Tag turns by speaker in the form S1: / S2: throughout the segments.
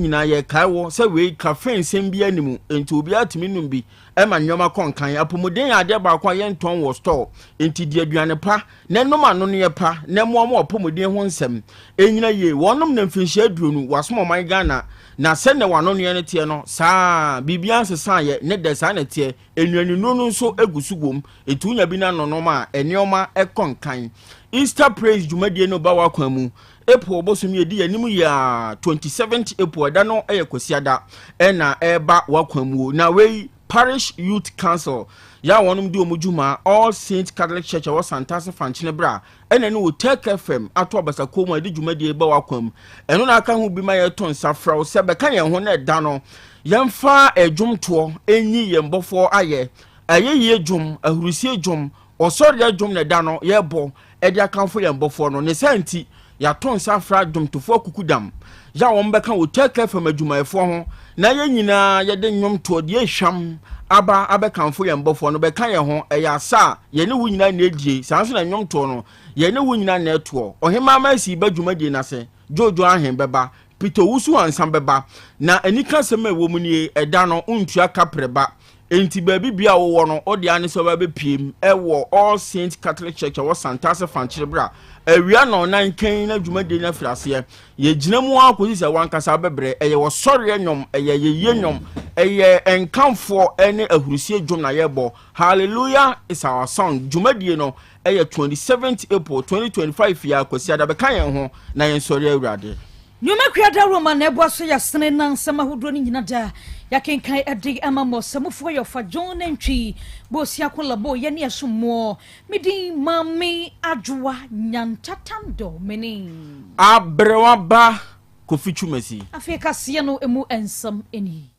S1: Nyinaa yɛkae wɔ sɛ wei caffeine nsɛm bi anim, nti obiara tumi nom bi ɛma nneɛma kɔ nkan. Apɔmuden yɛ adeɛ baako a yɛntɔn wɔ store, nti di aduane pa na ɛnom anoneɛ pa na ɛmoa ma apɔmuden ho nsɛm ɛnyina yie. Wɔnom na mfinhyia 20 wasom ɔman Ghana na sɛnea wanoneɛ no teɛ no saa, biribiara nsesaeɛ ne dɛ saa na teɛ. Nnuanennuro no nso egu so wom, nti wonya bi no anonom a, nneɛma ɛkɔ nkan. Easter praise dwumadie no ba w'akwan mu April bosom yɛ di anim yɛ a 27th April, ɛda no yɛ Kwasiada ɛna ɛreba w'akwan mu. Na wei Parish Youth Council yɛ a wɔnom di wɔn dwuma All Saints Catholic Church ɛwɔ Santase Fankyene bra ɛna ne wɔ Tech FM ato abasako mu a yɛde dwumadie ba w'akwan mu. Ɛno na aka ho bi ma yɛto nsa frɛ wo sɛ bɛka yɛn ho na ɛda no yɛmfa ɛdwomtoɔ ɛnyi yɛn bɔfoɔ ayɛ. Ɛyɛ dwom, ahurusie dwom, ɔsɔreɛ dwom na ɛda no yɛbɔ ɛde akamfo yɛn bɔfoɔ no. Ne saa nti yɛato nsa afra dwomtofoɔ akukudam yɛ a wɔn bɛka wɔ Tech FM adwumayɛfoɔ ho na yɛn nyinaa yɛde nnwomtoɔ deɛ ehwam aba abɛkamfo yɛn bɔfoɔ no. Bɛka yɛn ho. Ɛyɛ asa a yɛne wo nyinaa na edie, saa nso na nnwomtoɔ no yɛne wo nyinaa na ɛtoɔ. Ɔhemaa Mercy ba dwumadie n'ase, Jojo Ahen bɛba, Peter Owusu Ansa bɛba. Na anika asɛm a ɛwɔ mu nie, ɛda no ntua kaprɛ ba, nti baabi bia a wowɔ no, wode ane sɛ wobɛbɛpiem ɛwɔ All Saints Catholic Church ɛwɔ Santase Fankyere berɛ a awia na ɔnan kan na dwumadie no afiri aseɛ. Yɛgyina mu ara kɔsi sɛ wankasa bɛbrɛ. Ɛyɛ wɔsɔreɛ nnwom, ɛyɛ yɛyie nnwom, ɛyɛ nkamfoɔ ne ahurusie dwom na yɛbɔ. Hallelujah is our song dwumadie no ɛyɛ 27th April 2025 yɛ Akwasiada. Bɛka yɛn ho na yɛnsɔre Awurade.
S2: Nnwuma kua roma na ɛboa so yɛsene na nsɛm ahodoɔ no nyina da yɛakenkan ɛde ama mmɔ sɛmufoɔ yɛ ɔfa John Nantwi Bɔsiako Labo yɛne ɛso mmoɔ. Medin Maame Adwoa Nyantatandɔ mene.
S1: Aberewa ba Kofi Twumasi.
S2: Afei kaseɛ no emu nsɛm ani.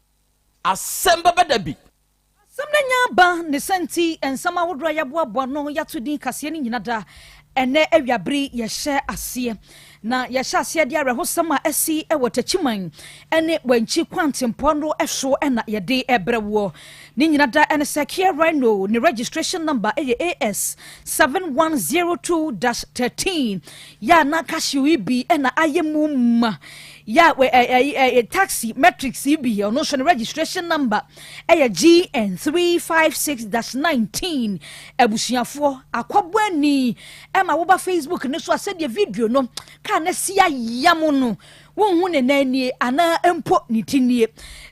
S3: Asɛm bɛbɛ da bi.
S2: Asɛm no nya aba ne sɛ nti nsɛm ahodoɔ a yɛaboaboa no yɛato din kaseɛ no nyina da ɛnɛ awiabere yɛhyɛ aseɛ na yɛhyɛ aseɛ de awerɛhosɛm a asi wɔ Takyiman ne Wankyi kwantempɔn no so ɛna yɛde ɛbrɛ woɔ. Ne nyina da ɛne sɛ Kia Rhino ne registration number ɛyɛ AS 7102-13 yɛ a na casio yi bi ɛna ayɛ mu ma yɛ a taxi matrix yi bi, ɔno nso ne registration number ɛyɛ GN 356-19. Abusuafoɔ akɔbɔ ani ɛma woba Facebook ne so a, sɛdeɛ video no kaa na si ayam no, wonhu ne nan nie anaa mpo ne ti nie.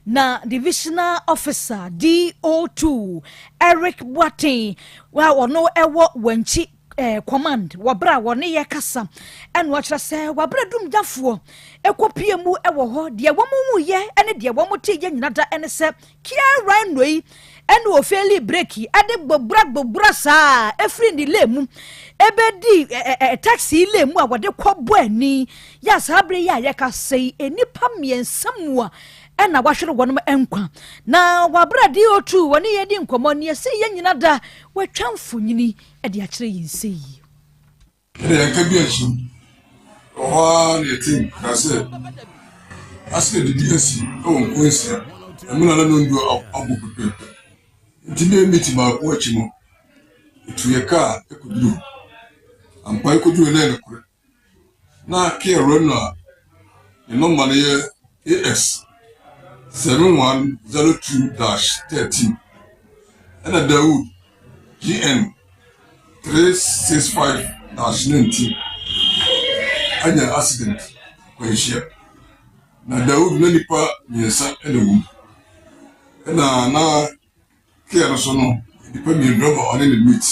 S2: Na divisional officer DO2 Eric Boateng wa ɔno ɛwɔ Wankyi command wɔberɛ a wɔne yɛ kasa ɛna ɔkyerɛ sɛ wɔaberɛ dumgyafoɔ ɛkɔpie mu ɛwɔ hɔ, deɛ wɔn mu yɛ ɛne deɛ wɔn te yɛ nyina da ɛne sɛ Kia Rhino yi ɛne ɔfail brake ɛde gbogbora gbogbora saa ɛfiri ne lane mu ɛbɛdi ɛ ɛ taxi lane mu a wɔde kɔbɔ ani yɛ. Saa abere yi a yɛka sɛ yi, nnipa 3 mu a ɛna wahwere wɔn nkwa. Na wabere DO2 wɔne yɛn di nkɔmmɔ ne yɛsɛ yɛn nyina da wɔatwa mfonyini ɛde akyerɛ yɛn sɛ yi.
S4: Ɛna yɛnka bi akyi wɔ hɔ ara na yɛte nka sɛ accident bi asi wɔ Nkwansia ɛmu na 2:30 abɔ pɛpɛɛpɛ. Nti bɛyɛ miniti baako akyi no, etu yɛ kaa ɛkɔduru hɔ. Ampa, ɛkɔduru na ɛyɛ nokorɛ na Kia Rhino a ne nɔmba no yɛ AS 7102-13 ɛna Dawood GN 365-19 anya accident kwanhyia. Na Dawood na nipa 3 ɛna wɔ mu, ɛna na Kia no so no nipa 2, driver ɔne ne mate.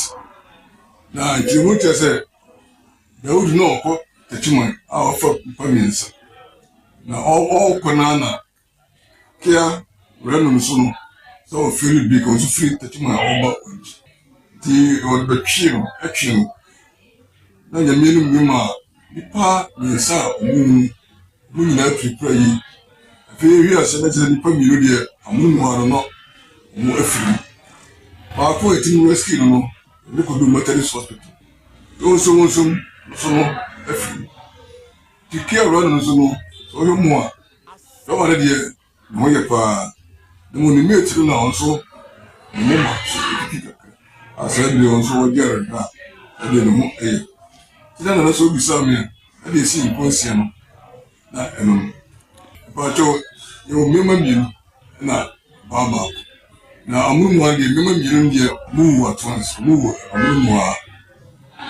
S4: Na nkyerɛmu kyerɛ sɛ Dawood na ɔkɔ Takyiman a ɔfa nipa 3 na ɔrekɔ na Kia Rhino nso no sɛ ɔfail brake, ɔnso firi Takyiman a ɔreba Wankyi, nti wɔde bɛtwee no ɛtwe no na Nyame anim nnwom a nipa 3 a ɔmo mu no ɔmo nyinaa pirapira yi. Afei ewi ase na kyerɛ nipa 2 deɛ, amono mu ara no ɔmo afiri mu. Baako a ɛtumi rescue no, ɛde kɔdu Methodist Hospital na wɔn nso no afiri mu. Nti Kia Rhino no nso no, sɛ ɔhwɛ mu a, driver no deɛ ne ho yɛ paa, na mu ne mate no na ɔno nso ne moma so etwitwi kakra a saa deɛ ɔno nso wɔgye arehwɛ a ɛdeɛ ne ho yɛ. Nti na nana sɛ obisa me a, ɛde esi Nkwansia no na ɛno no. Mpakyɛw, yɛwɔ mmarima mmienu na ɔbaa baako. Na amono mu ha deɛ, mmarima mmienu no deɛ, wɔwu at once, wɔwu amono mu ha.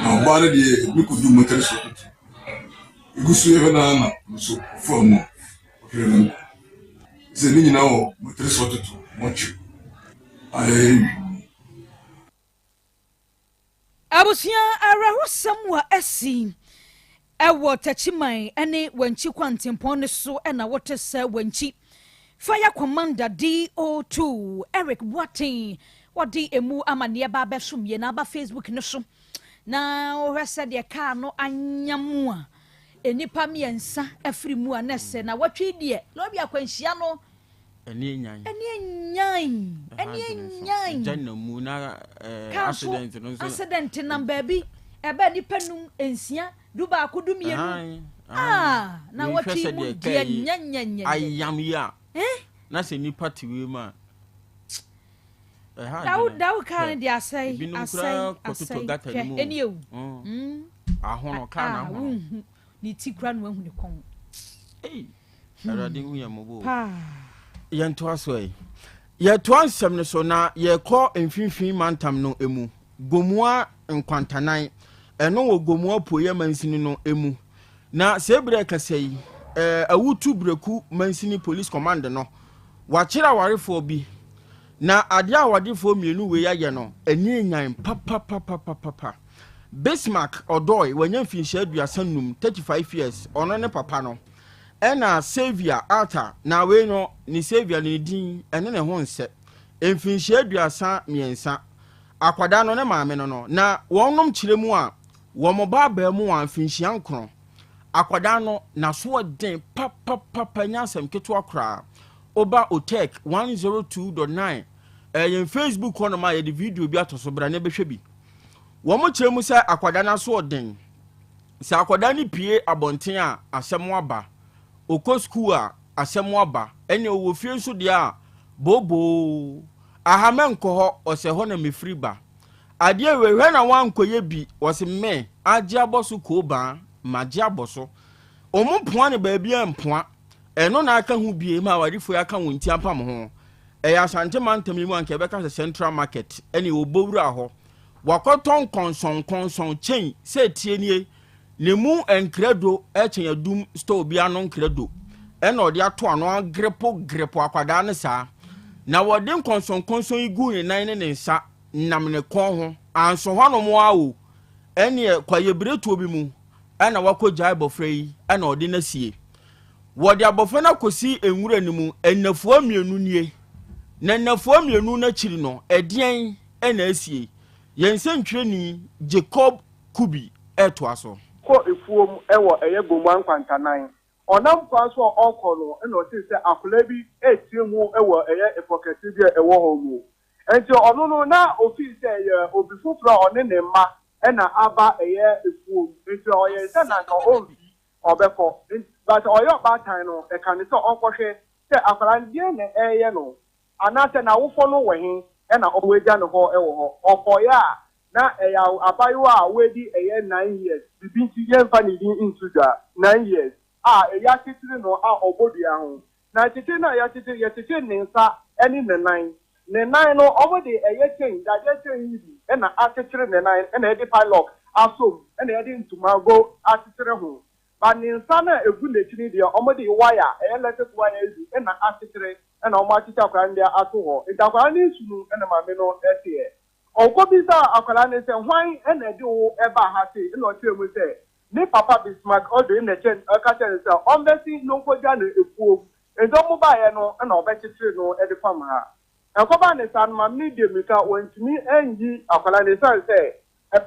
S4: Na ɔbaa no deɛ, yɛde no kɔduu Methodist Hospital. Yɛgu so yɛhwɛ no ara na ɔno nso ɔfaa mu a ɔhweree ne nkwa. Sɛ ne nyinaa wɔ Methodist Hospital mortuary a yɛyɛ nhwehwɛmu.
S2: Abusua awerɛhosɛm a asi wɔ Techiman ne Wankyi kwantempɔn no so na wote sɛ Wankyi Fire Commander DO2 Eric Boateng wɔde emu amanneɛ ba abɛsom yɛn aba Facebook no so na wohwɛ sɛdeɛ kaa no anyam a nnipa mmiɛnsa afiri mu a na ɛsɛ na wɔtwe deɛ lɔri akwanhyia no
S1: Ɛne enyan.
S2: Ɛne enyan. Ɛne enyan.
S1: Gya nam mu na ɛɛ
S2: Kaa nso
S1: accident no nso.
S2: accident nam baabi ɛbɛ nipa num nsia du baako du mmienu. Ah na wɔtwe mu deɛ nyɛnyɛnyɛ.
S1: Ayam yi a.
S2: Eh?
S1: Na sɛ nipa te wei mu a. Ɛha
S2: Dawo
S1: adwene.
S2: dawo kaa no deɛ asɛe
S1: Ebinom
S2: asɛe
S1: koraa kɔtotɔ
S2: asɛe
S1: gutter
S2: hwɛ
S1: no mu.
S2: ɛne ewu.
S1: Mm.
S2: Mm.
S1: Ahono kaa na
S2: Ah
S1: ahono.
S2: wonhu ne ti kura na wahu ne kɔn.
S1: Ei. Awurade hu yɛn mmɔbɔ o.
S2: Paa.
S1: Yɛntoa so ɛ. Yɛtoa nsɛm no so na yɛkɔ mfimfini mantam no mu, Gomoa Nkwantanan, ɛno wɔ Gomoa Apueeɛ mansini no mu. Na saa berɛ rekasa yi, Awutu Breku Mansini Police Command no, wɔakyere awarefoɔ bi. Na adeɛ a awadefoɔ mmienu wei ayɛ no, ani nyan papapapapapa. Bismarck Odoi, wanya mfinhyia 35, 35 years, ɔno ne papa no. Ɛna Saviour Arthur, na wei no, ne Saviour no ne din ɛne ne ho nsɛ. Mfinhyia 33, akwadaa no ne maame no no, na wɔnom kyerɛ mu a, wɔn ba abaamuwa mfinhyia 9. Akwadaa no, n'asoɔden papapapa nyɛ asɛm ketewa koraa. Woba Otec 102.9, ɛyɛ yɛn Facebook hɔnom a yɛde video bi ato so, bra na bɛhwɛ bi. Wɔn kyerɛ mu sɛ akwadaa no asoɔden. Sɛ akwadaa no pue abɔnten a, asɛm aba. Ɔkɔ sukuu a, asɛm aba. Ɛnneɛ ɔwɔ fie nso deɛ a, booboo. Aha mɛnkɔ hɔ, ɔsɛ hɔ na mefiri ba. Adeɛ wei, hwɛ na woankɔyɛ bi, ɔse me, agye abɔ so koobaa, magye abɔ so. Wɔn mpoa no baabiara mpoa. Ɛno na aka ho bie ma awarefoɔ yi aka wɔn ti apam ho. Ɛyɛ Asante mantam yi mu a anka yɛbɛka sɛ Central Market ɛne Obowura hɔ. Wakɔtɔ nkɔnsɔnkɔnsɔn kyɛn sɛ tie nie, ne mu nkrado kyɛn adum store bi ano nkrado ɛna ɔde ato ano agrepo grepo akwadaa no saa. Na wɔde nkɔnsɔnkɔnsɔn yi guu ne nan ne ne nsa nam ne kɔn ho anso hɔnom ara o, ɛneɛ kwaeɛbiretuo bi mu ɛna wakɔgyae abɔfra yi ɛna ɔde no asie. Wɔde abɔfra no akɔsi nwura no mu nnafua mmienu nie. Na nnafua mmienu no akyiri no, ɛdeɛn na asie? Yɛn sɛntwerɛni Jacob Kubi retoa so.
S5: Kɔ efuom wɔ ɛyɛ Gomoa Nkwantanan. Ɔnam kwan so a ɔrekɔ no na ɔtee sɛ akwadaa bi retea mu wɔ ɛyɛ epɔ kɛse bi a ɛwɔ hɔ mu. Enti ɔno no na ofii sɛ ɛyɛ obi foforɔ a ɔne ne mma na aba ɛyɛ efuom. Enti ɔyɛɛ sɛ na anka ɔmfi ɔbɛkɔ. But ɔyɛ ɔbaatan no ɛka no sɛ ɔnkɔhwɛ sɛ akwadaa no deɛn na ɛreyɛ no anaasɛ n'awofɔ no wɔ he na wɔagya no hɔ wɔ hɔ. Ɔkɔeɛ a na ɛyɛ abayewa a wadi ɛyɛ nine years, biribi nti yɛmfa ne din nto dwa, nine years a yɛakyekyere no a ɔbɔ dua ho. Na kyekyere no a yɛakyekyere, yɛkyekyere ne nsa ne ne nan. Ne nan no, wɔde ɛyɛ chain, dadeɛ chain yi bi na akyekyere ne nan, ɛna yɛde padlock asɔ mu, ɛna yɛde ntomago akyekyere ho. But ne nsa no a ɛgu n'akyi no deɛ, wɔde wire, ɛyɛ electric wire yi bi na akyekyere, ɛna wɔakyekyere akwadaa no de ato hɔ. Nti akwadaa no resu no na maame no teɛ. Ɔkɔbisaa akwadaa no sɛ, Hwan na ɛde wo baa ha sei? Ɛna ɔkyerɛɛ mu sɛ, ne papa Bismarck Odoi na ɛkyɛ ɔka kyerɛɛ no sɛ ɔmmɛsen no nkɔgya no afuom. Enti wɔbaeɛ no na ɔbɛkyekyere no de fam ha. Ɛkɔbaa ne saa no, maame no dii mmirika, wantumi anyi akwadaa no ɛsiane sɛ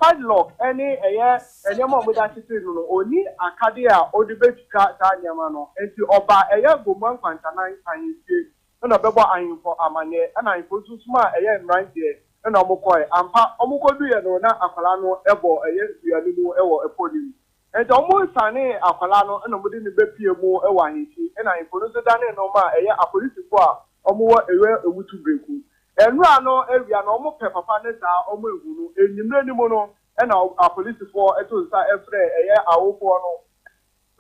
S5: padlock ne ɛyɛ nneɛma a wɔde akyekyere no no, ɔnni akadeɛ a ɔde bɛtwitwa saa nneɛma no. Enti ɔbaa ɛyɛ Gomoa Nkwantanan ahemfie na ɔbɛbɔ ahemfo amanneɛ. Ɛna ahemfo nso somaa ɛyɛ mmeranteɛ na wɔkɔe. Ampa, wɔkɔduiɛ no, na akwadaa no bɔ ɛyɛ dua no mu wɔ ɛpɔ no mu. Enti wɔsanee akwadaa no na wɔde no bɛpuee mu wɔ ahemfie. Ɛna ahemfo no nso danee no maa ɛyɛ apolisifoɔ a wɔwɔ ɛyɛ Ewutu Breku. Nnora no awia no, wɔpɛ papa no saa, wɔanhu no. Anwummerɛ no mu no, ɛna apolisifoɔ to nsa frɛɛ ɛyɛ awofoɔ no.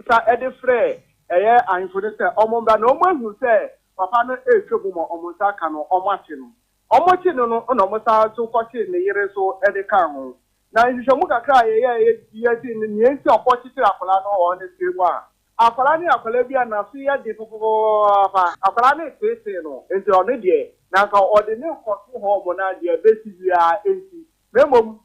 S5: nsa de frɛɛ ɛyɛ ahemfo no sɛ wɔmmra na wɔahu sɛ papa no retwa mu ma wɔn nsa aka no, wɔakye no. Wɔkye no no na wɔsan nso kɔkyee ne yere nso de kaa ho. Na nhwehwɛmu kakra a yɛyɛeɛ yɛtee no nea enti a wɔkɔkyekyere akwadaa no wɔ hɔ no kyerɛ mu a, akwadaa no yɛ akwadaa bi a n'aso yɛ den papapapaapa. Akwadaa no reteetee no, enti ɔno deɛ na anka ɔde no rekɔto hɔ wɔn a deɛ ɛbɛsi biara nsi. Na mmom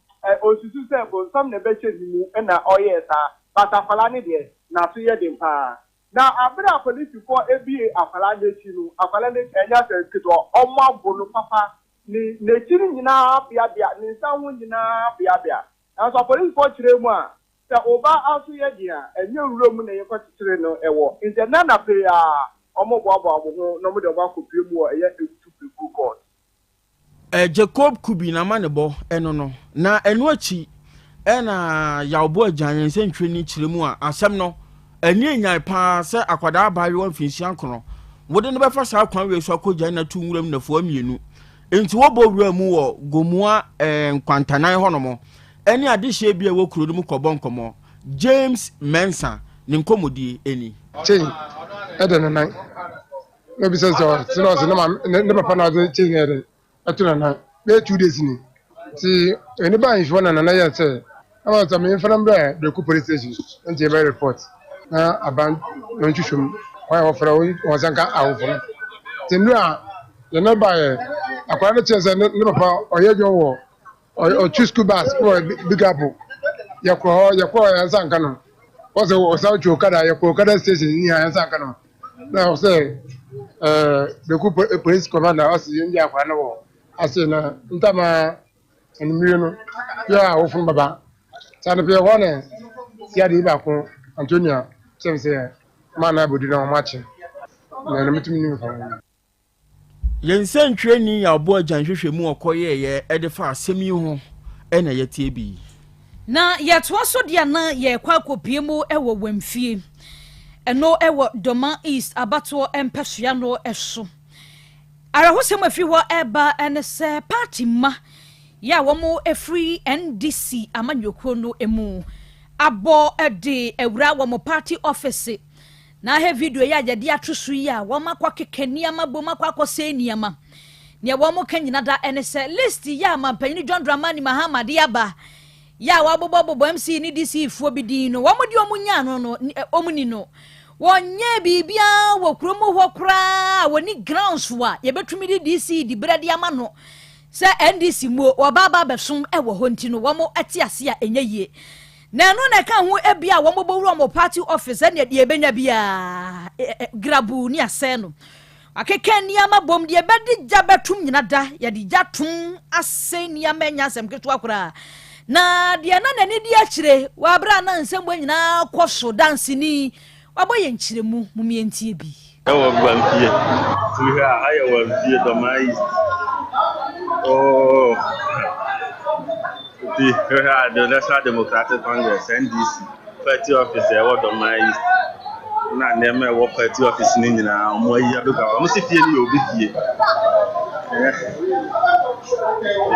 S5: ɔsusu sɛ bonsam na ɛbɛhyɛ ne mu na ɔyɛɛ saa. But akwadaa no deɛ n'aso yɛ den paa. Na aber a polisifo bue akwadaa no ekyi no, akwadaa no ekyi nnyɛ asɛm ketsewa, wɔabo no papa, ne n'ekyir nyina abeabea, ne nsa ho nyina abeabea. Naaso apolisifo kyerɛɛ mu a, sɛ wo ba aso yɛ den a, nnyɛ nwura mu na yɛkɔkyekyer no wɔ. Ntsi ndɛ anapa yi ara, wɔboaboa hɔnho na wɔdze hɔn akɔpue mu wɔ ɛyɛ Ewutu Beku Court.
S1: Jacob Kubi n'amanebɔ no no, na ɛno akyi na Yaw Boagyan yɛn nsɛntwerɛni kyerɛ mu a asɛm no ani anyan paa sɛ akwadaa abaayewa mfinhyia nkono wode no bɛfa saa kwan wei so akɔgyan no ato nwuram nnafua mmienu nti wɔbɔ wura mu wɔ Gomoa eh, nkwantanan hɔnom ɛne adehyeɛ bi a ɛwɔ kuro no mu kɔbɔ nkɔmmɔ James Mensah ne nkɔmmɔdie ɛni.
S6: Chain ɛda ne nan. Na obi sɛ sɛ ɔte na ɔsɛ ne maame ne papa na ɔde chain yɛ dɛ ɛto ne nan bɛyɛ 2 days ni. Nti ɛne ba ahemfie na nana yɛ sɛ ama sɛ memfa no mbrɛ Bereku police station nti yɛbɛyɛ report na aban na ɔntwitwa mu kwan a wɔfrɛ wɔn nsa nka awofo no. Nti nnura a yɛne baeɛ akwadaa no kyerɛ sɛ ne papa ɔyɛ adwuma wɔ ɔtwi school bus wɔ Big Apple. Yɛkɔ hɔ yɛkɔ hɔ yɛn nsa nka no. Wɔsɛ ɔsan twi okada, yɛkɔ okada station ni ha yɛn nsa nka no. Na ɔsɛ ɛɛ Bereku police commander ɔsɛ yɛn gye akwadaa no wɔ ase na ntama anwummere no yɛ a awofo no bɛba. Saa no pɛ hɔ na siade baako Antonia kyerɛ me sɛ maa no abɛdu na wɔn akye na ɛno metumi nim fa ho.
S1: Yɛn nsɛntwerɛni Yaw Boagyan nhwehwɛmu a ɔkɔyɛeɛ de fa asɛm yi ho na yɛatie bi yi.
S2: Na yɛtoa so deɛ na yɛrekɔ akɔpue mu wɔ Wamfie, ɛno wɔ Doma East abatoɔ mpɛsoa no so. Awerɛhosɛm a ɛfiri hɔ reba ne sɛ party mma yɛ a wɔfiri NDC amanyɔkuo no mu abɔ de awura wɔn party office. Na ahwɛ video yi a yɛde ato so yi a wɔakɔkeka nneɛma bom akɔ akɔsɛe nneɛma. Nea wɔka nyina da ne sɛ list yi a Mampanyin John Dramani Mahama de aba yi a wɔabobɔbobɔ MC ne DC foɔ bi din no, wɔn deɛ wɔn nyaa no no, wɔn ni no. Wɔnyɛɛ biribiara wɔ kurom hɔ koraa a wɔni grounds a yɛbɛtumi de DC diberɛ de ama no sɛ NDC muo wɔba aba abɛsom wɔ hɔ nti no wɔn te ase a ɛnyɛ yie. Na ɛno na ɛka ho ebia a wɔbɛwura wɔn party office ɛne deɛ ɛbɛnya biara grabu ne asɛe no. Akeka nneɛma bom deɛ ɛbɛde gya bɛtom nyina da yɛde gya tom asɛe nneɛma ɛnyɛ asɛm ketewa koraa. Na deɛ na n'ani di akyire wɔ abere a na nsɛmbɔ nyinaa kɔ so danseni wabɔ yɛn nkyerɛmu mom yɛntie bi.
S7: Ɛwɔ Guampie. Nti wohwɛ a, ha yɛ Guampie, Dormaa East. Oh, nti wohwɛ a, the National Democratic Congress, NDC, party office a ɛwɔ Dormaa East. Na nneɛma a ɛwɔ party office no nyinaa, wɔn ayi abɛgu hɔ. Wɔn si fie no yɛ obi fie. Ɛnyɛ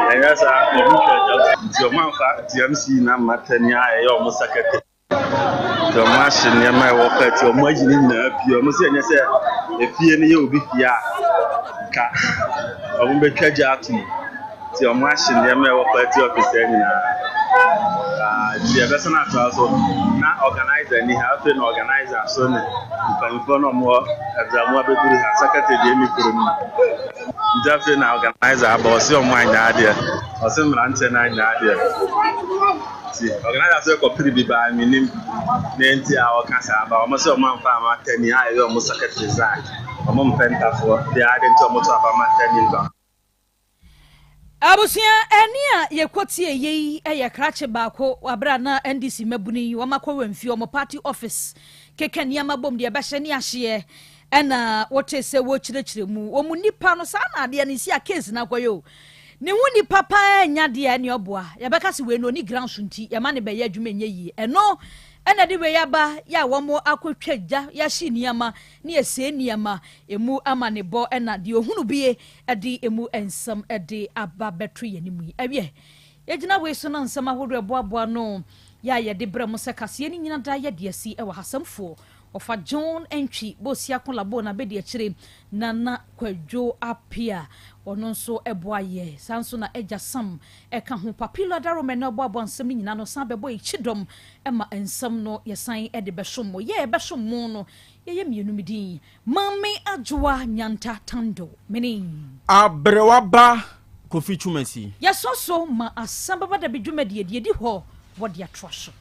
S7: ɛnyɛ saa, wɔn hwɛ agya. Nti wɔn amfa TMC na amma tani a ɛyɛ wɔn secretary. Nti ɔmo ahye nneɛma a ɛwɔ pɛt, ɔmo ayi ne nyinaa pue. Ɔmo se ɛnyɛ sɛ efie no yɛ obi fie a, nka ɔmo betwa gya atom. Nti ɔmo ahye nneɛma a ɛwɔ party office ha nyinaa. Ah, nti yɛbɛsan atoa so. Na organizer ni ha, afei na organizer so ne mpanyinfoɔ na ɔmo wɔ Ɛbramu abɛduru ha, secretary deɛ ɛnni kuro no mu. Nti afei na organizer aba, ɔse ɔmo anyɛ adeɛ, ɔse mmeranteɛ no anyɛ adeɛ. Nti organizer sɛ kɔpere bi baa menim ne nti a ɔka saa ba ɔmo sɛ ɔmo amfa ama Tani a ɛyɛ ɔmo secretary Zack ɔmo mpɛ ntafoɔ deɛ ade nti ɔmo to aba ma Tani nkwa.
S2: Abusua ɛne a yɛkɔtie yei yɛ krakye baako wɔ abere a na NDC mmabunu yi wɔn akɔ wɔn fie wɔn party office keka nneɛma bom deɛ ɛbɛhyɛ ne ahyeɛ ɛna wote sɛ wɔkyerɛkyerɛ mu wɔn nipa no saa na adeɛ no si a case no akɔyɛ o Ne ho nipa paa nnya deɛ a ɛne ɔboa. Yɛbɛka se wei no ɔni grounds nti yɛma no bɛyɛ adwuma ɛnyɛ yie. Ɛno na ɛde wei aba yɛ a wɔn akɔtwa gya, yɛahye nneɛma ne yɛsɛe nneɛma. Ɛmu amanebɔ na deɛ ɔhunu bie de ɛmu nsɛm de aba bɛto yɛn anim yi. Ɛwiɛ, yɛgyina wei so na nsɛm ahodoɔ ɛboaboa ano yɛ a yɛde brɛ mo sɛ kaseɛ no nyina da yɛde asi wɔ ha. Asɛmfoɔ. Ɔfa John Antwi Bosiako Labo na bɛdi akyire, Nana Kwadwo Appiah ɔno nso boa yɛ, saa nso na Agya Sam ka ho. Papilo Adarome na ɔboaboa nsɛm no nyinaa ano san bɛbɔ yɛ kyidɔm ma nsɛm no yɛsan de bɛsom mo. Yɛ a yɛbɛsom mo no yɛyɛ mmienu, me din Maame Adwoa Nyanta Tando, mene.
S1: Aberewa ba Kofi Twumasi.
S2: Yɛsɔ so ma asɛm bɛba dabi dwumadie deɛ ɛdi hɔ wɔde atoa so.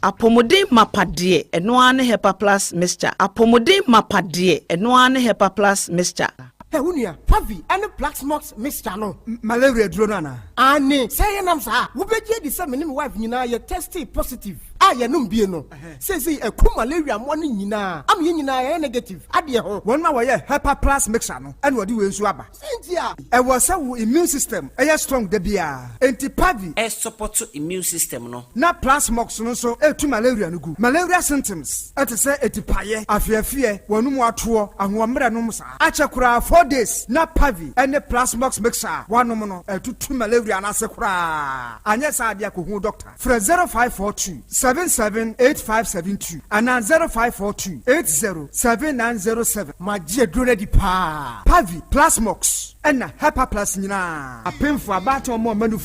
S8: Apɔmuden mapa deɛ, ɛno ara ne Hepa Plus Mixture. Apɔmuden mapa deɛ, ɛno ara ne Hepa Plus Mixture.
S9: Hɛ, wo nua, Pavi ne Plaxmox mixture no,
S10: malaria aduro no anaa?
S9: Aane, sɛ ɛyɛ nam saa a, wobɛgye adi sɛ me ne me wife nyinaa yɛ testee positive a yɛnom bie no. Seesei aku malaria mmoa no nyinaa ama yɛn nyinaa yɛayɛ negative adeɛ ho.
S10: Wɔn a wɔyɛ Hepa Plus mixture no na wɔde wei nso aba.
S9: Sɛ nti a.
S10: Ɛwɔ sɛ wo immune system yɛ strong da biara. Enti Pavi.
S11: Ɛsupɔto immune system no.
S10: Na Plasmox no nso tu malaria no gu. Malaria symptoms te sɛ atipaeɛ, afeafeɛ, w'anum atoɔ, ahoɔmmerɛ nom saa. Akyɛ koraa 4 days na Pavi ne Plasmox mixture a woanom no atutu malaria no ase koraa. Anyɛ saa deɛ a kɔhu doctor. Frɛ 0542 77 8572 anaa 0542 80 7907.
S9: Magye aduro no adi paa.
S10: Pavi, Plasmox, ɛna Hepaplus nyinaa. Apemfo, abaatan, ɔmo a ɔma ne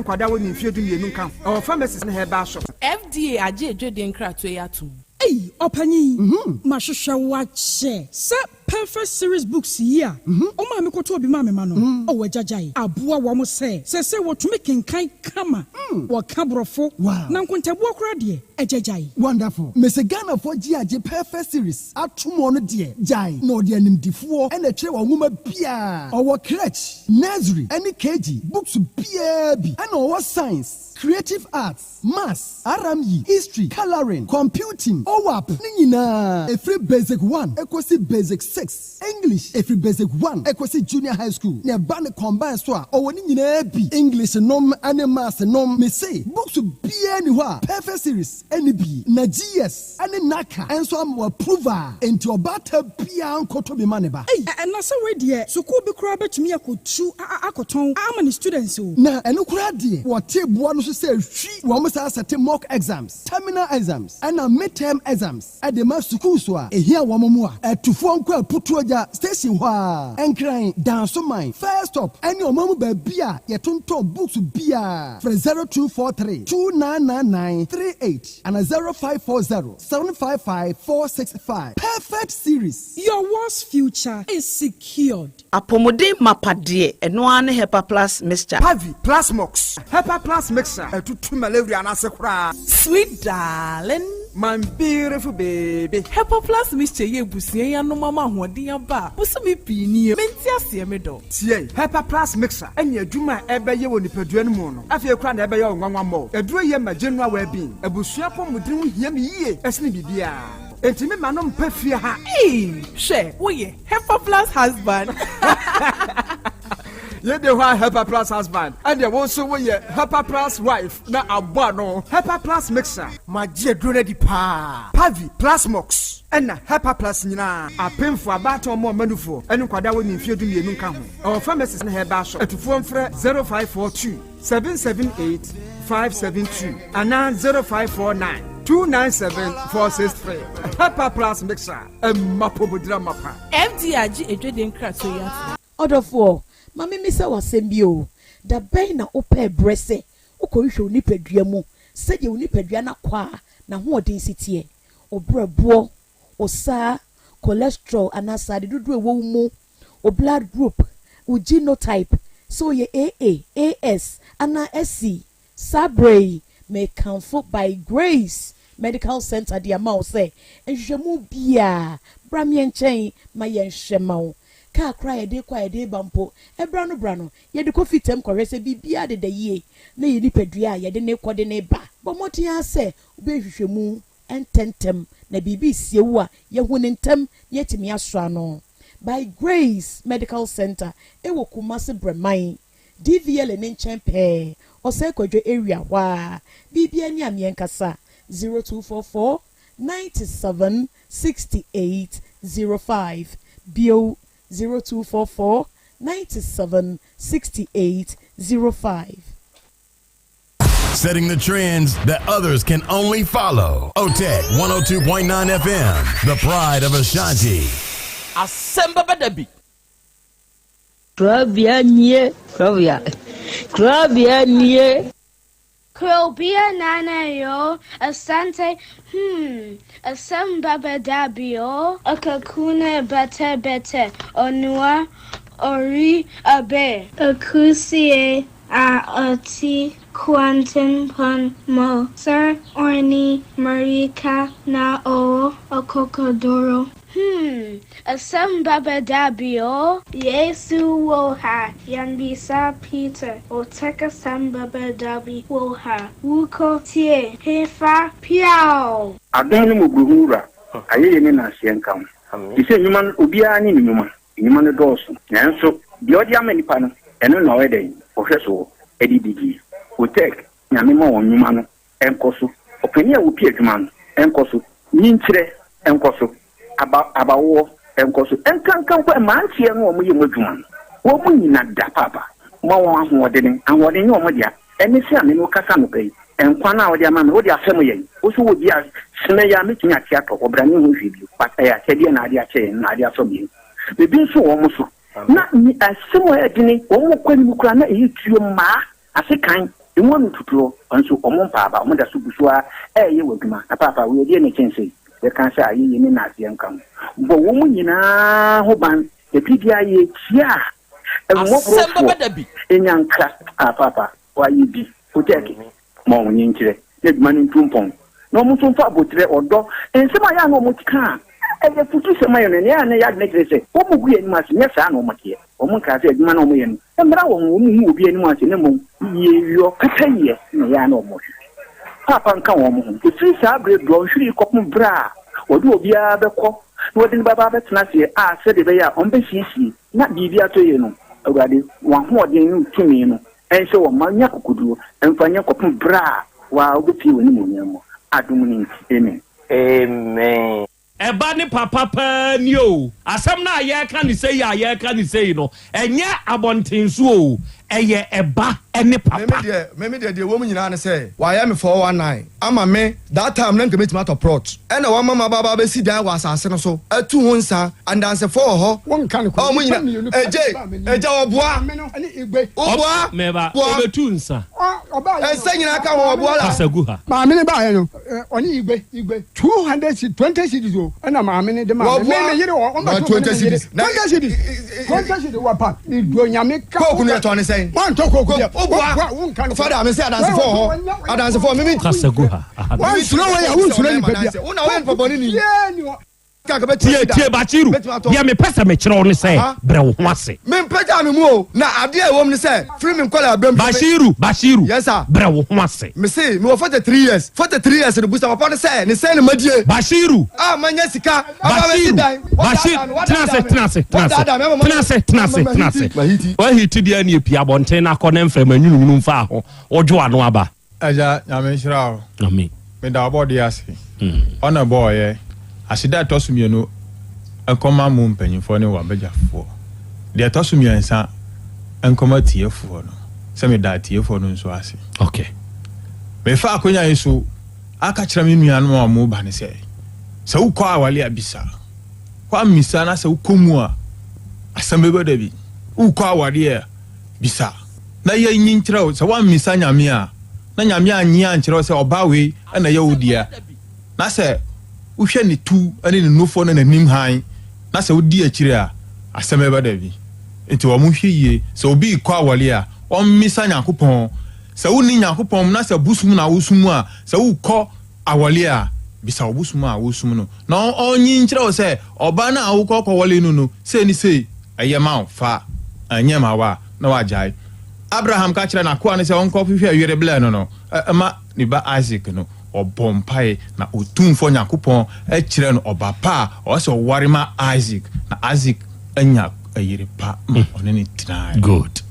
S10: nkwadaa a wɔnni mfeɛ 12 nka ho. Ɛwɔ pharmacies ne herbal shops.
S12: FDA agye adwadie nkratoɔ yi atom.
S13: Ei, ɔpanyin, mahwehwɛ wo akyɛ sɛ Perfect Series books yi a ɔmaa me kɔtɔɔ bi maa me ma no. Ɔwɔ agyagyae aboa wɔn sɛ sɛsɛ wɔtumi kenkan kama, wɔka Borɔfo na nkontabuo koraa deɛ, agyagyae.
S14: Wonderful. Mese Ghanafoɔ gye agye Perfect Series ato mu. Ɔno deɛ gyae na ɔde animdifoɔ ɛna ɛtwerɛ wɔn nwoma biara. Ɔwɔ crèche, nursery ɛne KG books biara bi, ɛna ɔwɔ science, creative arts, maths, RME, history, colouring, computing, OWAP ne nyinaa, ɛfiri basic 1 ɛkɔsi basic 6, English ɛfiri basic 1 ɛkɔsi junior high school, na ɛba ne combine so a, ɔwɔ ne nyinaa bi, English nom ne maths nom. Mese books biara ni hɔ a Perfect Series ɛne bi, na GS ɛne NaCCA ɛnso ama approve a, enti ɔbaata biara nkɔtɔ bi ma ne ba.
S13: Ei, ɛna sɛ wei deɛ, sukuu bi koraa bɛtumi akɔtu akɔtɔn ama ne students o.
S14: Na ɛno koraa deɛ, wɔte boa no so sɛ hwi wɔn saa sɛte mock exams, terminal exams ɛna midterm exams ɛde ma sukuu so a ehia wɔn mu a ɛtufoɔ nkɔ Aputuo Gya station hɔ a, Nkran, Dansoman first stop, ɛne ɔman mu baabi a yɛtontɔn books biara. Frɛ 0243 299938 ana 0540 755 465. Perfect Series.
S13: Your world's future is secured.
S8: Apɔmuden mapa deɛ, ɛno ara ne Hepa Plus Mixture.
S10: Pavi, Plasmox, Hepa Plus mixture ɛtutu malaria no ase koraa.
S12: Sweet darling.
S10: My beautiful baby.
S12: Hepa Plus Mixture yɛ ebusua yi anom ama ahoɔden aba a bosome pii nie. Mente aseɛ, me dɔ.
S10: Tie, Hepa Plus mixture ɛne adwuma a ɛbɛyɛ wɔ nipadua no mu no, afei koraa na ɛbɛyɛ wo nwanwa mmɔ. Aduro yɛ ma general well-being. Abusua pɔmuden ho hia me yie ɛsene biribiara. Enti me ma no mpɛ fie ha.
S12: Ee, hwɛ, woyɛ Hepa Plus husband.
S10: Yɛde hɔ a, Hepa Plus husband, ɛdeɛ wo nso woyɛ Hepa Plus wife na abɔ ano. Hepa Plus mixture.
S9: Magye aduro no adi paa.
S10: Pavi, Plasmox, ɛna Hepa Plus nyinaa. Apemfo, abaatan, ɔmo a ɔma nufoɔ ɛne nkwadaa wɔ ne mfeɛ 12 nka ho. Ɛwɔ pharmacies ne herbal shop. Atufoɔ mfrɛ 0542 778 572 anaa 0549 297 463. Hepa Plus mixture, ɛma pomodira mapa.
S12: FDA agye adwadie nkratoɔ yi atom.
S15: Ɔdɔfoɔ, ma memisa w'asɛm bi o. Da bɛn na wopɛɛ berɛ sɛ wokɔhwehwɛ wo nipadua mu sɛdeɛ wo nipadua no akɔ a n'ahoɔden si teɛ, wo berɛboɔ, wo saa, cholesterol anaa sade dodoɔ ɛwɔ wo mu, wo blood group, wo genotype, sɛ woyɛ AA, AS anaa SC? Saa berɛ yi, mekamfo By Grace Medical Center de ama wo sɛ nhwehwɛmu biaa bra meɛ nkyɛn ma yɛnhwɛ ma wo. Kaa koraa yɛde kɔ a yɛde ba mpo, ɛbra no bra no, yɛde kɔ fitam kɔhwɛ sɛ biribiara deda yie na yɛ nipadua a yɛde ne kɔ de ne ba. Bɔ mmɔden ara sɛ wobɛyɛ nhwehwɛmu ntɛmntɛm na biribi sie wo a, yɛhu ne ntɛm na yɛatumi asɔ ano. By Grace Medical Center ɛwɔ Kumase Brɛman, DVLA ne nkyɛn pɛɛ, Ɔsɛe Kwadwo area hɔ a. Biribiara ni a meɛnkasa 0244 97 68 05 bio, 0244 97 68 05.
S16: Setting the trends that others can only follow. OTEC 102.9 FM, the pride of Ashanti.
S3: Asɛm bɛba da bi.
S17: Korabea nie, korabea, korabea nie.
S18: Krobea Nana yoo, Asante hmm, asɛm bɛba da bi oo. Akakuna bɛtɛ bɛtɛ, Onua ori abe. Akusie a ɔte kwantempɔn mu sɛ ɔnni mmirika na ɔwɔ akokoduru. Hmm, asɛm bɛba da bi o. Yesu wɔ ha, yɛmmisa Peter, Ɔtɛk asɛm bɛba da bi wɔ ha, Wokɔ tie hefa piaw!
S19: Adom ne mmɔborɔhunu Wura, ayɛyie ne nnaseɛ nka wo. Te sɛ nnwuma no, obiara ne ne nnwuma. Nnwuma no dɔɔso, nanso deɛ ɔde ama nnipa no, ɛno na ɔyɛ dɛn? Ɔhwɛ soɔ de didie. Otec, Nyame ma wɔn nnwuma no nkɔ so. Ɔpanin a ɔpi adwuma no nkɔ so. Nyinkyerɛ nkɔ so. Aba, abawoɔ nkɔ so. Nkanka mpo mmeranteɛ no a wɔyɛ mu adwuma no, wɔn nyina da paapa. Ma wɔn ahoɔdene. Ahoɔden nyɛ wɔn dea. Ɛne sɛ a me ne wo kasa anɔpa yi, nkwa no a wode ama me, wode afɛm yɛn. Wo nso wɔ bi a, sene yi a mɛtumi ate atɔ hɔ, bra menhu hwee bio. But ɛyɛ akyɛdeɛ na ade akyɛ yɛn, na ade afɛm yɛn. Biribi nso wɔ wɔn so. Na asɛm a ɛyɛ dene, wɔn kɔ anim koraa na ɛyɛ tuo mmaa, asekan, emu ano tutuo, nso wɔn mpa aba, wɔn da so gu so ara ɛreyɛ wɔ adwuma. Na paapa, wei ɛdeɛn na ɛkyɛn sei? Yɛka sɛ ayɛyie ne nnaseɛ nka ho. Bɔ wɔn nyinaa ho ban, na biribiara yɛkyia a, Ahummɔborɔfoɔ nya nkra a paapa wayɛ bi Otɛɛke ma wɔn nkyerɛ na adwuma no ntu mpɔn na wɔn nso mfa aboterɛ, ɔdɔ, nsɛm a ɛyɛ a na wɔn ka a ɛyɛ afutusɛm ayɛ no ɛnea ɛyɛ a na ɛyɛ adwene kyerɛ sɛ wɔn gu yɛn anim ase nyɛ saa na wɔn teɛ wɔn nkaa sɛ adwuma no a wɔyɛ no mmra wɔn ho wɔn nhu obi anim ase na mmom yieyɔ pɛpɛyɛ na ɛyɛ a na wɔn hwehwɛ paapa nka wɔn ho ɛfiri saa berɛ dɔnhwere yi kɔpem berɛ a wɔde obiara bɛkɔ na wɔde no bɛba abɛtena aseɛ a sɛdeɛ ɛbɛyɛ a wɔbɛsiesie na biribi atɔ yie no, Awurade, w'ahoɔden ne wo tumi no nhyɛ wɔn ma nya akokoduo mfa nyɛ kɔpem berɛ a wo ara wobɛpue w'animuonyam mu, adom no nti, amen.
S20: Amen.
S21: Ɛba ne papa paa nie oo. Asɛm no a yɛreka no sei a yɛreka no sei no, ɛnyɛ abɔnten so oo, ɛyɛ ɛba ne
S22: Me me
S21: papa.
S22: deɛ me me deɛ deɛ ɛwɔ mu nyinaa ne sɛ wayɛ me 419 ama me that time na nka mɛtumi atɔ plot ɛna wama maba aba abɛsi dan wɔ asase no so atu ho nsa andansefoɔ wɔ hɔ
S6: Wonka no
S22: a
S6: kwa
S22: wɔn
S6: nnipa
S22: nyina
S6: mmienu pɛ
S22: ɛgye
S6: baa m'anim.
S22: ɛgya ɔboa
S6: Maame no ne Igbe.
S22: woboa
S21: Meba,
S22: boa
S21: ɔbɛtu nsa.
S6: Ɔ ɔbaeɛ no
S22: nsa nyinaa ka ho
S6: maame no
S22: ɔboa la.
S21: Kasa gu ha.
S6: Maame no baeɛ no ɔne Igbe Igbe 200 cedis 20 cedis o ɛna maame no de maa me. Me
S22: Wɔboa
S6: me yere wɔ
S22: na
S6: ɔmbɛto me ne
S22: 20
S6: me yere
S22: cedis na
S6: 20 cedis 20 cedis wɔ pa me duro nyame ka
S22: Coke no yɛtɔn ne sɛn
S6: Wantɔ coke deɛ
S22: woboa
S6: woboa wonka no kwa
S22: fada me sɛ
S6: Wei
S22: adansefoɔ
S6: wɔ
S22: wɔ
S6: so
S22: hɔ
S6: wɔnyɛ
S22: adansefoɔ me me
S21: Kasa gu ha. Aha no.
S6: Wansuro wei a
S22: Mimi
S6: wonsuro
S22: sɛ
S6: nipa
S22: ɔbɛma
S6: bia
S22: danse wo na woyɛ nipa
S6: coke
S22: bɔne ni
S6: biaa ni hɔ.
S21: Tie, tie, Bashiru, deɛ mepɛ sɛ mekyerɛ wo ne sɛ, brɛ wo ho ase.
S22: Mempagyaa me mu o, na adeɛ a ɛwɔ mu ne sɛ, firi me nkwadaa berɛ mu.
S21: Bashiru, Bashiru,
S22: Yes sir.
S21: brɛ wo ho ase.
S22: Mese, mewɔ 43 years, 43 years no, busa papa no sɛ, ne sɛn na madie?
S21: Bashiru,
S22: A manya sika, aba abɛsi
S21: Bashiru,
S22: dan,
S21: Bashir,
S22: wadaadaa me,
S21: tena ase,
S22: wadaadaa me,
S21: tena ase, tena ase,
S22: wadaadaa me ama
S21: tena ase, tena ase,
S22: ama
S21: tena ase.
S22: mahiti, mahiti.
S21: Wahiti deɛ ɛne pie abɔnten na akɔ ne mframa nwununwunu mfaa ho, wodwo ano aba.
S23: Agya Nyame nhyira wo.
S21: Amen.
S23: Meda ɔbɔdeɛ ase. Ɔna ɛbɔɔ yɛ. Aseda a ɛtɔ so mienu nkɔma mo mpanyinfoɔ ne w'abadwafoɔ. Deɛ ɛtɔ so miɛnsa nkɔma atiefoɔ no, sɛ meda atiefoɔ no nso ase.
S21: Okay.
S23: Mefa akonya yi so aka kyerɛ me nuanom a wɔn ba no sɛ, sɛ wokɔ awale a bisa. Woammisa na sɛ wokɔ mu a, asɛm bɛba da bi. Wokɔ awadeɛ a, bisa na yɛnyi nkyerɛ wo, sɛ woammisa Nyame a, na Nyame annye ankyerɛ wo sɛ ɔbaa wei na ɛyɛ wo dea, na sɛ wohwɛ ne tu ne ne nufoɔ ne n'anim hann, na sɛ wodi akyire a, asɛm bɛba dabi. Nti wɔn hwɛ yie, sɛ obi rekɔ awɔre a, ɔmmisa Nyankopɔn. Sɛ wonni Nyankopɔn mu na sɛ bosom na wosom a, sɛ wokɔ awɔre a, bisa wo bosom a wosom no, na ɔnyi nkyerɛ wo sɛ ɔbaa no a wokɔ kɔwɔre no no, sei ne sei. Ɛyɛ ma wo, fa, ɛnyɛ ma wo a, na woagyae. Abraham ka kyerɛɛ n'akoa no sɛ ɔnkɔhwehwɛ yere blɛ no no ma ne ba Isak no. Ɔbɔɔ mpae, na Otumfoɔ Nyankopɔn kyerɛɛ no ɔba pa a ɔwɔ sɛ ɔware ma Isak, na Isak anya yere pa ma ɔne no tenae.
S21: Good.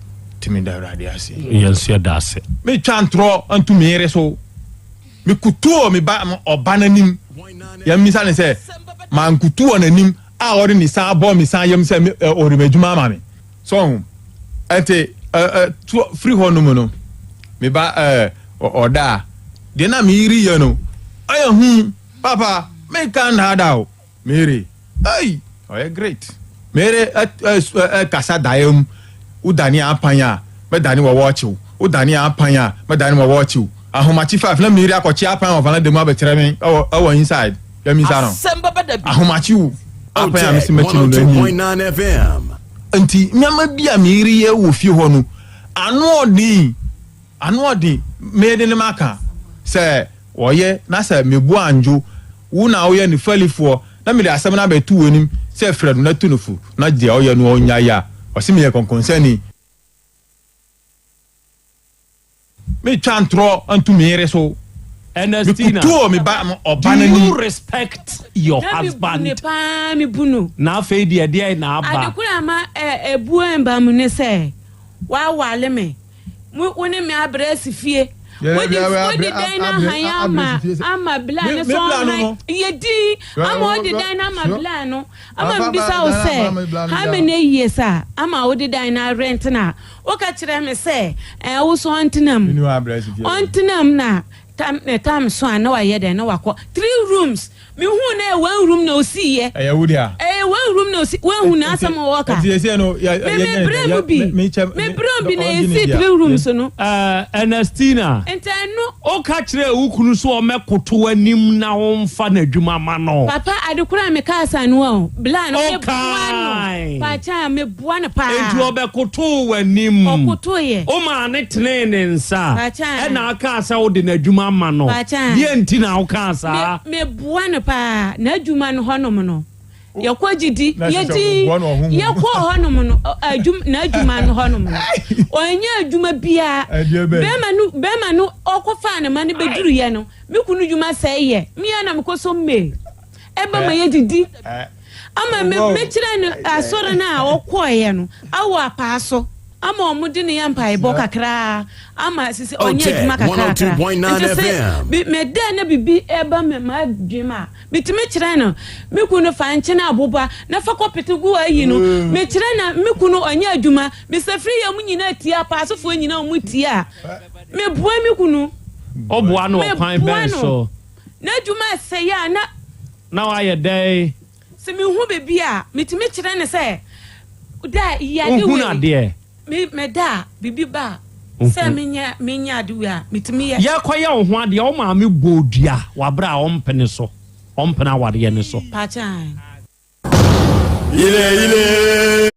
S23: Nti meda Awurade ase.
S21: Yɛn nso yɛda ase.
S23: Metwa ntorɔ nto me yere so. Mekutu wɔ me ba ɔba no anim. Yɛmmisa no sɛ, mankutu wɔ n'anim a ɔde ne nsa abɔ me nsa yam sɛ ɔde m'adwuma ama me. So ɔho? Ɛnti to firi hɔ nom no, me ba ɛɛ. Ɔda a, deɛ na me yere yɛ no, ɔyɛ hu papa, menka nnaadaa o. Me yere, ei, ɔyɛ great. Me yere kasa daeɛ mu, wodane apan a, mɛdane wɔ wɔɔkye wo, wodane apan a, mɛdane wɔ wɔɔkye wo. Ahomakye five na me yere akɔkye apan wɔ valanda mu abɛkyerɛ me ɛwɔ inside. Yɛ misa no. Ahomakye wo apan a mesi mɛkye no no ani. Nti nneɛma bi a me yere yɛ wɔ fie hɔ no, ano ɔden. Ano ɔden, mede ne maka sɛ ɔyɛ na sɛ mebu andwo wo na woyɛ ne falifoɔ na mede asɛm no abɛto w'anim sɛ frɛ no na tu no fo na deɛ ɔyɛ no ɔnnyae a, ɔse meyɛ kɔnkɔnsani. Metwa ntorɔ nto me yere so.
S21: Ernestina,
S23: Mekotoo me ba ɔba
S21: do
S23: no anim.
S21: you respect your
S4: Na mebu
S21: husband?
S4: no paa, mebu no.
S21: Na afei deɛ deɛn na aba?
S4: Ade koro a ama abuo mba mu ne sɛ, woaware me. Mo wo ne me abrɛ asi fie. Wode wode dan no ahan ama ama bla no so ɔhan yɛ din ama wode dan no ama bla no ama mbisa wo sɛ how many years a ama wode dan no arent na woka kyerɛ me sɛ ɛɛ wo so ɔntena mu ɔntena mu na tam ne tam so a na wayɛ dɛn na wakɔ three rooms Mehuu no ɛyɛ one room na osii yɛ.
S23: Ɛyɛ wo dea.
S4: Ɛyɛ one room na osi wahu na asɛm a wɔka.
S23: Ɛti ɛsɛ no yɛ
S4: Me me brɛ mu bi. Me brɛ mu bi na esi three rooms no.
S21: Ɛɛ Ernestina.
S4: Nti ɛno.
S21: Woka kyerɛɛ wo kunu sɛ ɔmmɛkoto w'anim na womfa n'adwuma mma no.
S4: Papa ade koro a mekaa saa no o bla no meboa no
S21: Ɔkae.
S4: paakyɛ meboa no paa.
S21: Enti ɔbɛkotoo w'anim.
S4: Ɔkotoeɛ.
S21: Womaa no tenee ne nsa.
S4: Paakyɛ.
S21: Ɛna akaa sɛ wode n'adwuma ama no.
S4: Paakyɛ.
S21: Deɛ nti na wokaa saa?
S4: Me meboa no paa. N'adwuma no hɔnom no, yɛkɔ gyidi, yɛdi, yɛkɔ hɔnom no, adwuma, n'adwuma no hɔnom no, ɔnyɛ adwuma biara. Bɛrima no, bɛrima no ɔkɔfaa ne ma no bɛduruyɛ no, me kunu dwuma sɛe yɛ. Me ara na mekɔ so mmee. Ɛba ma yɛdidi. Ama me mekyerɛ no asɔre no a ɔkɔeɛ no, awɔ apaa so. Ama wɔn de no yɛ mpaebɔ kakraa ama sisi ɔnyɛ adwuma kakrakra nti sɛ bi meda na bibi ɛba me m'adwene mu a metumi kyerɛ no me kunu fa nkyene aboba na fa kɔpete gu ayi no mekyerɛ na me kunu ɔnyɛ adwuma mesafiri yɛ mu nyinaa tie apaasofoɔ nyinaa wɔn tie a meboa me kunu.
S21: Ɔboa no ɔkwan
S4: Meboa
S21: bɛn
S4: no
S21: so?
S4: n'adwuma ɛsɛe a na.
S21: Na wayɛ dɛn?
S4: Sɛ mehu biribi a, metumi kyerɛ no sɛ, da yi ade
S21: Wohunu
S4: wei.
S21: adeɛ.
S4: Me meda a, biribi ba a, sɛ menyɛ menyɛ ade wei a, metumi yɛ.
S21: Yɛrekɔyɛ wo ho adeɛ, wo maame bɔɔ dua wɔ aberɛ a ɔmpene so, ɔmpene awareɛ no so.
S4: Pakyɛ ae.
S16: Yile yile.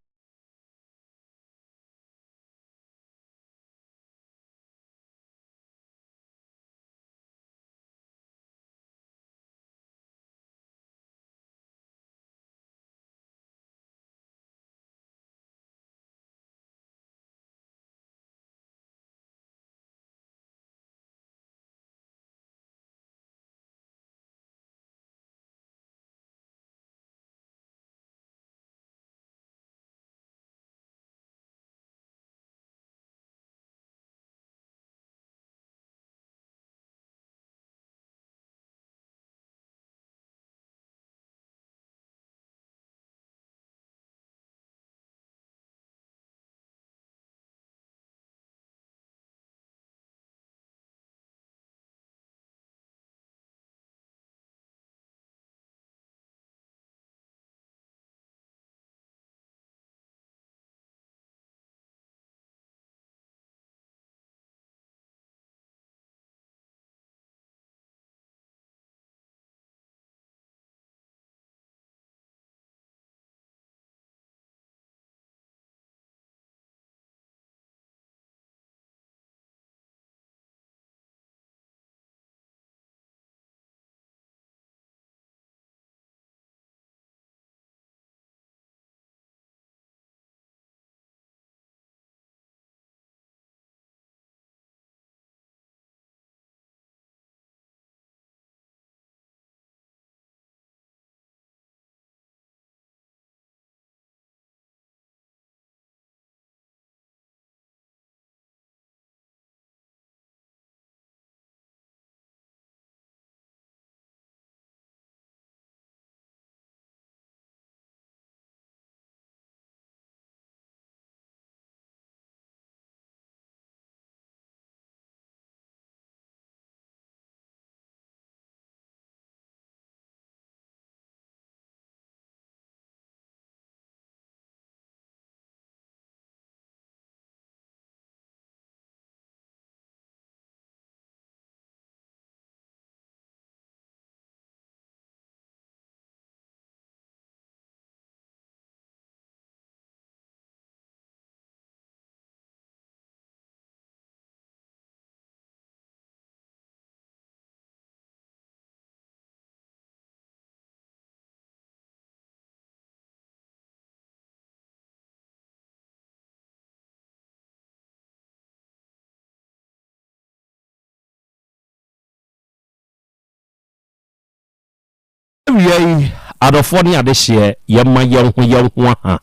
S21: Awia yi, adɔfoɔ ne adehyeɛ, yɛmma yɛn ho yɛn ho aha.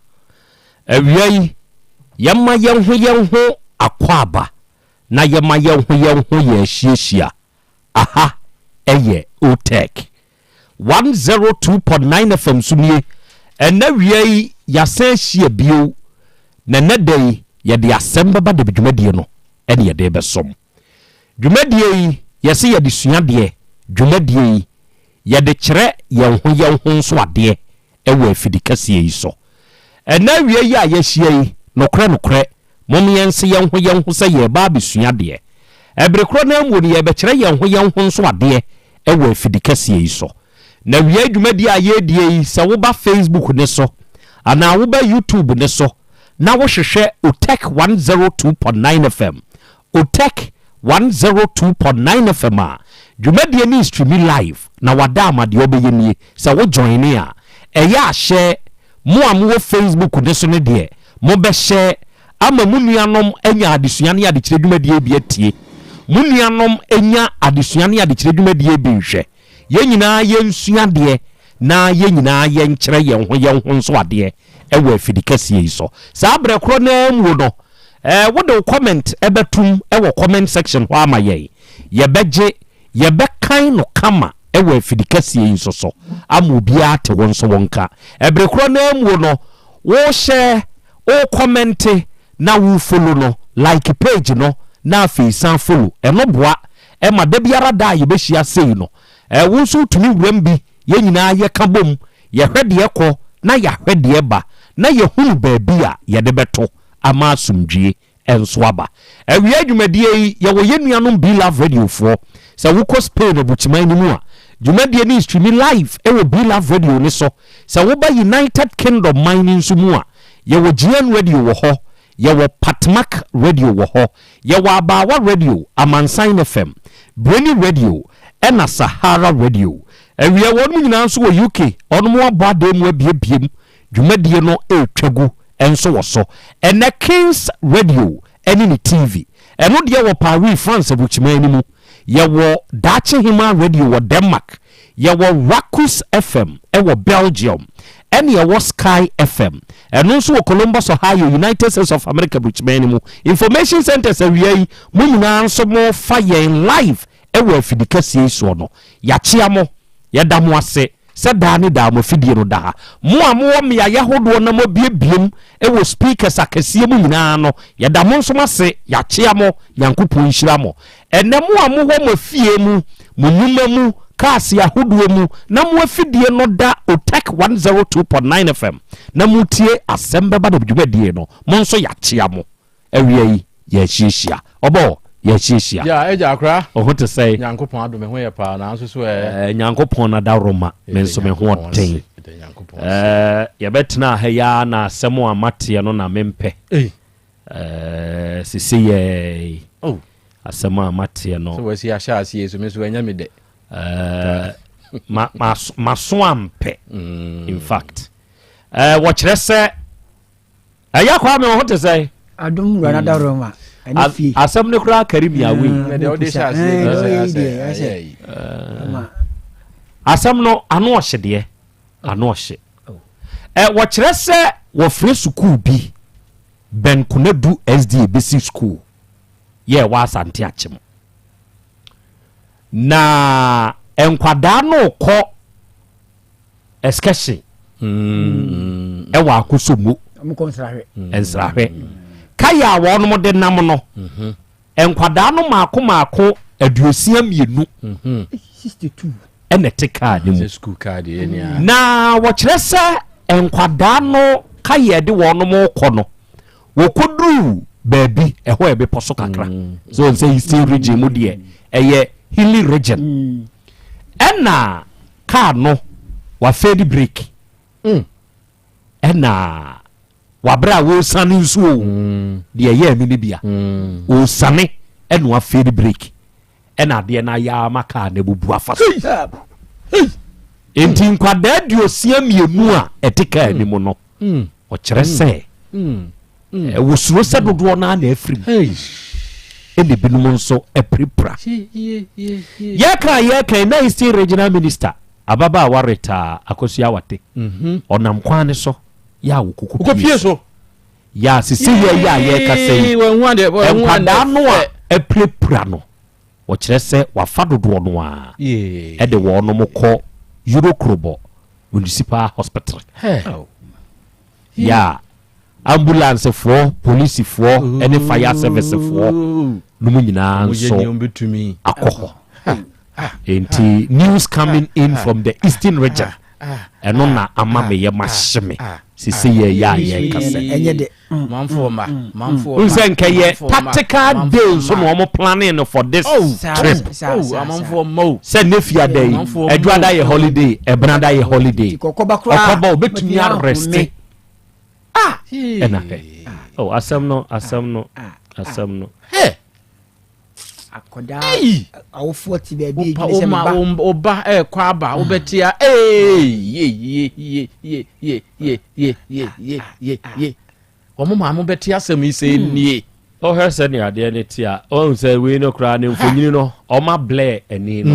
S21: Awia yi, yɛmma yɛn ho yɛn ho akwaaba na yɛma yɛn ho yɛn ho yɛ ahyiahyia. Aha yɛ OTEC 102.9 FM so nie. Ɛnnɛ awia yi, yɛasan ahyia bio, na ɛnnɛ da yi, yɛde asɛm bɛba de dwumadie no ne yɛde rebɛsom. Dwumadie yi, yɛse yɛde sua adeɛ. Dwumadie yi, yɛde kyerɛ yɛn ho yɛn ho nso adeɛ wɔ afidi kɛseɛ yi so. Ɛnnɛ awia yi a yɛahyia yi, nokorɛ nokorɛ, mom yɛnse yɛn ho yɛn ho sɛ yɛreba abɛsua adeɛ. Ɛbere korɔ no ara mu no, yɛrebɛkyerɛ yɛn ho yɛn ho nso adeɛ wɔ afidi kɛseɛ yi so. Na awia yi dwumadie a yɛredie yi, sɛ woba Facebook no so anaa woba YouTube no so na wohwehwɛ Otec 102.9 FM, Otec 102.9 FM a, dwumadie no streami live na wada ama deɛ ɔbɛyɛ nie, sɛ wo joine a, ɛyɛ a hyɛ, mo a mowɔ Facebook no so no deɛ, mobɛhyɛ ama mo nuanom anya adesua ne adekyerɛ dwumadie bi atie, mo nuanom nya adesua ne adekyerɛ dwumadie bi nhwɛ, yɛn nyinaa yɛnsua adeɛ na yɛn nyinaa yɛnkyerɛ yɛn ho yɛn ho nso adeɛ wɔ afidikɛseɛ yi so. Saa berɛ korɔ no ara mu no, wode wo comment bɛtom wɔ comment section hɔ ama yɛn. Yɛbɛgye, yɛbɛkan no kama wɔ afidikɛseɛ yi nso so ama obiara ate wo nso wo nka. Ɛberɛ korɔ no ara mu no, wo share, wo kɔmɛnte na wo follow no, like page no na afei san follow. Ɛno boa ma da biara da a yɛbɛhyia sei no, wo nso wotumi wuram bi, yɛn nyinaa yɛka bom Yɛhwɛ deɛ ɛkɔ na yɛahwɛ deɛ ɛba na yɛhunu baabi a yɛde bɛto ama asomdwie nso aba. Awia dwumadie yi, yɛwɔ yɛn nuanom Be Love Radio foɔ. Sɛ wokɔ Spain abukyiman no mu a, dwumadie no streami live wɔ Be Love Radio no so. Sɛ woba United Kingdom man no nso mu a, yɛwɔ GN Radio wɔ hɔ, Yɛwɔ Patmak Radio wɔ hɔ, yɛwɔ Abaawa Radio, Amansan FM, Breni Radio, ɛna Sahara Radio. Awia wɔnom nyinaa nso wɔ UK, wɔnom abɔ adan mu abiebiem, dwumadie no retwa gu nso wɔ so. Ɛnɛ Kings Radio ɛne ne TV, ɛno deɛ wɔ Paris, France aburukyiman no mu. Yɛwɔ Daakye Hemaa Radio wɔ Denmark, yɛwɔ Rakus FM wɔ Belgium, ɛne yɛwɔ Sky FM, ɛno nso wɔ Columbus, Ohio, United States of America burukyiman no mu. Information Centers awia yi, mo nyinaa nso mofa yɛn live wɔ afidi kɛseɛ yi soɔ no, yɛakyea mo, yɛda mo ase. Sɛ daa ne daa mo afidie no da ha. Mo a mowɔ mmeaeɛ ahodoɔ na moabiebiem wɔ speakers akɛseɛ mu nyinaa no, yɛda mo nso mo ase, yɛakyea mo, Nyankopɔn nhyira mo. Ɛnnɛ mo a mowɔ mo afie mu, mo nnwuma mu, cars ahodoɔ mu na mo afidie no da Otec 102.9 FM na motie Asɛm Bɛba Da dwumadie no, mo nso yɛakyea mo. Awia yi yɛahyiahyia. Ɔbɔ, yɛahyiahyia.
S5: Ya, agya akora.
S21: Wo ho te sɛn?
S5: Nyankopɔn adom, me ho yɛ paa, nanso so ɛ?
S21: Eh, Nyankopɔn adaworoma, me nso me ho ɔden. Eh, yɛbɛtena ha yi ara na asɛm a mateɛ no na mempɛ. Eh, sese yɛ
S5: oh.
S21: Asɛm a mateɛ no.
S5: Sɛ wasi ahyɛ aseɛ so, me nso ɛnyɛ me dɛ.
S21: Eh, ma, ma, maso ampɛ. Mm. In fact, eh, wɔkyerɛ sɛ Ɛyɛ Kwame wo ho te sɛn?
S7: Adom wura na dawuro ma ɛne fie.
S21: Asɛm no koraa kari mi awi. Asɛm no ano ɔhye deɛ ano ɔhye. Ɛ wɔkyerɛ sɛ wɔfrɛ sukuu bi bɛn Konadu SDA basic school yɛ ɛwɔ Asante Akyem. Na nkwadaa no kɔ excursion ɛwɔ Akosombo nsrahwɛ kaya a wɔnom de nam no mhm. nkwadaa no maako maako 62 mhm. ɛna ɛte kaa no mu na wɔkyerɛ sɛ nkwadaa no kaya de wɔnom kɔ no wɔkɔduruu baabi ɛhɔ yɛ bepɔ so kakra mm. so wɔn sɛ eastern region mu deɛ ɛyɛ hilly region mm. ɛna Car no wafeedi break ɛna wabrɛ a wɔresane nso o deɛ ɛyɛ ɛno no bia ɔresane ɛna wafeedi break ɛna adeɛ no ayɛ ama car no abubu afa so nti nkwadaa 62 a ɛte car no mu no ɔkyerɛ sɛ wɔsuro sɛ dodoɔ no ara na afiri mu ɛna ebinom nso apirapira. Yɛka a yɛka na Eastern Regional Minister. Ababaawa Rita Akosua Awate, ɔnam kwan no so yɛ a wɔkɔkɔ pie so. Yɛ a sese yɛ yɛ a yɛrekasa yi, nkwadaa no a apirapira no, wɔkyerɛ sɛ wafa dodoɔ no ara de wɔnom kɔ Eurokrobɔ Municipal Hospital. Yɛ a ambulancefoɔ, polisifoɔ ne fire servicefoɔ no mu nyinaa nso akɔ hɔ. Nti news coming in from the eastern region ɛno na ama me yɛ mahye me sese yɛ yɛ a yɛ kasa yi. N sɛ nkɛ yɛ tactical day nso na wɔn planning no for this trip. Sɛ ne fia da yi adwada yɛ holiday ɛbenada yɛ holiday ɔkɔba obetumi arrest. Ɛna hɛ oh asɛm no asɛm no asɛm no.
S7: Akɔdaa awofoɔ te baabi edwene sɛ meba.
S3: Wo ba ɛɛkɔ aba wobɛte a ee ye ye ye ye ye ye ye ye ye ye ye wɔn maame bɛte asɛm yi sɛ nie.
S21: Wohwɛ sɛnea adeɛ no te a, woahu sɛ wei no koraa ne mfonini no, ɔma blɛ ani no.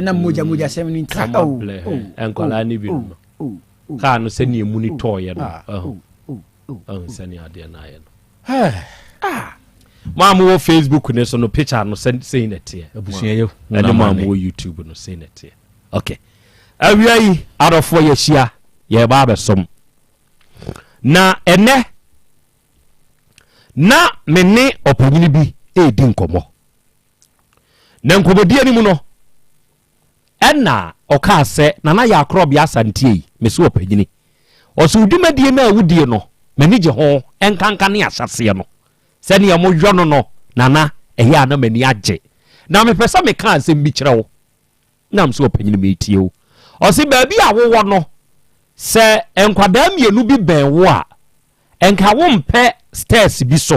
S7: Ɛna mogya mogya sɛm no nti.
S21: Ɔma blɛ nkwadaa no bi no. Kaa no sɛnea emu no tɔɔyɛ no, ahu ahu sɛnea adeɛ no ayɛ no. Mo a mowɔ Facebook ne so no picture no sɛ sei na ɛteɛ.
S3: Abusua yɛ hu
S21: ɛne mo a mowɔ YouTube no sei na ɛteɛ. Okay. Awia yi adɔfoɔ yɛahyia yɛreba abɛsom. Na ɛnɛ na me ne ɔpanyini bi redi nkɔmmɔ. Na nkɔmmɔdie no mu no ɛna ɔkaa sɛ Nana Yaakorɔbea Asanteɛ yi mese ɔpanyini. Ɔse wo dwumadie no a wodie no m'ani gye ho ɛnkanka ne ahyɛseɛ no sɛdeɛ moyɔ no no Nana ɛyɛ a na m'ani agye na mepɛ sɛ meka asɛm bi kyerɛ wo na mese ɔpanyini metie wo. Ɔse baabi a wowɔ no sɛ nkwadaa mmienu bi bɛn wo a nka wompɛ stairs bi so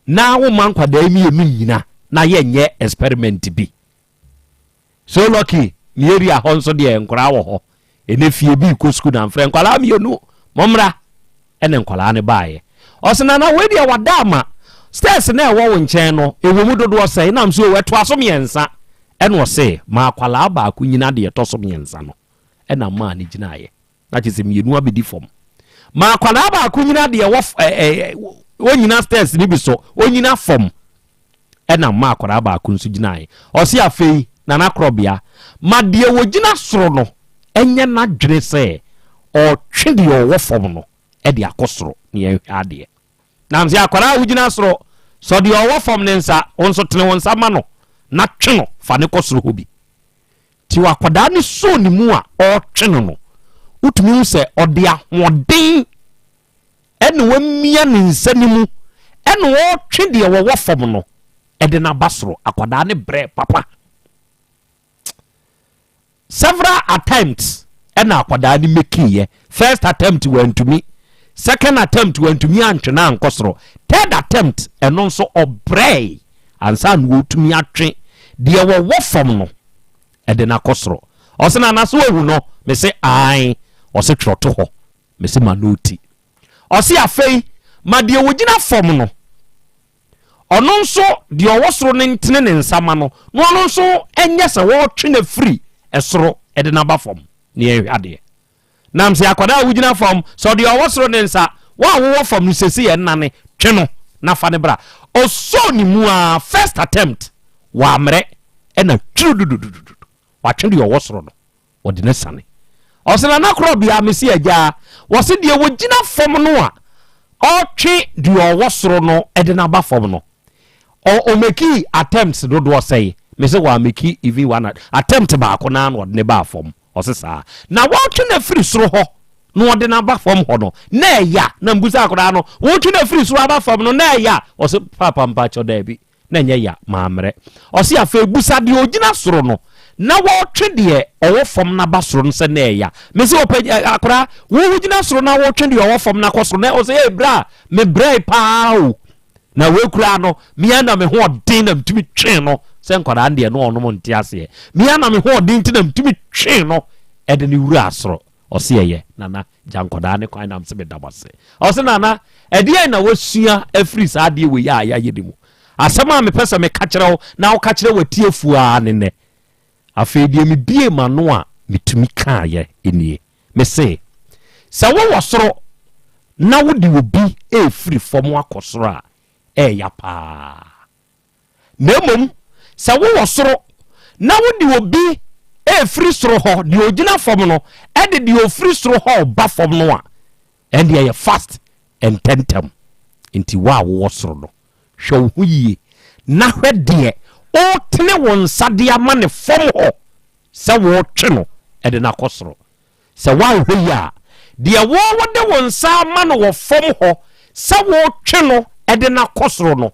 S21: na womma nkwadaa mmienu nnyina na yɛnyɛ experiment bi. So lucky me area hɔ nso deɛ nkwadaa wɔ hɔ. Ɛnɛ fie bi rekɔ sukuu na mfrɛ nkwadaa mmienu mommra ɛna nkwadaa no baeɛ. Ɔse nana wei deɛ wada ama stairs na ɛwɔ wo nkyɛn no ɛwɔ mu dodoɔ sɛn nam so ɛtoa so mmiɛnsa ɛna ɔse ma akwadaa baako nyina deɛ ɛtɔ so mmiɛnsa no ɛna maa no gyinaeɛ. Na kyerɛ sɛ mmienu abɛdi fam. Ma akwadaa baako nyina deɛ wɔ ɛ ɛ ɔnyina stairs no bi so, ɔnyina fam. Ɛna ma akwadaa baako nso gyinaeɛ. Ɔse afei, Nana Korɔbea, ma deɛ ɔgyina soro no nyɛ n'adwene sɛ ɔretwe deɛ ɔwɔ fam no de akɔ soro na yɛnhwɛ adeɛ. Na sɛ akwadaa a wogyina soro sɔ deɛ ɔwɔ fam no nsa, wo nso tene wo nsa ma no na twe no fa no kɔ soro hɔ bi. Nti akwadaa no soo ne mu a ɔretwe no no, wotumi hu sɛ ɔde ahoɔden ɛna wamia ne nsa no mu ɛna ɔretwe deɛ wɔwɔ fam no ɛde no aba soro. Akwadaa no brɛ papa. Several attempts ɛna akwadaa no mekiiɛ. First attempt wantumi, second attempt wantumi antwe no ankɔ soro, third attempt ɛno nso ɔbrɛe ansa na ɔtumi atwe deɛ wɔwɔ fam no ɛde no akɔ soro. Ɔse na anaso wahu no? Mese ae. Ɔse twerɛ to hɔ. Mese ma no ti. Ɔse afei ma deɛ wɔgyina fam no ɔno nso deɛ ɔwɔ soro no ntene ne nsa ma no na ɔno nso nyɛ sɛ wɔretwe no afiri ɛsoro ɛde no aba fam na yɛnhwɛ adeɛ. Nam sɛ akwadaa a wogyina fam, sɛ ɔde ɔwɔ soro ne nsa, wo a wowɔ fam no sese yɛ nnane, twe no na fa no bra. Ɔsɔɔ ne mu ara, first attempt, wammrɛ, ɛna twirudududududu, watwe deɛ ɔwɔ soro no, ɔde no asiane. Ɔse Nana Korɔbea, mese agyaa, wɔse deɛ wɔgyina fam no a ɔtwe deɛ ɔwɔ soro no de no aba fam no, Ɔ ɔmekii attempts dodoɔ sɛn? Mese wameki even one attempt baako naa na ɔde no baa fam. Ɔse saa. Na wɔtwe no afiri soro hɔ na ɔde no aba fam hɔ no, na ɛya. Na mbusa akwadaa no, wotwe no afiri soro aba fam no, na ɛya? Ɔse paapa mpakyɛw daabi, na ɛnyɛ ya, mammrɛ. Ɔse afei busa deɛ ɔgyina soro no na wɔtwe deɛ ɔwɔ fam no aba soro no sɛ na ɛya. Mese ɔpɛ akwadaa, wo wogyina soro na wotwe deɛ ɔwɔ fam no akɔ soro na ɔse ee bra, mebrɛe paa o. Na wei koraa no, me ara na me ho ɔden na metumi twee no sɛ nkwadaa no deɛ na ɔnom nte aseɛ. Me ara na me ho ɔden nti na metumi twee no de no wuraa soro. Ɔse ɛyɛ, Nana, gya nkwadaa no kwan na mese meda mo ase. Ɔse Nana, ɛdeɛn na wasua afiri saa adeɛ wei a yɛayɛ no mu? Asɛm a mepɛ sɛ meka kyerɛ wo na woka kyerɛ w'atiefoɔ ara ne nnɛ. Afei deɛ mebuee m'ano a metumi kaeɛ nie. Mese, sɛ wowɔ soro na wode obi refiri fam akɔ soro a, ɛyɛ paa. Na mmom sɛ wowɔ soro na wode obi refiri soro hɔ, deɛ ɔgyina fam no de deɛ ɔfiri soro hɔ reba fam no a, ɛnde ɛyɛ fast, ntɛntɛm. Nti wo a wowɔ soro no, hwɛ wo ho yie na hwɛ deɛ woretene wo nsa de ama no fam hɔ sɛ woretwe no de no akɔ soro. Sɛ woanhwɛ yie a, deɛ wo wode wo nsa ama no wɔ fam hɔ sɛ woretwe no de no akɔ soro no,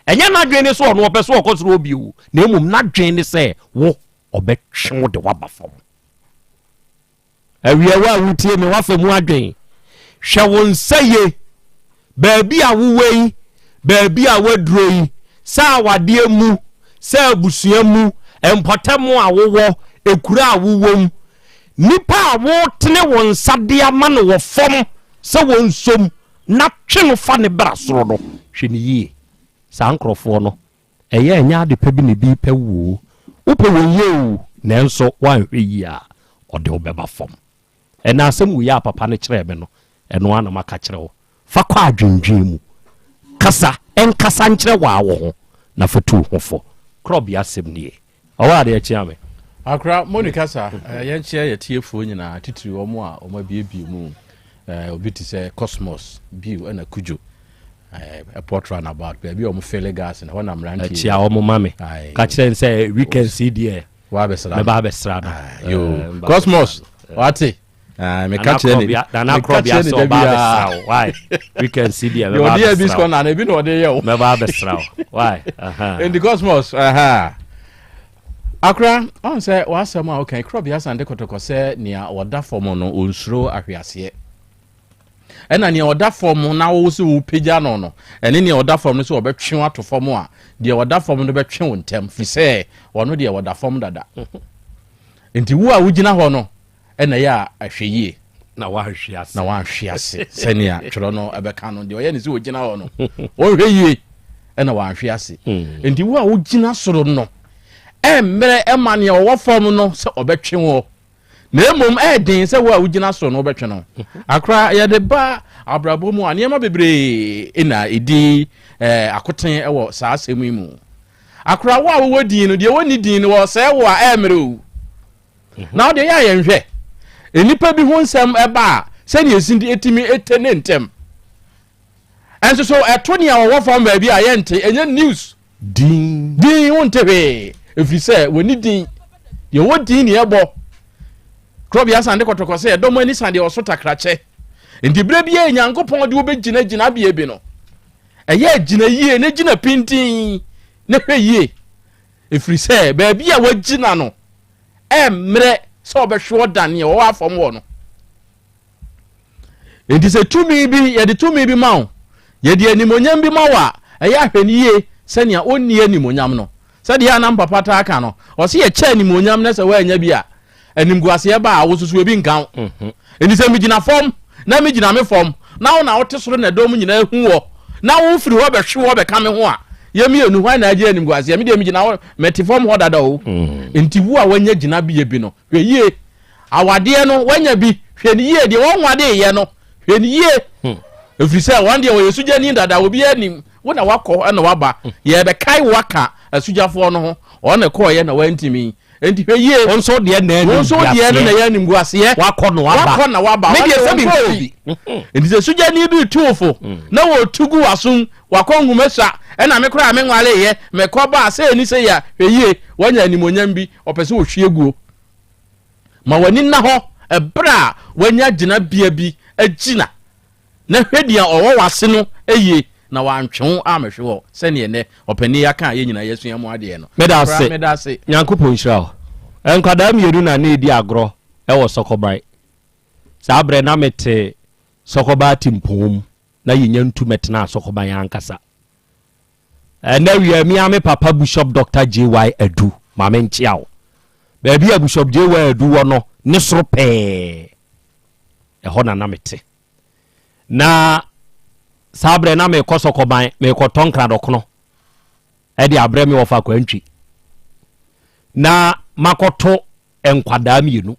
S21: ɛnyɛ n'adwene ne sɛ ɔno ɔpɛ sɛ ɔkɔ soro hɔ bio, na mmom n'adwene ne sɛ wo ɔbɛtwe wo de woaba fam. Awia wo a wotie me, woafa mu adwen. Hwɛ wo nsa yie. Baabi a wowɔ yi, baabi a woaduro yi, sɛ awadeɛ mu, sɛ abusua mu, mpɔtam a wowɔ, ekuro a wowɔ mu, nipa a wotene wo nsa de ama no wɔ fam sɛ wɔnsom na twe no fa ne bra soro no, hwɛ no yie. Saa nkorɔfoɔ no, ɛyɛ a ɛnyɛ ade pa bi na ebi repɛ wo oo, wopɛ wɔn yie oo, nanso woanhwɛ yie a, ɔde wo bɛba fam. Ɛnna asɛm wei a papa no kyerɛɛ me no, ɛno ara na maka kyerɛ wo. Fa kɔ adwendwen mu. Kasa, nkasa nkyerɛ wo ara wo ho, na fa tu wo ho fo. Korɔbea asɛm nie. Ɔwɔ adeɛ kyea me.
S3: Akora, Moni kasa, eh, yɛnkyea yɛ tiefoɔ nyinaa, titiri wɔn a wɔn abiebie mu, eh, obi te sɛ Cosmos, Bill ɛna Kujo, eh, airport runabout, baabi a wɔn fele gas na hɔ na mmeranteɛ.
S21: Kyea wɔn ma me. Ka kyerɛ n sɛ weekends yi deɛ.
S3: Wabɛsra no.
S21: Mɛba abɛsra no.
S3: Yo, Cosmos, wate. Ah, meka kyerɛ ne
S21: nana korɔbea sɛ ɔba abɛsra wo why weekend si deɛ mɛba
S3: abɛsra wo biscon na ebi na ɔde yɛ wo
S21: mɛba abɛsra wo why
S3: nti cosmos aha akora ɔn sɛ w'asɛm a woka korɔbea sande kɔtɔkɔ sɛ nea ɔda fam no ɔnsuro ahweaseɛ ɛna nea ɔda fam na wo sɛ wopagya no no ɛne nea ɔda fam no sɛ ɔbɛtwe wo ato fam a deɛ ɔda fam no bɛtwe wo ntɛm firi sɛ ɔno deɛ ɔda fam dada nti wo a wogyina hɔ no ɛna ɛyɛ a ahwɛ yie
S21: na wanhwe ase
S3: na wanhwe ase sɛnea twerɛ no ɛbɛka no deɛ ɔyɛ ne sɛ ɔgyina hɔ no ɔnhwɛ yie ɛna wanhwe ase hmm. nti wo a wogyina soro no ɛmmerɛ ɛma nea ɔwɔ fam no sɛ ɔbɛtwe wɔ na mmom ɛɛden sɛ wo a wogyina soro no wobɛtwe no akora yɛde ba abrabɔ mu a nneɛma bebree na ɛdi eh, akoten wɔ saa asɛm yi mu akora wo a wowɔ din no deɛ wɔnni din no wɔsɛe wo a ɛmmerɛ o Na ɔde yɛ a yɛnhwɛ nnipa bi ho nsɛm ɛba a sɛnea esi etumi ete ne ntɛm. Ɛnso so ɛto nea ɔwɔ fam baabi a yɛnte ɛnyɛ news.
S21: Din.
S3: Din wonte hwee ɛfiri sɛ wɔni din. Deɛ ɔwɔ din ne ɛbɔ. Korɔbea sande kɔtɔkɔ sɛ ɛdɔm ani sa deɛ ɔso takrakyɛ. Nti berɛ biara Nyankopɔn de wobɛgyina gyinabea bi no, ɛyɛ gyina yie na gyina pintinn na hwɛ yie. Ɛfiri sɛ baabi a wagyina no ɛmmerɛ sɛ ɔbɛhwe ɔda neɛ ɔwɔ afam hɔ no. Enti sɛ tumi bi, yɛde tumi bi ma wo, yɛde animonyam bi ma wo a, ɛyɛ ahwɛ no yie sɛnea ɔnni animonyam no. Sɛdeɛ a na mpapa taa ka no, ɔse yɛkyɛ animonyam na sɛ woannya bi a, animguaseɛ ba a, wo soso ebi nka wo. Mhm. Enti sɛ megyina fam na megyina me fam na wo na wote soro na dɔm nyinaa hu wɔ na wofiri hɔ bɛhwe hɔ bɛka me ho a, yɛ mmienu hwan na agye animguaseɛ? Me deɛ megyina hɔ mɛte fam hɔ dada o. Mm. Enti wo a woanya gyinabea bi no, hwɛ yie. Awadeɛ no, woanya bi, hwɛ no yie. Deɛ wɔnwadeeɛ no, hwɛ no yie. Hmm. Ɛfiri sɛ wɔn deɛ wɔyɛ sugyani dada, obiara nim. Wo na wakɔ na waba. Hmm. Yɛbɛkae wo aka asugyafoɔ no ho. Wɔn na ɛkɔɔyɛ na wɔantumi. Enti hwɛ yie.
S21: Wo nso deɛ na
S3: Wo nso deɛ no na ɛyɛ animguaseɛ.
S21: Wakɔ na waba.
S3: Wakɔ na waba.
S21: Me deɛ sɛ menkɔ obi.
S3: Enti sɛ sugyani bi retu wo fo mm. na wɔtu gu w'asom, wakɔ nhoma sua, ɛna me koraa menwareeɛ, mekɔ baa sɛ ɛni sɛ yɛ a, hwɛ yie, wanya animuonyam bi, ɔpɛ sɛ ɔhwie guo. Ma w'ani nna hɔ ɛberɛ a wanya gyinabea bi agyina. Na hwɛ deɛ ɔwɔ w'ase no yie, na wantwe wo ammɛhwe hɔ, sɛdeɛ nnɛ ɔpanin yi aka a yɛn nyinaa yɛasua mu adeɛ no.
S21: Meda ase. Meda ase. Nyankopɔn nhyira wo. Nkwadaa mmienu na na ɛredi agorɔ wɔ Sɔkɔban. Saa berɛ na mete Sɔkɔban atempɔn mu, na yɛnya ntu mɛtenaa Sɔkɔban ankasa. Ɛnɛ awia me ara me papa Bushop Doctor JY Adu, ma menkyea wo. Baabi a Bushop JY Adu wɔ no, ne soro pɛɛ, ɛhɔ na na mete. Na saa berɛ na mekɔ sɔkɔban mekɔtɔ nkradɔkono ɛde abrɛ me wɔfa kwantwi na makɔto nkwadaa mmienu.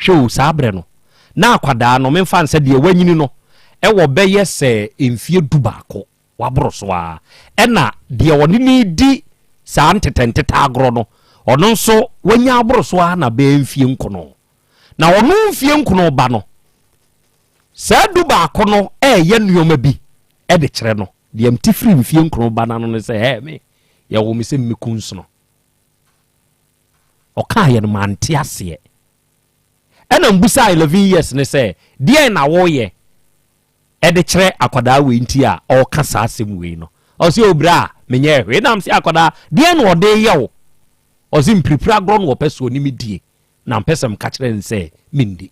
S21: Hwɛ o, saa berɛ no, na akwadaa no, memfa no sɛ deɛ wanyini no, wɔ bɛyɛ sɛ mfeɛ dubaako, waboro so ara. Ɛna deɛ ɔne no redi saa ntetɛntetɛ agorɔ no, ɔno nso wanya aboro so ara na bɛyɛ mfeɛ nkono. Na ɔno mfeɛ nkono ba no, saa dubaako no reyɛ nneɛma bi de kyerɛ no. Deɛ mete firi mfeɛ nkono ba no ano ne sɛ, hɛ me, yɛwoo me sɛ mmeku nsono. Ɔkaeɛ no mante aseɛ. Ɛna mbusaa 11 years no sɛ, deɛn na woyɛ de kyerɛ akwadaa wei nti a ɔreka saa asɛm wei no? Ɔse o bra, menyɛɛ hwee. Ɛna mese akwadaa, deɛn na ɔde yɛ wo? Ɔse mpiripiri agorɔ na ɔpɛ sɛ ɔne me die, na mpɛ sɛ meka kyerɛ no sɛ mendi.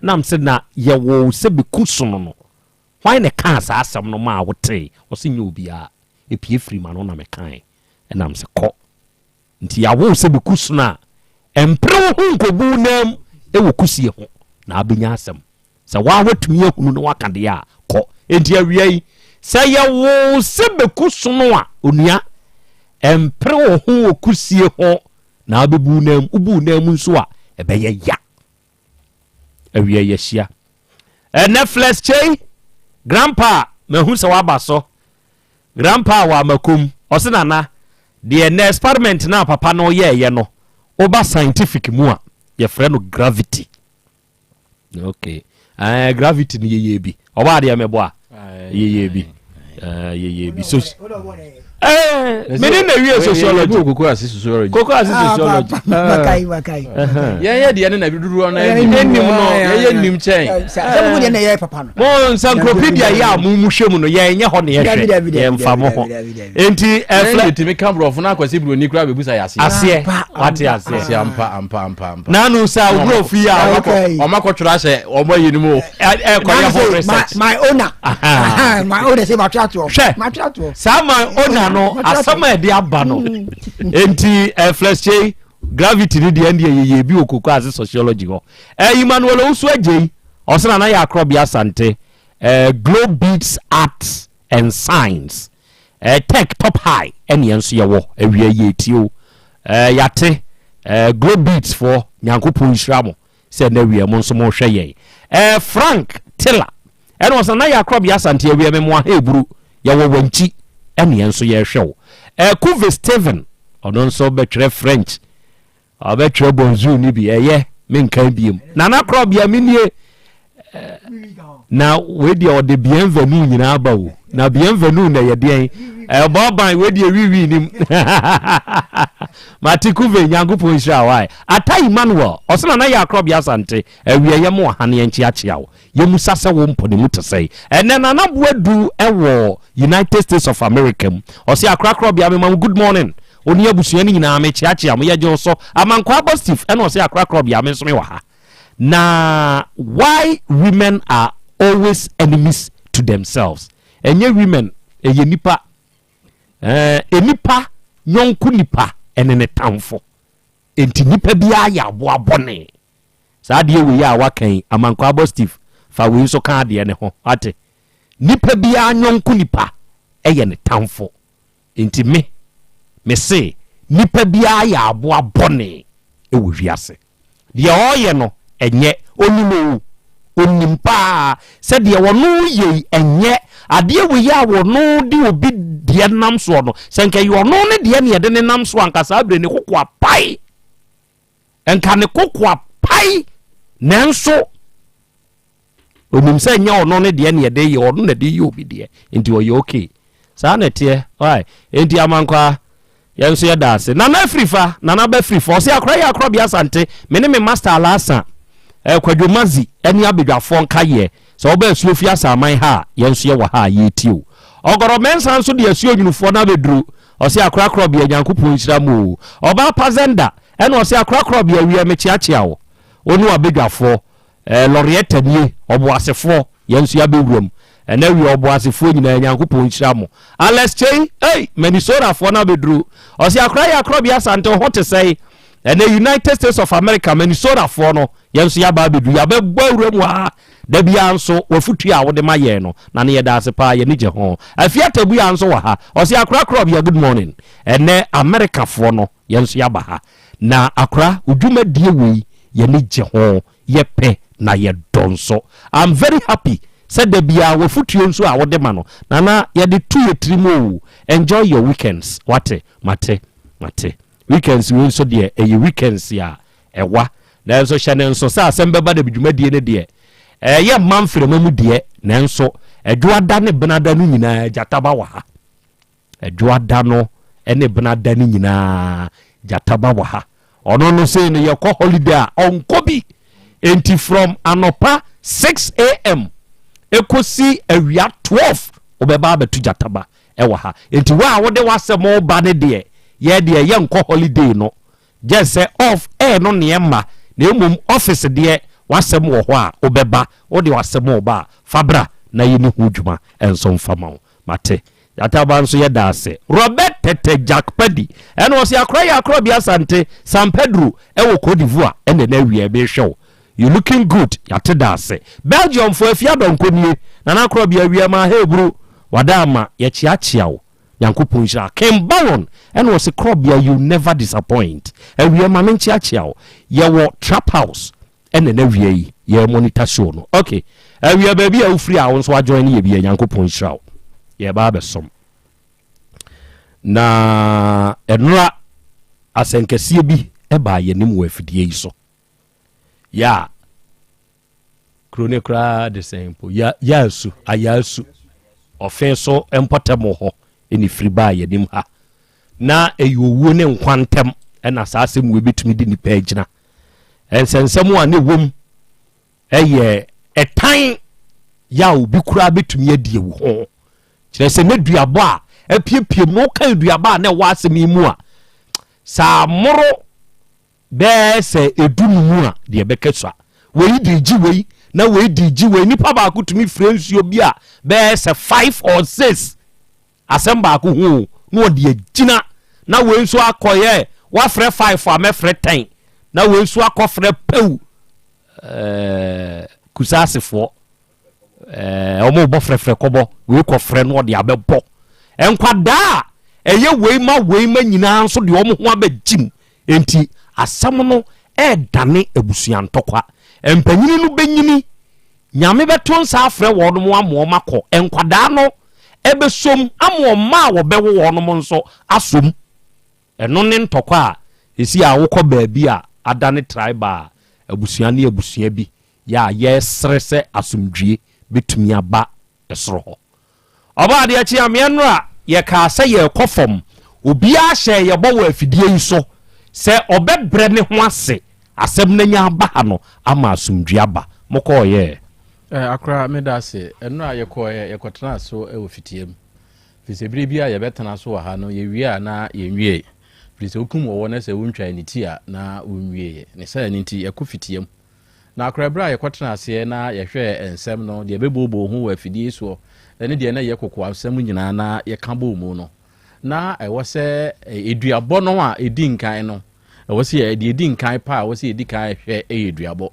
S21: Ɛna mese na yɛwoo wo sɛ bɛku sono no, hwan na ɛkaa saa asɛm no maa wotee? Ɔse nyɛ obiara, ɛpue firii m'ano na mekaeɛ. Ɛna mese kɔ. Nti yɛawo wo sɛ bɛku sono a, mpere wo ho nkɔgu wo nan mu wɔ kusie ho na abɛnya asɛm. Sɛ woa woatumi ahunu na woaka deɛ a, kɔ. Enti awia yi, sɛ yɛwo wo sɛ bɛku sono a, onua, mpere wo ho wɔ kusie ho na abɛbu wo nan mu. Wobu wo nan mu nso a, ɛbɛyɛ ya. Awia yi yɛahyia. Ɛnɛ Flex Kyei, Grandpa, mahu sɛ woaba so. Grandpa wɔ amakom, ɔse Nana, deɛ nnɛ experiment no a papa no yɛɛyɛ no, woba scientific mu a, yɛfrɛ no gravity. Ok, eh, gravity no yɛyɛ bi. Ɔbaa deɛ meboa, yɛyɛ bi. Eh, yɛyɛ bi. So, eh, mene na wie sociology.
S3: Koko ase sociology.
S21: Koko ase ah, sociology.
S7: Makai, makai.
S3: Yɛn yɛ deɛ no na dodoɔ no anim no yɛyɛ nim kyɛn.
S7: Sɛ mo deɛ na yɛ papa no.
S21: Mo encyclopedia yi a mo mu hwɛ mu no yɛn nyɛ hɔ na yɛhwɛ yɛn fa mo ho. Enti
S3: ɛflɛ. Yɛn tumi ka borɔfo na akwasi buroni kura bɛbusa yɛ aseɛ.
S21: Aseɛ wate aseɛ.
S3: Aseɛ ampa ampa ampa ampa.
S21: Nanu sɛ oburofo yi a.
S3: Ɔmo akɔtwerɛ ahyɛ ɔmo ayi no mu o.
S21: Ɛkɔyɛ ho research.
S7: My owner. My owner sɛ matwerɛ atoɔ.
S21: Hwɛ saa my owner no asɛm a ɛde aba no. Enti ɛflɛ hyɛ Gravity no deɛ ɛndeɛ yɛyɛ bi wɔ koko ase sociology hɔ. Eh, Emmanuel Owusu Agyei, ɔse Nana yɛ Akorɔbea Asante, eh, Glow Beats Arts and Science, eh, Tech Top High ɛne yɛn nso yɛwɔ, awia yi yɛretie o. Eh, yɛate, eh, Glow Beats foɔ, Nyankopɔn nhyira mo sɛ ɛnɛ awia mo nso mohwɛ yɛn. Eh, Frank Tiller, ɛna ɔse Nana yɛ Akorɔbea Asante, awia me moa Hebru, yɛwɔ wankyi ɛne yɛn nso yɛrehwɛ wo. Kuve Steven, ɔno nso bɛtwerɛ French, ɔbɛtwerɛ bonjour no bi, ɛyɛ menkan biem. Nana Korɔbea menie, na wei deɛ ɔde bienvenue nyinaa ba o, na bienvenue na ɛyɛ deɛn? Ɛbɔ ban wei deɛ wiwi nim. Mate Kuve, Nyankopɔn nhyira wo ae. Ata Emmanuel, ɔse Nana yɛ Akorɔbea Asante, awia yɛ mo ɔhane yɛnkyeakyea wo. Yɛmmisa sɛ wo mpo ne mu te sɛn? Ɛnnɛ Nana Boadu wɔ United States of America mu. Ɔse akorakorɔbea mema mo good morning. Wo ne abusua no nyinaa mekyeakyea mo. Yɛgye wo so. Amankwaa Bostif ɛna ɔse akorakorɔbea me nso me wɔ ha. Na why women are always enemies to themselves? Ɛnyɛ women, ɛyɛ nipa. Ɛɛ nipa yɔnko nipa ɛne ne tamfo. Enti nipa biara yɛ aboa bɔne. Saa adeɛ wei a waka yi, Amankwaa Steve, fa wei nso ka adeɛ no ho, wate? Nipa biara yɔnko nipa yɛ ne tamfo. Enti me, mese nipa biara yɛ aboa bɔne wɔ wiase. Deɛ ɔreyɛ no, ɛnyɛ. Ɔnim o, ɔnim paa sɛ deɛ ɔno reyɛ yi, ɛnyɛ. Adeɛ wei a ɔno de obi deɛ nam soɔ no, sɛ nka ɛyɛ ɔno ne deɛ na yɛde ne nam so a, nka saa berɛ ne koko apae. Nka ne koko apae, nanso onim sɛ nyɛ ɔno ne deɛ ne ɛde yɛ ɔno na ɛde yɛ obi deɛ nti ɔyɛ okay saa na ɛteɛ why nti amankwaa yɛn nso yɛda ase nana afirifa nana ba afirifa ɔsɛ akora yɛ akora bi asante me ne me master alaasa eh, kwadwo mazi ɛne abadwafoɔ nka yɛ sɛ wɔba asuo fi asaman ha a yɛn nso yɛwɔ ha a yɛtie o ɔgɔrɔ mɛnsa nso de asuo nwunufoɔ no abɛduru ɔsɛ akora korɔ bea nyankopɔn nhyira mu o ɔbaa pazenda ɛna ɔsɛ akora korɔ bea wiɛ mekyeakyea wo wo ne wabadwafoɔ Eh, Lorietta nie, ɔboasefoɔ, yɛn nso yɛabɛwura mu. Ɛnɛ awia ɔboasefoɔ nyinaa, Nyankopɔn nhyira mo. Alex Kyei, ei, Minnesotafoɔ no abɛduru. Ɔse akora yɛ akorɔbea Asante, wo ho te sɛn? Ɛnɛ United States of America, Minnesotafoɔ no, yɛn nso yɛaba abɛduru. Yɛabɛbɔ awura mu ha. Da biara nso, w'afotuo a wode ma yɛn no, na ne yɛda ase paa, yɛni gye ho. Afia Tabuya nso wɔ ha. Ɔse akora korɔbea, good morning. Ɛnɛ Americafoɔ no, yɛn nso yɛaba ha. Na akora, wo dwumadie wei, yɛni gye ho. Yɛpɛ na yɛdɔ nso. I'm very happy sɛ da biara w'afutuo nso a wode ma no Nana yɛde to yɛ tirim oo. Enjoy your weekends wate. Mate mate. Weekends wei nso deɛ ɛyɛ weekends a ɛwa. Nanso hyɛ no nso sɛ asɛm bɛba da bi dwumadie no deɛ ɛyɛ mma mframa mu deɛ nanso Adwoada ne Benada no nyinaa gyata ba wɔ ha. Adwoada no ne Benada no nyinaa gyata ba wɔ ha. Ɔno no sei no yɛkɔ holiday a ɔnkɔ bi. Enti from anɔpa 6am ɛkɔsi awia 12 wobɛba abɛto gyata ba ɛwɔ ha. Enti wo a wode w'asɛm reba no deɛ yɛ deɛ yɛnkɔ holiday no Gyɛ sɛ off air no neɛ mma na mmom office deɛ w'asɛm wɔ hɔ a wobɛba, wode w'asɛm reba a fa bra na yɛni ho dwuma nso mfa ma wo. Mate. Yataba nso yɛda ase. Robert Tete Jack Paddy ɛna ɔse akora yɛ akora bi Asante San Pedro ɛwɔ Cote d'Ivoire ɛna ɛna awia mehwɛ wo. You looking good yate da ase. Belgium foɔ afie adɔnkɔ nie Nana akora bi awia ma ahebru wada ama yɛkyeakyea wo. Nyankopɔn nhyira. King Baron ɛna ɔse Krɔbea you never disappoint. Awia ma me nkyeakyea wo. Yɛwɔ trap house ɛna na awia yi yɛ monitor show no. Ok awia baabi a wofiri a wo nso wa join yɛ bia Nyankopɔn nhyira wo. Yɛba abɛsom. Na ɛnora asɛnkɛseɛ bi ɛbaa yɛnim wɔ afidie yi so. Yɛ a Kuro no koraa de sɛn mpo? Ya, Yaasu, Ayaasu. Ɔfe so mpɔtam hɔ na ɛfiri baa yɛn anim ha. Na ɛyɛ owuo ne nkwa ntam na saa asɛm wei bɛtumi de nipa agyina. Nsɛnsɛm a na ɛwɔ mu ɛyɛ ɛtan yɛ a obi koraa bɛtumi adi awu ho. Kyerɛ sɛ na duabɔ a apiepiem na woka duabɔ a na ɛwɔ asɛm yi mu a saa mmoro Bɛyɛ sɛ edu no mu a, deɛ ɛbɛka sua. Wei de gye wei, na wei de gye wei. Nipa baako tumi frɛ nsuo bi a bɛyɛ sɛ five or six asɛm baako ho o, na ɔde agyina. Na wei nso akɔyɛ wafrɛ five a mɛfrɛ ten, na wei nso akɔfrɛ pew ɛɛ kusasefoɔ. Ɛɛ wɔn bɔ frɛfrɛ kɔbɔ, wei kɔfrɛ na ɔde abɛbɔ. Nkwadaa a ɛyɛ wei ma wei ma nyinaa nso deɛ wɔn ho abɛgyim. Enti asɛm no ɛredane abusua ntɔkwa. Mpanyini no bɛnyini, Nyame bɛto nsa afrɛ wɔn ama wɔn akɔ. Nkwadaa no ɛbɛsom ama wɔn mma a wɔbɛwo wɔn nso asom. Ɛno ne ntɔkwa a ɛsi a wokɔ baabi a adane tribal abusua ne abusua bi yɛ a yɛresrɛ sɛ asomdwie bɛtumi aba soro hɔ. Ɔbaa adeɛ kye ameɛ nnora yɛkaa sɛ yɛrekɔ fam. Obiara hyɛɛ yɛ bɔ wɔ afidie yi so sɛ ɔbɛbrɛ ne ho ase asɛm no anya aba ha no ama asomdwie aba. Mokɔɔyɛɛ?
S5: Eh, akora meda ase. Nnora yɛkɔɔɛ, yɛkɔtenaa so wɔ fitia mu. Firi sɛ berɛ biara yɛbɛtena so wɔ ha no, yɛwie a na yɛnwieɛ. Firi sɛ wokum ɔwɔ na sɛ wontwaa ne ti a na wonwieɛ. Ne saa no nti yɛkɔ fitia mu. Na koraa berɛ a yɛkɔtenaa aseɛ na yɛhwɛɛ nsɛm no, deɛ ɛbɛbooboo ho wɔ afidie yi soɔ ne deɛ na ɛyɛ kokoamsɛm nyinaa na yɛka bɔɔ mu no, na ɛwɔ sɛ duabɔ no a ɛdi nkan no, ɛwɔ sɛ yɛ, deɛ ɛdi nkan pa a ɛwɔ sɛ yɛdi kan hwɛ yɛ duabɔ.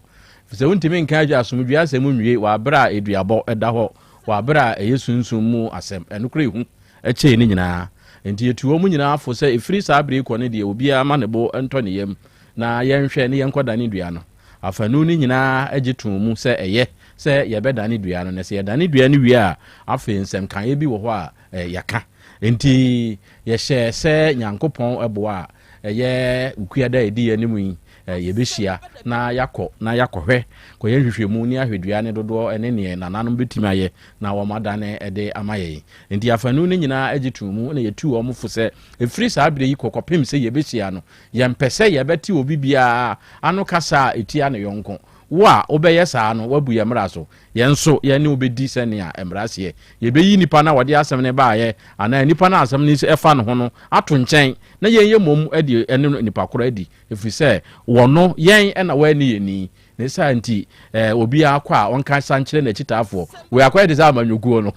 S5: Ɛfiri sɛ wontumi nka asomdwoeɛ asɛm nwie wɔ aberɛ a duabɔ da hɔ, wɔ aberɛ a ɛyɛ sunsum mu asɛm. Ɛno koraa ɛhu kyɛe ne nyinaa. Enti yɛtu wɔn nyinaa fo sɛ ɛfiri saa berɛ yi kɔ no deɛ obiara ma ne bo ntɔ ne yam na yɛnhwɛ ne yɛnkɔdane dua no. Afanu no nyinaa gye too mu sɛ ɛyɛ sɛ yɛbɛdane dua no, na sɛ yɛdane dua no wie a, afei nsɛmkaeɛ bi wɔ hɔ a yɛka. Enti yɛhyɛɛ sɛ Nyankopɔn boa a, ɛyɛ Wukuada a ɛdi yɛn anim yi, yɛbɛhyia na yɛakɔ na yɛakɔhwɛ, kɔyɛ nhwehwɛmu ne ahwɛ dua no dodoɔ ne neɛ nananom bɛtumi ayɛ na wɔadane de ama yɛn. Enti afanu no nyinaa gye too mu na yɛtuu wɔn fo sɛ ɛfiri saa berɛ yi kɔ kɔpem sɛ yɛbɛhyia no, Yɛmpɛ sɛ yɛbɛte obi biara ano kasa a etia ne yɔnko. Wo a wobɛyɛ saa no, woabu yɛn mmara so. Yɛn nso, yɛne wo bedi sɛnea mmara seɛ. Yebeyi nipa no a ɔde asɛm no baeɛ anaa nipa no a asɛm no fa ne ho no ato nkyɛn, na yɛn yɛ mmom de ɛne nipa korɔ adi, ɛfiri sɛ wɔno, yɛn na wɔanni yɛn ni. Ne saa nti, eh, obiara kɔ a ɔnka sa nkyerɛ n'akyitaafoɔ. Wei akɔyɛ te sɛ amanyɔkuo no.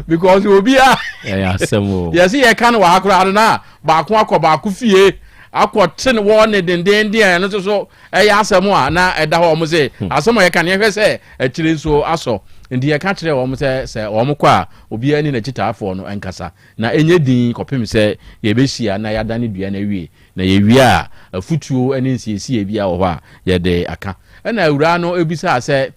S5: Because obiara
S21: ɛyɛ asɛm o.
S3: Yɛse yɛka no wɔ ha koraa no na baako akɔ baako fie akɔ te ne wɔ ne dendenden a ɛno nso so ɛyɛ asɛm a na ɛda hɔ wɔn se hmm. asɛm a yɛka no yɛhwɛ sɛ akyire nso asɔ nti yɛka kyerɛ wɔn sɛ sɛ wɔn kɔ a obiara ne n'akyitaafoɔ no nkasa na ɛnyɛ din kɔpem sɛ yɛbɛhyia na yɛadane dua no awie Na yɛwie a, afutuo ne nsiesie biara wɔ hɔ a, yɛde aka. Ɛna awuraa no bisaa sɛ,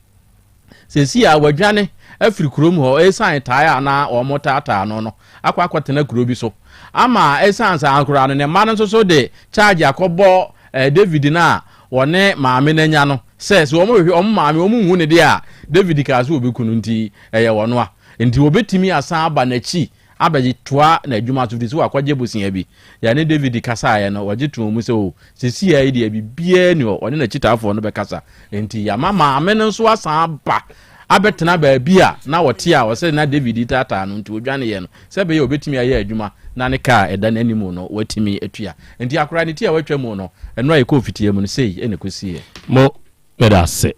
S3: Seesei a wadwane afiri kurom hɔ esiane tae a na wɔtaataa no no akɔ akɔtena kuro bi so ama esiane saa koraa no ne mma no nso so de charge akɔbɔ eh, David no a wɔne maame no anya no sɛ sɛ wɔn hwehwɛ wɔn maame wɔn nhu ne deɛ a David kaa sɛ wɔbɛku no nti ɛyɛ wɔn a nti wɔbɛtumi asan aba n'akyi abɛtoa n'adwuma so, ɛfiri sɛ wakɔgye bosea bi. Yɛne David kasaeɛ no, ɔgye too mu sɛ, O, seesei yi deɛ biribiara nni hɔ, ɔne n'akyitaafoɔ no bɛkasa. Enti yɛama maame no nso asan aba abɛtena baabi a na ɔte a ɔsɛ na David retaataa no nti ɔdwaneeɛ no, sɛ ɛbɛyɛ a ɔbɛtumi ayɛ adwuma na ne ka a ɛda n'anim no watumi atua. Enti akwadaa no ti a watwa mu no, ɛno a yɛkɔɔ fitia mu no, sei na ɛkɔsiiɛ.
S21: Mo, meda ase.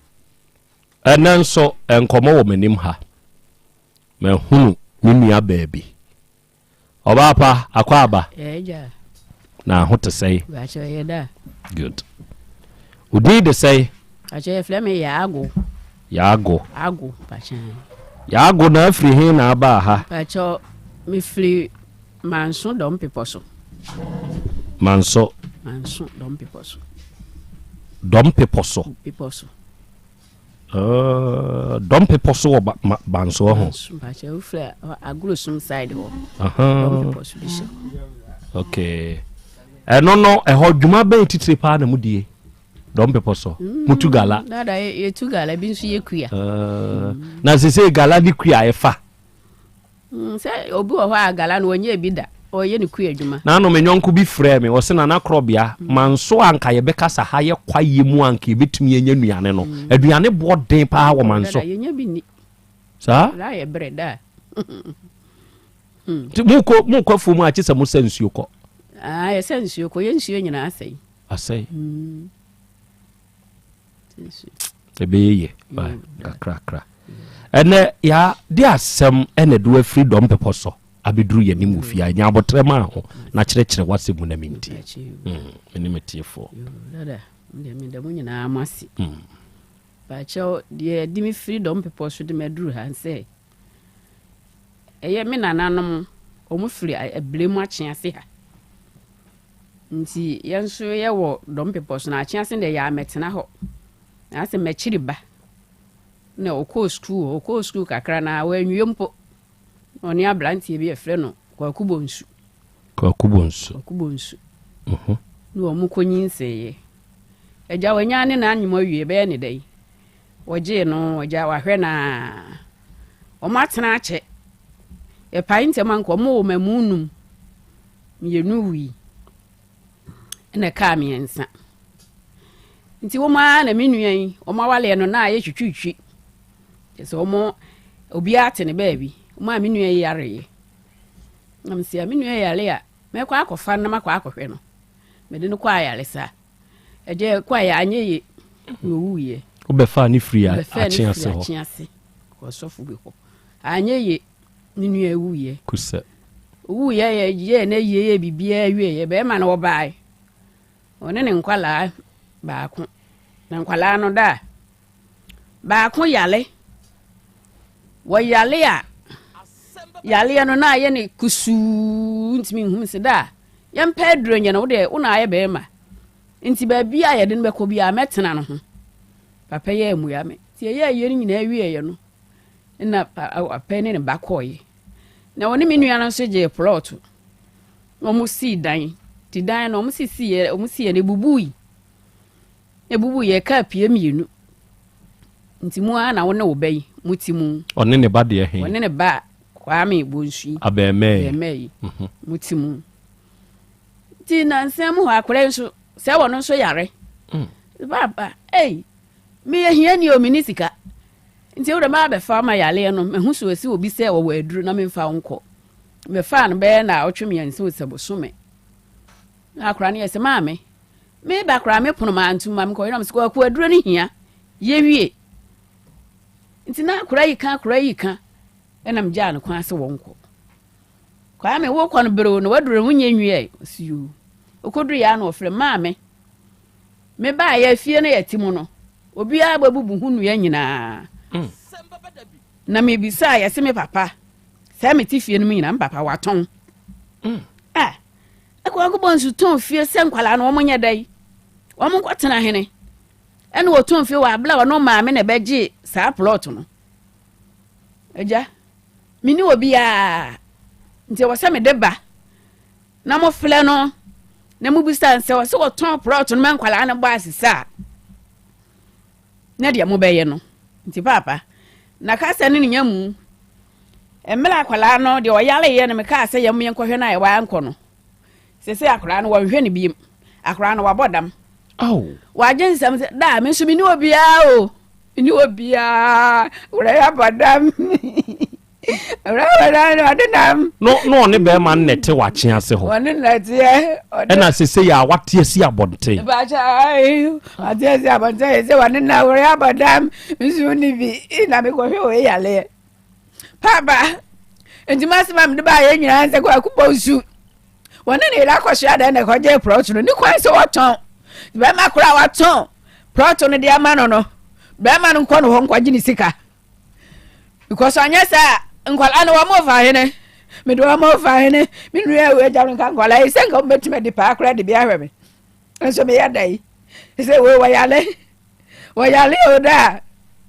S21: Ɛnnɛ nso, nkɔmmɔ wɔ m'anim ha. Mahunu me nua baa bi. Ɔbaa pa, akɔ aba. Na ho te sɛe? Good. Wo din de sɛe?
S1: Yɛfrɛ me Yaago.
S21: Yaago.
S1: Ago, pakyɛ.
S21: Yaago na afiri he na abaa ha?
S1: Pakyɛ, mefiri Manso Dɔm Bepɔ so.
S21: Manso.
S1: Manso Dɔm Bepɔ so.
S21: Dɔm Bepɔ so.
S1: Bepɔ so.
S21: Uh, dɔm pepɔ so wɔ bansoɔ ho. Okay. Ɛno no ɛhɔ dwuma bɛn titire paa na mudie dɔm pepɔ so mm, mutu gala.
S1: Dada yɛtu gala bi nso yɛ kua.
S21: Uh, na sese gala ne kua ɛfa.
S1: Mm, sɛ obi wɔ hɔ a gala no ɔnyɛɛ bi da, ɔyɛ ne kua adwuma.
S21: Naano me yɔnko bi frɛɛ me, ɔse Nana Korɔbea, Manso a anka yɛbɛkasa ha yɛ kwaeɛ mu a anka yɛbɛtumi anya nnuane no, aduane boɔ den paa wɔ Manso.
S1: Dada, yɛnya bi nni.
S21: Saa?
S1: Dada yɛ brɛ da.
S21: Nti mokɔ mokɔ afuo mu a kye sɛ mosɛ nsuo kɔ?
S1: Ah, yɛsɛ nsuo kɔ, yɛ nsuo nyinaa asɛe.
S21: Asɛe. Mm. Ɛbɛyɛ yie kakrakra. Ɛnɛ ya de asɛm ɛna ɛde wafiri dɔm bepɔ so abɛduru yɛn anim wɔ fie a nya abotrɛ ma ho na kyerɛkyerɛ w'asɛm mu na mentie mm, me ne metiefoɔ.
S1: Dada, meda mo nyinaa mo ase. Mm. Baakyɛw deɛ ɛde me firi dɔm bepɔ so de maduru ha sɛ ɛyɛ me nananom wɔn firi abire mu akye ase ha. Nti yɛn nso yɛwɔ dɔm bepɔ so na akye ase deɛ yɛamɛtena hɔ. Na asɛ m'akyiri ba na ɔkɔɔ sukuu ɔkɔɔ sukuu kakra na wanwie mpo. Na ɔne aberanteɛ bi yɛfrɛ no Kwaku Bonsu.
S21: Kwaku Bonsu.
S1: Kwaku Bonsu. Mhm. Na wɔn kɔ nyinsɛeɛ. Agya wanya ne n'anyem awie bɛyɛ ne dɛn? Wɔgyee no agya wahwɛ no a wɔn atena akyɛ. Yɛpae ntɛm anka wɔn wɔ mamu num. Mmienu wui ɛna ɛkaa mmiɛnsa. Nti wɔn ara na me nua yi wɔn awaleɛ no na ayɛ twitwitwi. Kyerɛ sɛ wɔn obiara te ne baabi. Wɔn a me nua yi yareɛ. Na me sɛ me nua yare a mɛkɔ akɔfa no na makɔ akɔhwɛ no. Mede no kɔ ayaresa. Ɛgye kɔ ayɛ anyɛ ye na owuiɛ.
S21: Wobɛfaa ne firi akye ase hɔ.
S1: Akye ase kɔ sɔfo bi hɔ. Anyɛ ye ne nua wuiɛ.
S21: Kusɛ.
S1: Owuiɛ yɛ yɛɛ n'ayie yɛ biribiara wieɛ bɛrima no ɔbae. Ɔne ne nkwalaa baako. Na nkwalaa no da a baako yale. Wɔyale a yaleɛ no na ayɛ ne kusuu ntumi nhu sɛ da a yɛmpɛ aduro nyɛ no wo deɛ wo na ayɛ bɛrima nti baabi a yɛde no bɛkɔ biara mɛtena no ho. Papa yɛ ammua me. Nti yɛyɛ ayie no nyinaa wieɛ no na papa ne ne ba kɔeɛ. Na wɔne me nua no nso gyee plɔɔto na wɔsii dan. Nti dan no wɔsisiiɛ wɔsiiɛ no ebubui. Ebubuiɛ ɛkaa pie mmienu. Nti mu ara na wo ne wo ba yi mo te mu.
S21: Ɔne ne ba deɛ he?
S1: Ɔne ne ba Kwame Bonsu yi.
S21: Abɛɛmɛɛ yi.
S1: Abɛɛmɛɛ yi. Mhm. Mo te mu. Nti nansa mu hɔ akwadaa yi nso sɛ wɔn nso yare. Mm. Papa, ei, meyɛ hiani o, menni sika. Nti wo de mabɛfa ma yareɛ no, mahu so ɛsi obi sɛ ɔwɔ aduro na memfa wo nkɔ. Mebɛfaa no bɛyɛ naawɔtwe mmiɛnsa o sɛ bosome. Na akora no yɛ sɛ maame, meba koraa me pono mantom ma mekɔ yɛnam sɛ kwaku aduro no hia, yɛwie. Nti na akora yi ka akora yi ka ɛna megyaa no kwan sɛ wɔnkɔ. Kwame wokɔ no bere o na waduro no wonyɛ nwie ɔsi yoo. Okoduru yɛ ano ɔfrɛ maame. Mebaeɛ fie no yɛte mu no, obiara bɛbubu ho nnua nyinaa. Mm. Na mebisaa yɛse me papa sɛ mete fie no mu nyinaa me papa watɔn. Mm. Ah, Akwankobɔ nso tɔn fie sɛ nkwalaa no wɔn nyɛ dɛ wɔn nkɔtena hene. Ɛna wɔtu mfe wɔ abla ɔno maame na ɛbɛgye saa plot no. Agya, menni obiara nti ɛwɔ sɛ mede ba na mofrɛ no na mobisa no sɛ ɔsɛ wɔtɔn plot no ma nkwadaa no bɔ asesa a na deɛ mobɛyɛ no nti paapa na kasa no ne nya mu mmerɛ akwadaa no deɛ ɔyareeɛ no mekaa sɛ yɛm yɛnkɔhwɛ no a ɛwɔ ankɔ no sɛ sɛ akwadaa no wɔnhwɛ no biem akwadaa no wabɔ dam wagye nsɛm sɛ daa me nso menni obiara o menni obiara wura yɛ abɔ dam wura abɔ dam na ɔde nam
S21: no na ɔne bɛrima no na ɛte wakye ase hɔ
S1: ɔne na ɛteɛ
S21: ɛna sese yɛ a wate asi abɔnten
S1: bàtà ayi wate asi abɔnten yɛ sɛ wɔne na wura yɛ abɔ dam nso ne bi na mekɔhwɛ wɔ yaleɛ paapa nti masɛm a mede baayɛ nyinaa sɛ kwaku bɔ nsu wɔne ne yere akɔsoa dɛn na ɛkɔgye prɔto no ne kwan sɛ wɔtɔn bɛrima koro a watɔn prɔto no de ama no no bɛrima no nkɔ no hɔ nkɔgye ne sika because ɔnyɛ sɛ nkwadaa no wɔn fa hene mede wɔn fa hene me nua ewu agya no nka nkwadaa yi sɛ nka wɔn bɛtumi de paa koraa de bi ahwɛ me nso meyɛ da yi sɛ wei wɔyale Wɔyare o da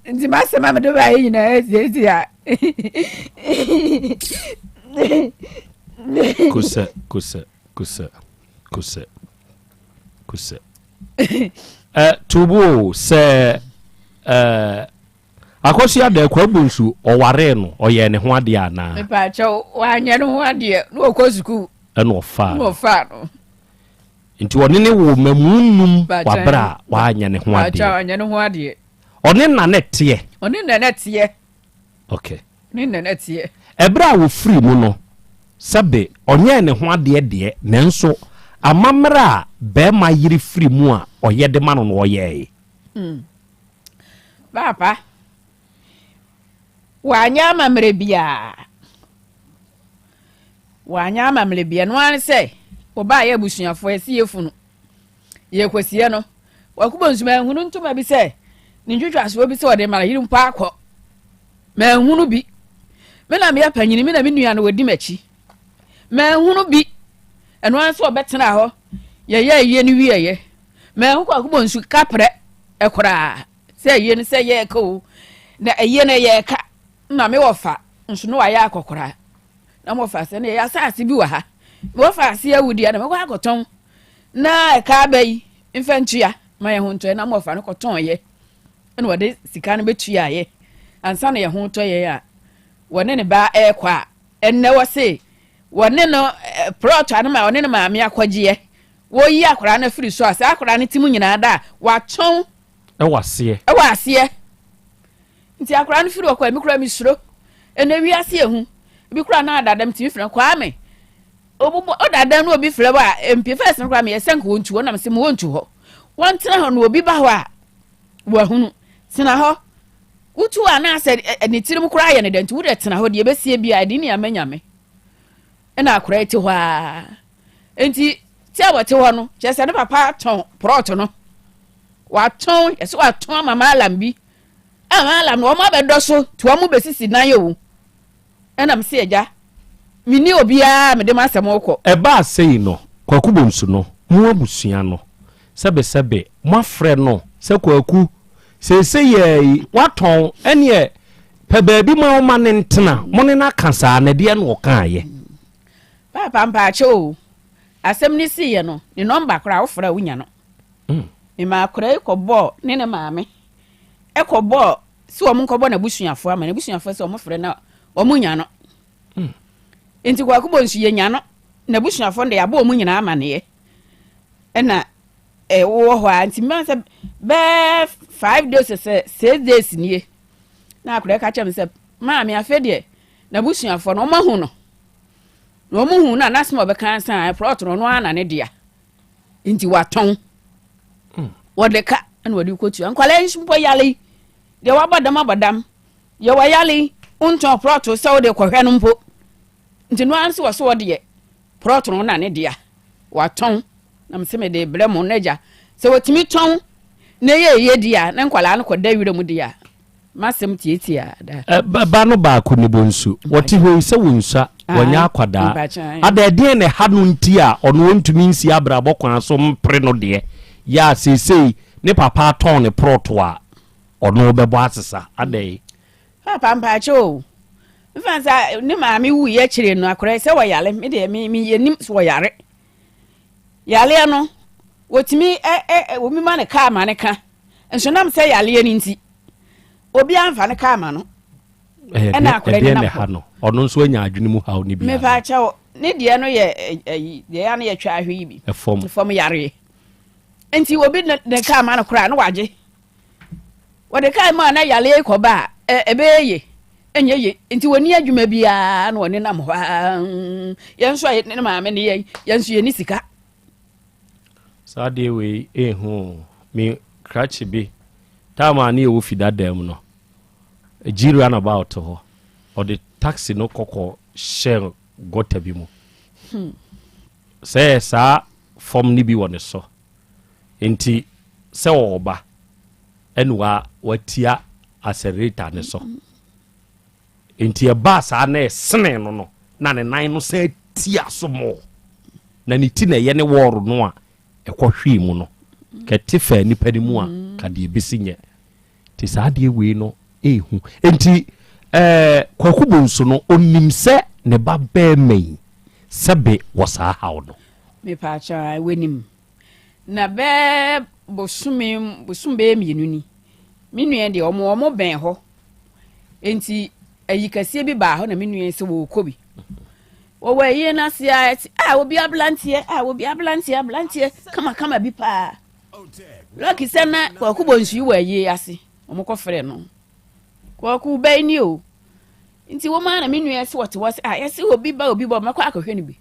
S1: a, nti m'asɛm a mede baeɛ nyinaa asiesie a.
S21: Kosɛ, kosɛ, kosɛ, kosɛ, kosɛ. Ɛ tubu o sɛ ɛ akɔsi ada akwa bonsu ɔwaree no ɔyɛɛ ne ho adeɛ anaa?
S1: Mepaakyɛw wanyɛ ne ho adeɛ na ɔkɔ sukuu.
S21: Ɛna ɔfaa
S1: no. Na ɔfaa no.
S21: Nti ɔne ne woo mmamu num wɔ abere a wanyɛ ne ho adeɛ.
S1: Wanyɛ ne ho adeɛ.
S21: Ɔne na na ɛteɛ.
S1: Ɔne na na ɛteɛ.
S21: Okay.
S1: Ɔne na na ɛteɛ.
S21: Ɛberɛ a wɔfiri mu no, sɛbe ɔnyɛɛ ne ho adeɛ deɛ, nanso amammerɛ a barima yere firi mu a ɔyɛ de ma no no ɔyɛɛe.
S1: Hmm. Paapa, wanyɛ amammerɛ biara. Wanyɛ amammerɛ biara. Ɛno ara ne sɛ, wɔbaeɛ abusuafoɔ yɛsi yɛ funu. Yɛkɔsie no. Wakubɔ nsu manhunu ntoma bi sɛ ne ntwitwasoɔ bi sɛ ɔde ma yere mpo akɔ. Manhunu bi. Me na meyɛ panyini, me na me nua no wɔdi m'akyi. Manhunu bi. Ɛno ara sɛ ɔbɛtena hɔ. Yɛyɛ ayie no wieɛ. Manhu kwakubɔ nsu kaprɛ koraa. Sɛ ayie no sɛ yɛɛka o. Na ayie no yɛɛka. Na me wɔfa nso no wayɛ akɔkora. Na mo wɔfa sɛ na yɛ asase bi wɔ ha. Me wɔfa ase awu deɛ na mɛkɔ akɔtɔn. Na ɛka aba yi mfa ntua ma yɛn ho ntɔ yɛ. Na mo wɔfa no kɔtɔn yɛ. Ɛna wɔde sika no bɛtua yɛ. Ansa na yɛn ho tɔ yɛ a wɔne ne ba ɛrekɔ a ɛnnɛ wɔse wɔne no plɔt ano ma wɔne ne maame akɔgyeɛ. Wɔyi akwadaa no afiri so a saa akwadaa no ti mu nyinaa da a watɔn.
S21: Ɛwɔ aseɛ.
S1: Ɛwɔ aseɛ. Nti akwadaa no firi hɔ kɔ a, me koraa mesuro. Ɛnɛ wiase ehu. Ebi koraa na adadam tumi frɛ Kwame. Obobɔ ɔdadam na obi frɛ wɔ a mpie fɛs no koraa meyɛ sɛ nka wɔntu hɔ na mesɛ mo wɔntu hɔ. Wɔntena hɔ na obi ba hɔ a wɔahunu. Tena hɔ. Wotu a na asɛ ne tirim koraa yɛ ne dɛ nti wode tena hɔ deɛ ɛbɛsie bi a ɛde ne ama nyame. Ɛna akwadaa yi te hɔ a. Nti te a wɔte hɔ no kyerɛ sɛ ne papa tɔn prɔt no. Watɔn yɛsɛ watɔn ama maalam bi. A Mallam no wɔn abɛdɔ so nti wɔn bɛsisi nan o. Ɛna mese agya, menni obiara a mede m'asɛm rekɔ.
S21: Ɛbaa sei no, Kwaku Bonsu no, mo abusua no, sɛbesɛbe moafrɛ no sɛ Kwaku, seesei ara yi, woatɔn, ɛnneɛ pɛ baabi ma wo ma no ntena, mo ne no aka saa, na ɛdeɛn na ɔkaeɛ?
S1: Paapa mpaakyɛw o, asɛm no siiɛ no, ne nɔmba koraa wofrɛ a wonya no. Memaa akwadaa yi kɔbɔɔ ne ne maame kɔbɔɔ sɛ wɔn nkɔbɔ n'abusuafoɔ ama n'abusuafoɔ sɛ wɔn frɛ na wɔn nya no hmm. nti kwaku bɔ nsu yɛ nya no n'abusuafoɔ no de yɛabɔ wɔn nyinaa amaneɛ ɛna ɛwɔ hɔ a nti mmaa sɛ bɛɛ five days sɛ six days nie na akwadaa ka kyerɛ me sɛ maame afei deɛ n'abusuafoɔ no wɔn ahu no na wɔn hu no a n'asɛm a ɔbɛka ansa prɔt no ɔno ara na ne dea. nti watɔn hmm. wɔde ka ɛna wɔde kɔtua nkwadaa yi nso mpo yale yi deɛ wabɔ dam abɔ dam deɛ wɔyale yi wontɔn prɔto sɛ wode kɔhwɛ no mpo nti no ara nso wɔ so wɔdeɛ prɔto no na ne dea watɔn na mesɛ mede brɛ mo no agya sɛ wɔtumi tɔn na ɛyɛ ɛyɛ di a na nkwadaa no kɔda werɛ mu di a M'asɛm tiatia
S21: da. Ba no baako ne bonsu. Wɔte hɔ yi sɛ wɔnsua, wɔnyɛ akwadaa. Ada ɛdeɛn na ɛha no nti a ɔno ɔntumi nsi abrabɔ kwan so mpere no deɛ yɛ a seesei Ne papa atɔn ne prɔto a ɔno bɛbɔ asesa adɛn?
S1: Papa mpaakyɛ o. Mfa sɛ ne maame wuiɛ akyire no akora sɛ wɔyare me deɛ me me yɛnim sɛ wɔyare. Yareɛ no wɔtumi ɛ ɛ obi ma ne kaa ma ne ka nso nam sɛ yareɛ no nti obi amfa ne kaa ma no.
S21: Ɛna akora no nam hɔ. No ɔno nso anya adwene mu haw no bi.
S1: Mepaakyɛ ne deɛ no yɛ ɛyi deɛ ya no yɛ twa ahwe yi bi.
S21: Ɛfam.
S1: Ɛfam yareɛ. Nti obi ne kaa ma no koraa no wagye. Wɔde kaa mu a na yareɛ yi kɔba a, ɛbɛyɛ ye? Ɛnyɛ ye. Nti wɔnni adwuma biara na wɔne nam hɔ ara. Yɛn nso a ne maame ne yɛn, yɛn nso yɛnni sika.
S21: Saa adeɛ wei ɛhu o. Me krakye bi, time a ne yɛwɔ fi dada mu no, G runabout hɔ, ɔde taxi no kɔkɔ hyɛɛ gɔta bi mu. Hmm. Sɛ saa fam no bi wɔ ne so. Nti sɛ ɔɔba ɛna wa watia accelerator ne so. Nti ɛbaa saa na ɛsene no no na ne nan no san tia so mɔɔ. Na ne ti na ɛyɛ ne wɔɔro no a ɛkɔ hwee mu no. Kɛte faa nipa no mu a ka deɛ ɛbɛsi nyɛ. Nti saa adeɛ wei no ɛɛhu. Nti ɛɛ Kwaku Bonsu no ɔnim sɛ ne ba bɛɛma yi sɛbe wɔ saa haw no.
S1: Mepaakyɛw ae w'anim. Na bɛɛ bosome bosom bɛyɛ mmienu ni. Me nua deɛ ɔmo ɔmo bɛn hɔ. Nti ayi kɛseɛ bi baa hɔ na me nua sɛ wɔrekɔ bi. Wɔwɔ ayie no ase a ɛte a obi aberanteɛ a obi aberanteɛ aberanteɛ kamakama bi paa. Lucky sɛ na Kwaku Bonsu yi wɔ ayie ase. Wɔn kɔ frɛ no. Kwaku bɛyi ni o. Nti wɔn ara na me nua sɛ wɔte hɔ sɛ a yɛsɛ obi ba obi bɔ mɛkɔ akɔhwɛ no bi.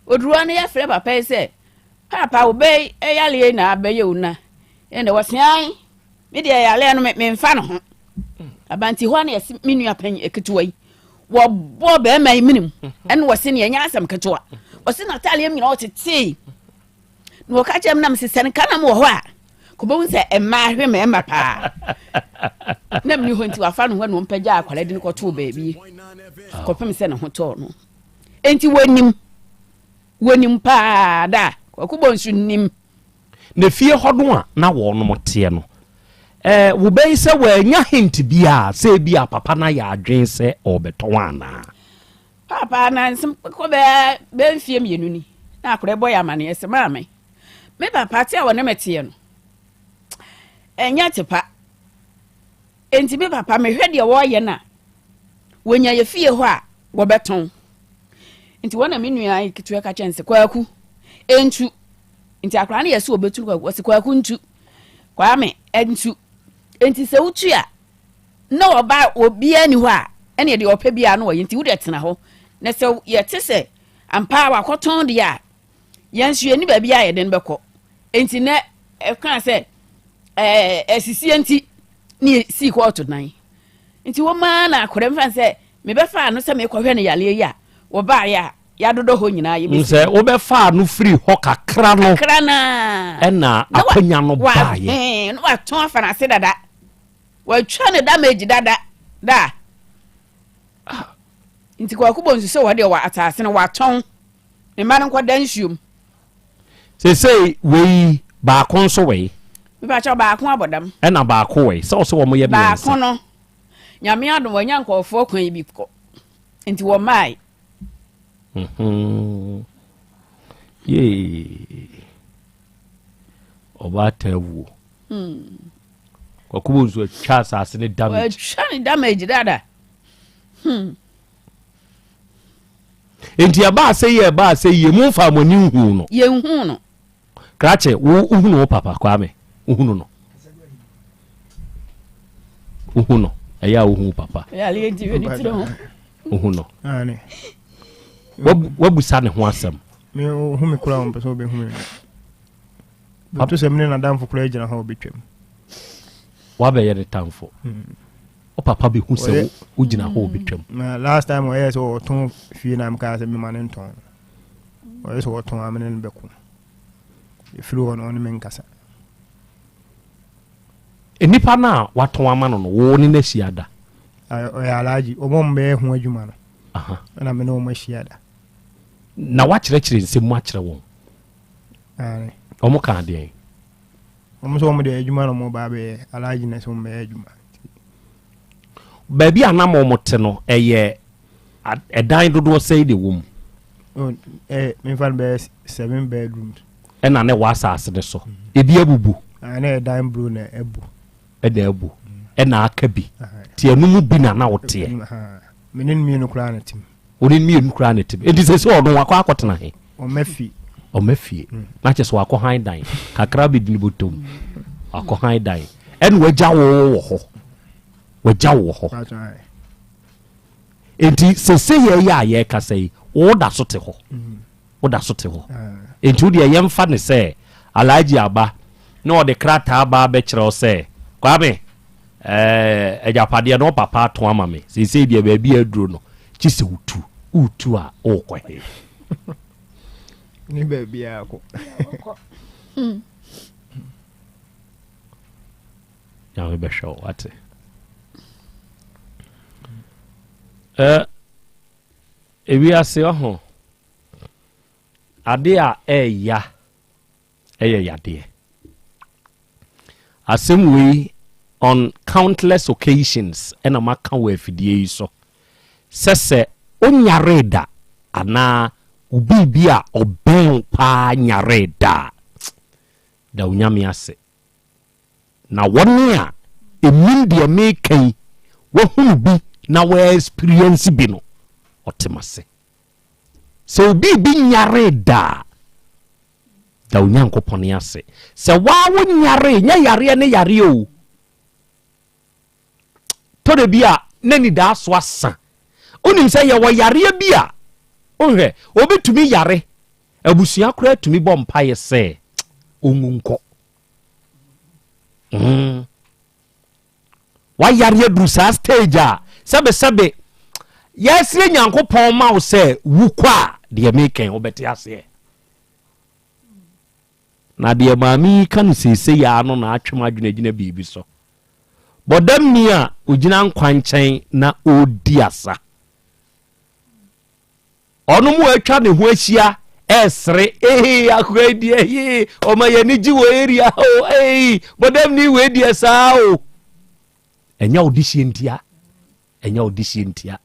S1: Oduru hɔ no yɛfrɛ papa yi sɛ paapa wo bɛ yi yareɛ na abɛyɛ wo na ɛna wɔse an me deɛ yareɛ no memfa no ho. Abanti hɔ na yɛse me nua panyin ketewa yi wɔbɔ bɛrima yi menem ɛna wɔse ne ɛnyɛ asɛm ketewa. Wɔse n'ataadeɛ mu nyinaa ɔtetee. Na wɔka kyerɛ me na mese sɛ nka na mewɔ hɔ a kɔbɛhu sɛ mmaa hwe mmarima paa na meni hɔ nti wafa no hɔ na ɔmpɛgya akwadaa de no kɔtoo baabi kɔpem sɛ ne ho tɔɔ no enti wɔnim wɔnim paa da kɔkɔbɔ nso nim
S21: na fie hɔ no a na wɔnom teɛ no eh, wobɛyi sɛ wɔanya hint bi a sɛ bi a papa no ayɛ adwen sɛ ɔrebɛtɔn anaa
S1: Paapa, nansa kɔ bɛyɛ bɛyɛ mfeɛ mmienu ni na akwadaa bɔ yɛ amaneɛ sɛ maame, me papa te a wɔne me teɛ no, ɛnyɛ te pa. Enti me papa mehwɛ deɛ wɔreyɛ no a, wɔnya yɛ fie hɔ a wɔbɛtɔn. Nti wɔn na me nua ketewa ka kyerɛ no sɛ kwaku ntu. Nti akwadaa no yɛ sɛ wɔbɛtu kwaku, wɔsi kwaku ntu, Kwame ntu. Nti sɛ wotu a na ɔba obiara ni hɔ a, ɛne deɛ ɔpɛ biara no ɔyɛ nti wode tena hɔ na sɛ yɛte sɛ ampa wakɔtɔn deɛ a yɛn nso yɛni baabi a yɛde no bɛkɔ nti nɛ ɛka sɛ ɛɛ ɛsisie nti ne sii kɔɔto nan nti wɔn maa na akɔrɛ mfa sɛ mebɛfa ano sɛ mekɔhwɛ no yareɛ yi a wɔbaeɛ a yɛadodɔ hɔ nyinaa yɛbɛsi
S21: sɛ wobɛfaa no firi hɔ kakra no
S1: kakra naa
S21: ɛna akwanya no baeɛ
S1: na watɔn afa no ase dada Watwa ne damage dada da. Ah, nti Kwaku Bonsu sɛ wɔde wɔ ataase no watɔn ne mma no nkɔda nsuom.
S21: Sesei wei baako nso wei.
S1: Mepakyɛw baako abɔ dam.
S21: Ɛna baako wei sɛ ɔsɛ wɔn yɛ mmiɛnsa.
S1: Baako no nyame adom wɔanya nkɔɔfoɔ kwan bi kɔ nti wɔn maae.
S21: Mhm. Yee. Ɔbaatan wuo.
S1: Hmm.
S21: Kwakubo nso atwa asase ne damage.
S1: Watwa ne damage dada. Hmm.
S21: Nti ɛbaa sɛ yie ɛbaa sɛ yie mo nfa mo ani nhuu no.
S1: Yɛn hu no.
S21: Krakye wo wohunu wo papa Kwame wohunu no. Wohu no ɛyɛ a wohu papa. Wohu no. Wabusa ne ho asɛm.
S2: Me hu me kura wɔn pɛ sɛ wɔbɛhu me. Bɛto sɛ mene n'adamfo koraa gyina hɔ a ɔbɛtwam.
S21: Wabɛyɛ ne tamfo. Hmm. Wo papa bɛhu sɛ wogyina hɔ ɔbɛtwam.
S2: Na last time ɔyɛ sɛ ɔtɔn fie na mekaa sɛ mema no ntɔn. Ɔyɛ sɛ ɔtɔn a mene no bɛko. Ɛfiri hɔ no ɔne me nkasa.
S21: Nnipa no a watɔn ama no no, wo ne no ahyia da?
S2: Ɔyɛ alhaji, wɔn a wɔbɛyɛ ho adwuma no. Ɛna me ne wɔn ahyia da.
S21: Na wakyerɛkyerɛ nsɛm mu akyerɛ wɔn? Wɔn kaa deɛn?
S2: Wɔn nso wɔn deɛ adwuma na wɔn ba abɛyɛ Alhaji na sɛ wɔn bɛyɛ adwuma.
S21: Baabi a na wɔn te no ɛyɛ ɛdan dodoɔ sɛn na ɛwɔ mu?
S2: Oh, eh, memfa no bɛyɛ seven bedrooms.
S21: Ɛna na ɛwɔ asase no so. Ebi abubu.
S2: Ah, na ɛdan bro na ɛbu.
S21: Ɛna abu. Ɛna aka bi. Ti ɛno mu bi na na woteɛ.
S2: Me ne mmienu koraa na tim.
S21: Wo ne mmienu koraa na tim. Enti sɛ sɛ ɔno wakɔ akɔtena he?
S2: Ɔma fie.
S21: Ɔma fie. Mm. Na kyɛ sɛ wakɔ han dan. Kakra bɛdi ne bɔtɔm. Wakɔ han dan. Ɛna wagya wo wɔ hɔ. Wagya wo wɔ hɔ. Enti sese yɛ yɛ a yɛrekasa yi, woda so te hɔ. Mm. Woda so te hɔ. Enti wo deɛ yɛmfa no sɛ Alhaji aba na ɔde krataa ba abɛkyerɛ wo sɛ, Kwame, ɛɛ, agyapadeɛ no wo papa ato ama me. Seesei deɛ baabi a aduro no, gye sɛ wotu. Wotu a, worekɔ he?
S2: Ne baabiara kɔ.
S21: Nyame bɛhwɛ wo, wate. Ɛɛ, Ewiase ɔho, ade a ɛɛya ɛyɛ yadeɛ. Asɛm wei on countless occasions ɛna maka wɔ afidie yi so sɛ sɛ wonyaree da anaa wo biribi a ɔbɛn wo paa nyaree da a, da Onyame ase. Na wɔn a ɛnim deɛ meka yi, wahunu bi na wa experience bi no, ɔte m'ase. Sɛ obi bi nyaree da a, da Onyankopɔn ase. Sɛ waa wo nyaree, nyɛ yareɛ ne yareɛ o. Tɔ da bi a, na nidaaso asa. Wonim sɛ yɛwɔ yareɛ bi a, wohwɛ, obi tumi yare, abusua koraa tumi bɔ mpaeɛ sɛ ɔnwu nkɔ. Mm. Wayare aduru saa stage a sɛbesɛbe yɛsrɛ Nyankopɔn ma wo sɛ wu kɔ a deɛ mekɛn wobɛte aseɛ. Na deɛ maame yi ka no seesei ara no na atwe m'adwene agyina biribi so. Bɔdamni a ɔgyina nkwankyɛn na ɔredi asa. Ɔno mu atwa ne ho ahyia ɛresere ee akoa yi deɛ ee ɔma yɛn ani gye wɔ area ha o ee bɔdam ni wei deɛ saa o. Ɛnyɛ wo dehyeɛ ntia, ɛnyɛ wo dehyeɛ ntia.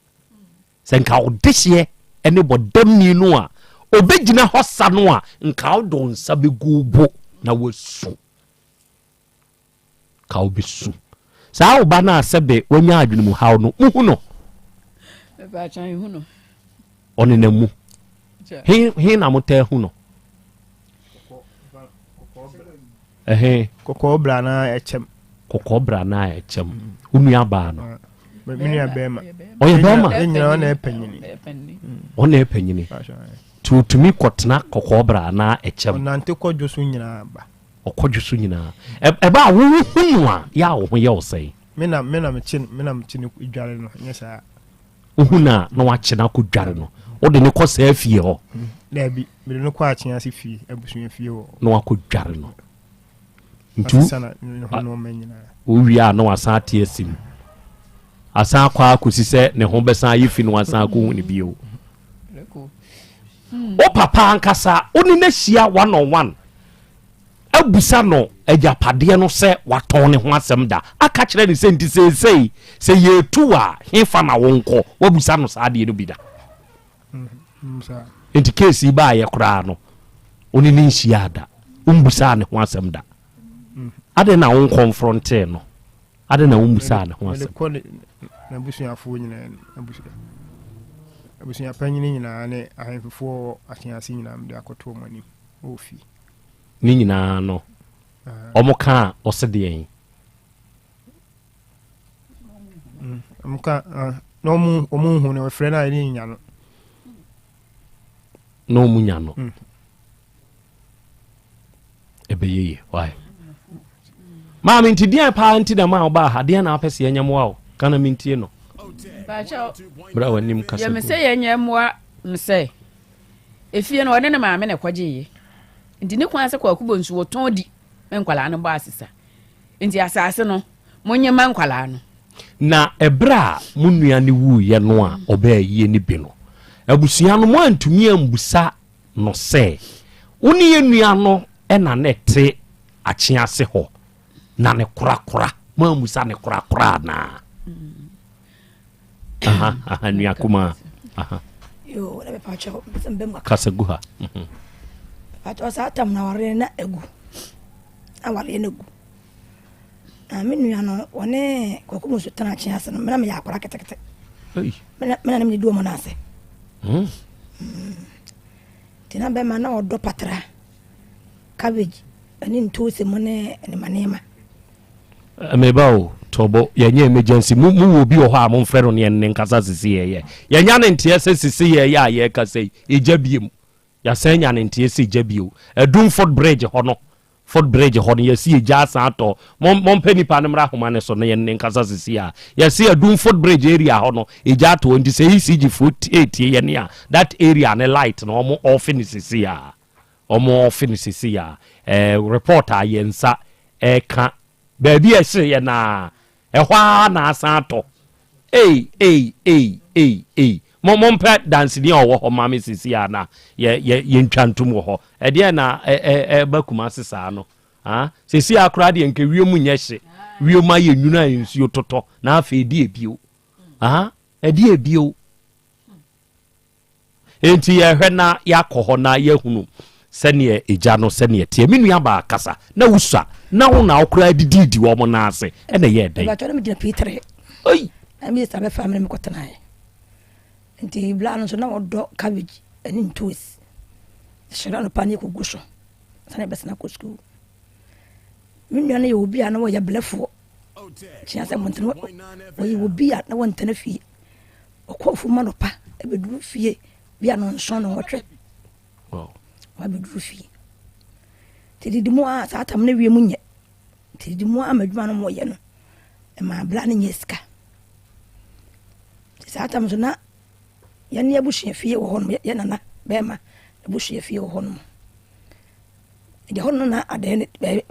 S21: Sɛ nka wo dehyeɛ ɛne bɔdam ni no a ɔbɛgyina hɔ sa no a nka wode wo nsa bɛgu wo bo na wasu. Ka wobɛsu. Saa wo ba no a sɛbe wanya adwenemuhaw no, muhu no? Ɔnenam mu. He, he na motaa hu no? Ɛhe?
S2: Kɔkɔɔ bra na ɛkyɛm.
S21: Kɔkɔɔ bra na ɛkyɛm. Wo nua baa no.
S2: Me nua bɛrima.
S21: Ɔyɛ bɛrima.
S2: Nyina ɔna ɛpanyini.
S21: Ɔna ɛpanyini. Nti otumi kɔtena kɔkɔɔ bra na ɛkyɛm.
S2: Ɔnante kɔ dwo so nyinaa ba.
S21: Ɔkɔdwo so nyinaa. Ɛba a wohu no a, yɛ a wo ho yɛ wo sɛn?
S2: Me na me na mekye no, me na mekye no dware no, nyɛ saa.
S21: Wohu no a, na wakye no akɔdware no. Wode no kɔ saa fie hɔ?
S2: Daabi, mede no kɔ Akyease fie, abusua fie hɔ.
S21: Na wakɔdware no. Nti wowie a na wasan ate asi mu. Asan akɔ akɔsi sɛ ne ho bɛsan ayɛ fi na wasan akɔhu no bio. Wo papa ankasa, wo ne no ahyia one on one abusa no agyapadeɛ no sɛ watɔn ne ho asɛm da, aka kyerɛ no sɛ nti seesei sɛ yɛretu wo a, hefa na wonkɔ? Woabusa no saa adeɛ no bi da? Nti case yi baayɛ koraa no, wo ne no nhyiaa da, wombusaa ne ho asɛm da. Adɛn na wonkɔnfrɔntee no? Adɛn na wommusaa ne ho asɛm?
S2: Mede kɔ n'abusuafoɔ nyinaa anim, abusua abusuapanyin nyinaa ne ahemfofoɔ wɔ atease nyinaa mede akɔto wɔn anim wɔ fie.
S21: Ne nyinaa no, wɔn ka a ɔse deɛn?
S2: Wɔn ka na wɔn wɔn nhu no, wɔfrɛ no a ɛne nya no.
S21: Na wɔn nya no. Ɛbɛyɛ yie why maame nti deɛn paa nti na maa wobaa ha deɛn na wopɛ sɛ yɛnyɛ mmoa wo ka na mentie no berɛ a w'anim kasa
S1: yɛme sɛ yɛnyɛ mmoa no sɛ efie no ɔne ne maame na ɛkɔgyeeɛ nti ne kwan sɛ kwaku bɔ nsu wɔtɔn di me nkwalaa no bɔ asesa nti asase no monye ma nkwalaa no
S21: na ɛberɛ a mo nua no wuiɛ no a ɔbɛɛ yie no bi no abusua no moantumi ambusa no sɛ, Wo ne yɛn nua no na na ɛte Akyease hɔ na ne korakora moammusa ne korakora anaa? Aha, aha, nua kumaa. Aha.
S7: Yo, na mepa kyɛw, mpɛ sɛ mbɛ mu aka.
S21: Kasa gu ha. Mhm.
S7: Mepa kyɛw, saa tam na awareɛ na agu. Awareɛ na agu. Na me nua no, wɔne Kwaku Musu tena akye ase no, mena meyɛ akora ketekete. Mena mena ne mede wɔn ase. Mm. Nti na bɛma na ɔdɔ patra, cabbage, ɛne ntoose mu ne nneɛma nneɛma.
S21: Meba o, tɔbɔ, yɛnyɛ emergency. Mo mo wɔ obi wɔ hɔ a momfrɛ no ne yɛn ne nkasa sisi yɛyɛ. Yɛnya ne nteɛ sɛ sisi yɛyɛ a yɛrekasa yi, egya biem. Yɛasan anya ne nteɛ sɛ egya bio. Adum foot bridge hɔ no, foot bridge hɔ no, yɛsi egya asan atɔ. Mo mompɛ nipa no mmra ahoma no so na yɛn ne nkasa sisi a. Yɛsi Adum foot bridge area hɔ no, egya atɔ. Nti sɛ ECG foɔ etie yɛn a, that area ne light no wɔn off no sisi a. Wɔn off no sisi a. Eh, report a yɛn nsa ɛka baabi a ɛhyeeɛ no ara, ɛhɔ ara na asan atɔ. Ei, ei, ei, ei, ei. Mo, mompɛ danseni a ɔwɔ hɔ ma me sisi a na yɛ, yɛ, yɛntwa ntom wɔ hɔ. Ɛdeɛn na ɛ, ɛ, ɛba Kumasi saa no? Ah, sisi a koraa deɛ nka wiem nyɛ hye. Wiem ayɛ nwunu a nsuo totɔ, na afei ɛdeɛ bio? Ah, ɛdeɛ bio? Enti yɛhwɛ na yɛakɔ hɔ na yɛahunu sɛdeɛ egya no sɛdeɛ ɛteɛ. Me nua baa kasa na wosua na wo na wokora adidiidi wɔn nan ase ɛna ɛyɛɛ dɛn?
S7: Mebatɔ na megyina P3.
S21: Ei!
S7: Na me sista bɛfaa me na mekɔtenaeɛ. Nti bla no nso na wɔdɔ cabbage ne ntoos. Hyɛ anɔpa ne yɛkɔgu so sane bɛsena kɔ sukuu. Me nua no yɛ obi a na wɔyɛ blɛfoɔ. Kyea sɛ mmɔntene wɔyɛ obi a na wɔntena fie. Ɔkɔ afuom anɔpa bɛduru fie bi a nɔnson nɔnwɔtwe wabɛduru fie. Nti didi mu a saa tam no wiem nyɛ. Nti didi mu a ma adwuma no mɔyɛ no ɛma abla no nyɛ sika. Nti saa tam so na yɛne abusua fie wɔ hɔ nom yɛ nana bɛrima abusua fie wɔ hɔ nom. Nti hɔ no na adɛn ne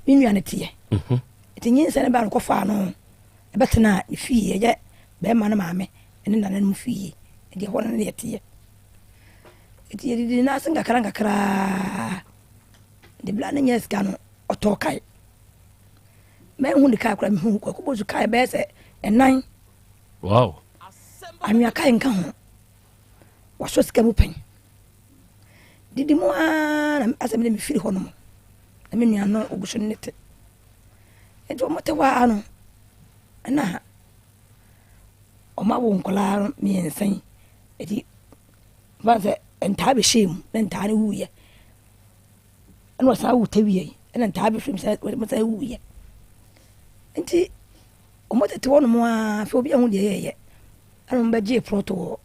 S7: me nua no teɛ. Mhm. Nti nyinsɛn no baa no kɔfaa no Ɛbɛtenaa ne fie, ɛyɛ barima no maame ne nananom fie, ɛdeɛ ɛhɔ no ne yɛteɛ. Nti yɛdidi n'ase nkakra nkakraa. De bla no nyɛ sika no, ɔtɔɔ kae. Manhu ne kae koraa, mehu Kwaku Bonsu kae bɛyɛ sɛ ɛnan.
S21: Wow.
S7: Anwea kae nka ho. Wasɔ sika mu pɛn. Didi mu ara na asɛ me de mefiri hɔ nom. Na me nua no ogu so ne te. Nti wɔn te hɔ ara no, ɛna wɔn awo nkwadaa no mmiɛnsa yi. Nti fa no sɛ ntaa bɛhyɛɛ mu na ntaa no wuiɛ. Ɛna ɔsan woo tawia yi ɛna ntaa bɛfiri mu sɛ wɔsan wuiɛ. Nti wɔn tete hɔ nom ara afei obi ahu deɛ yɛyɛ. Ɛna wɔn bɛgyee plot wɔ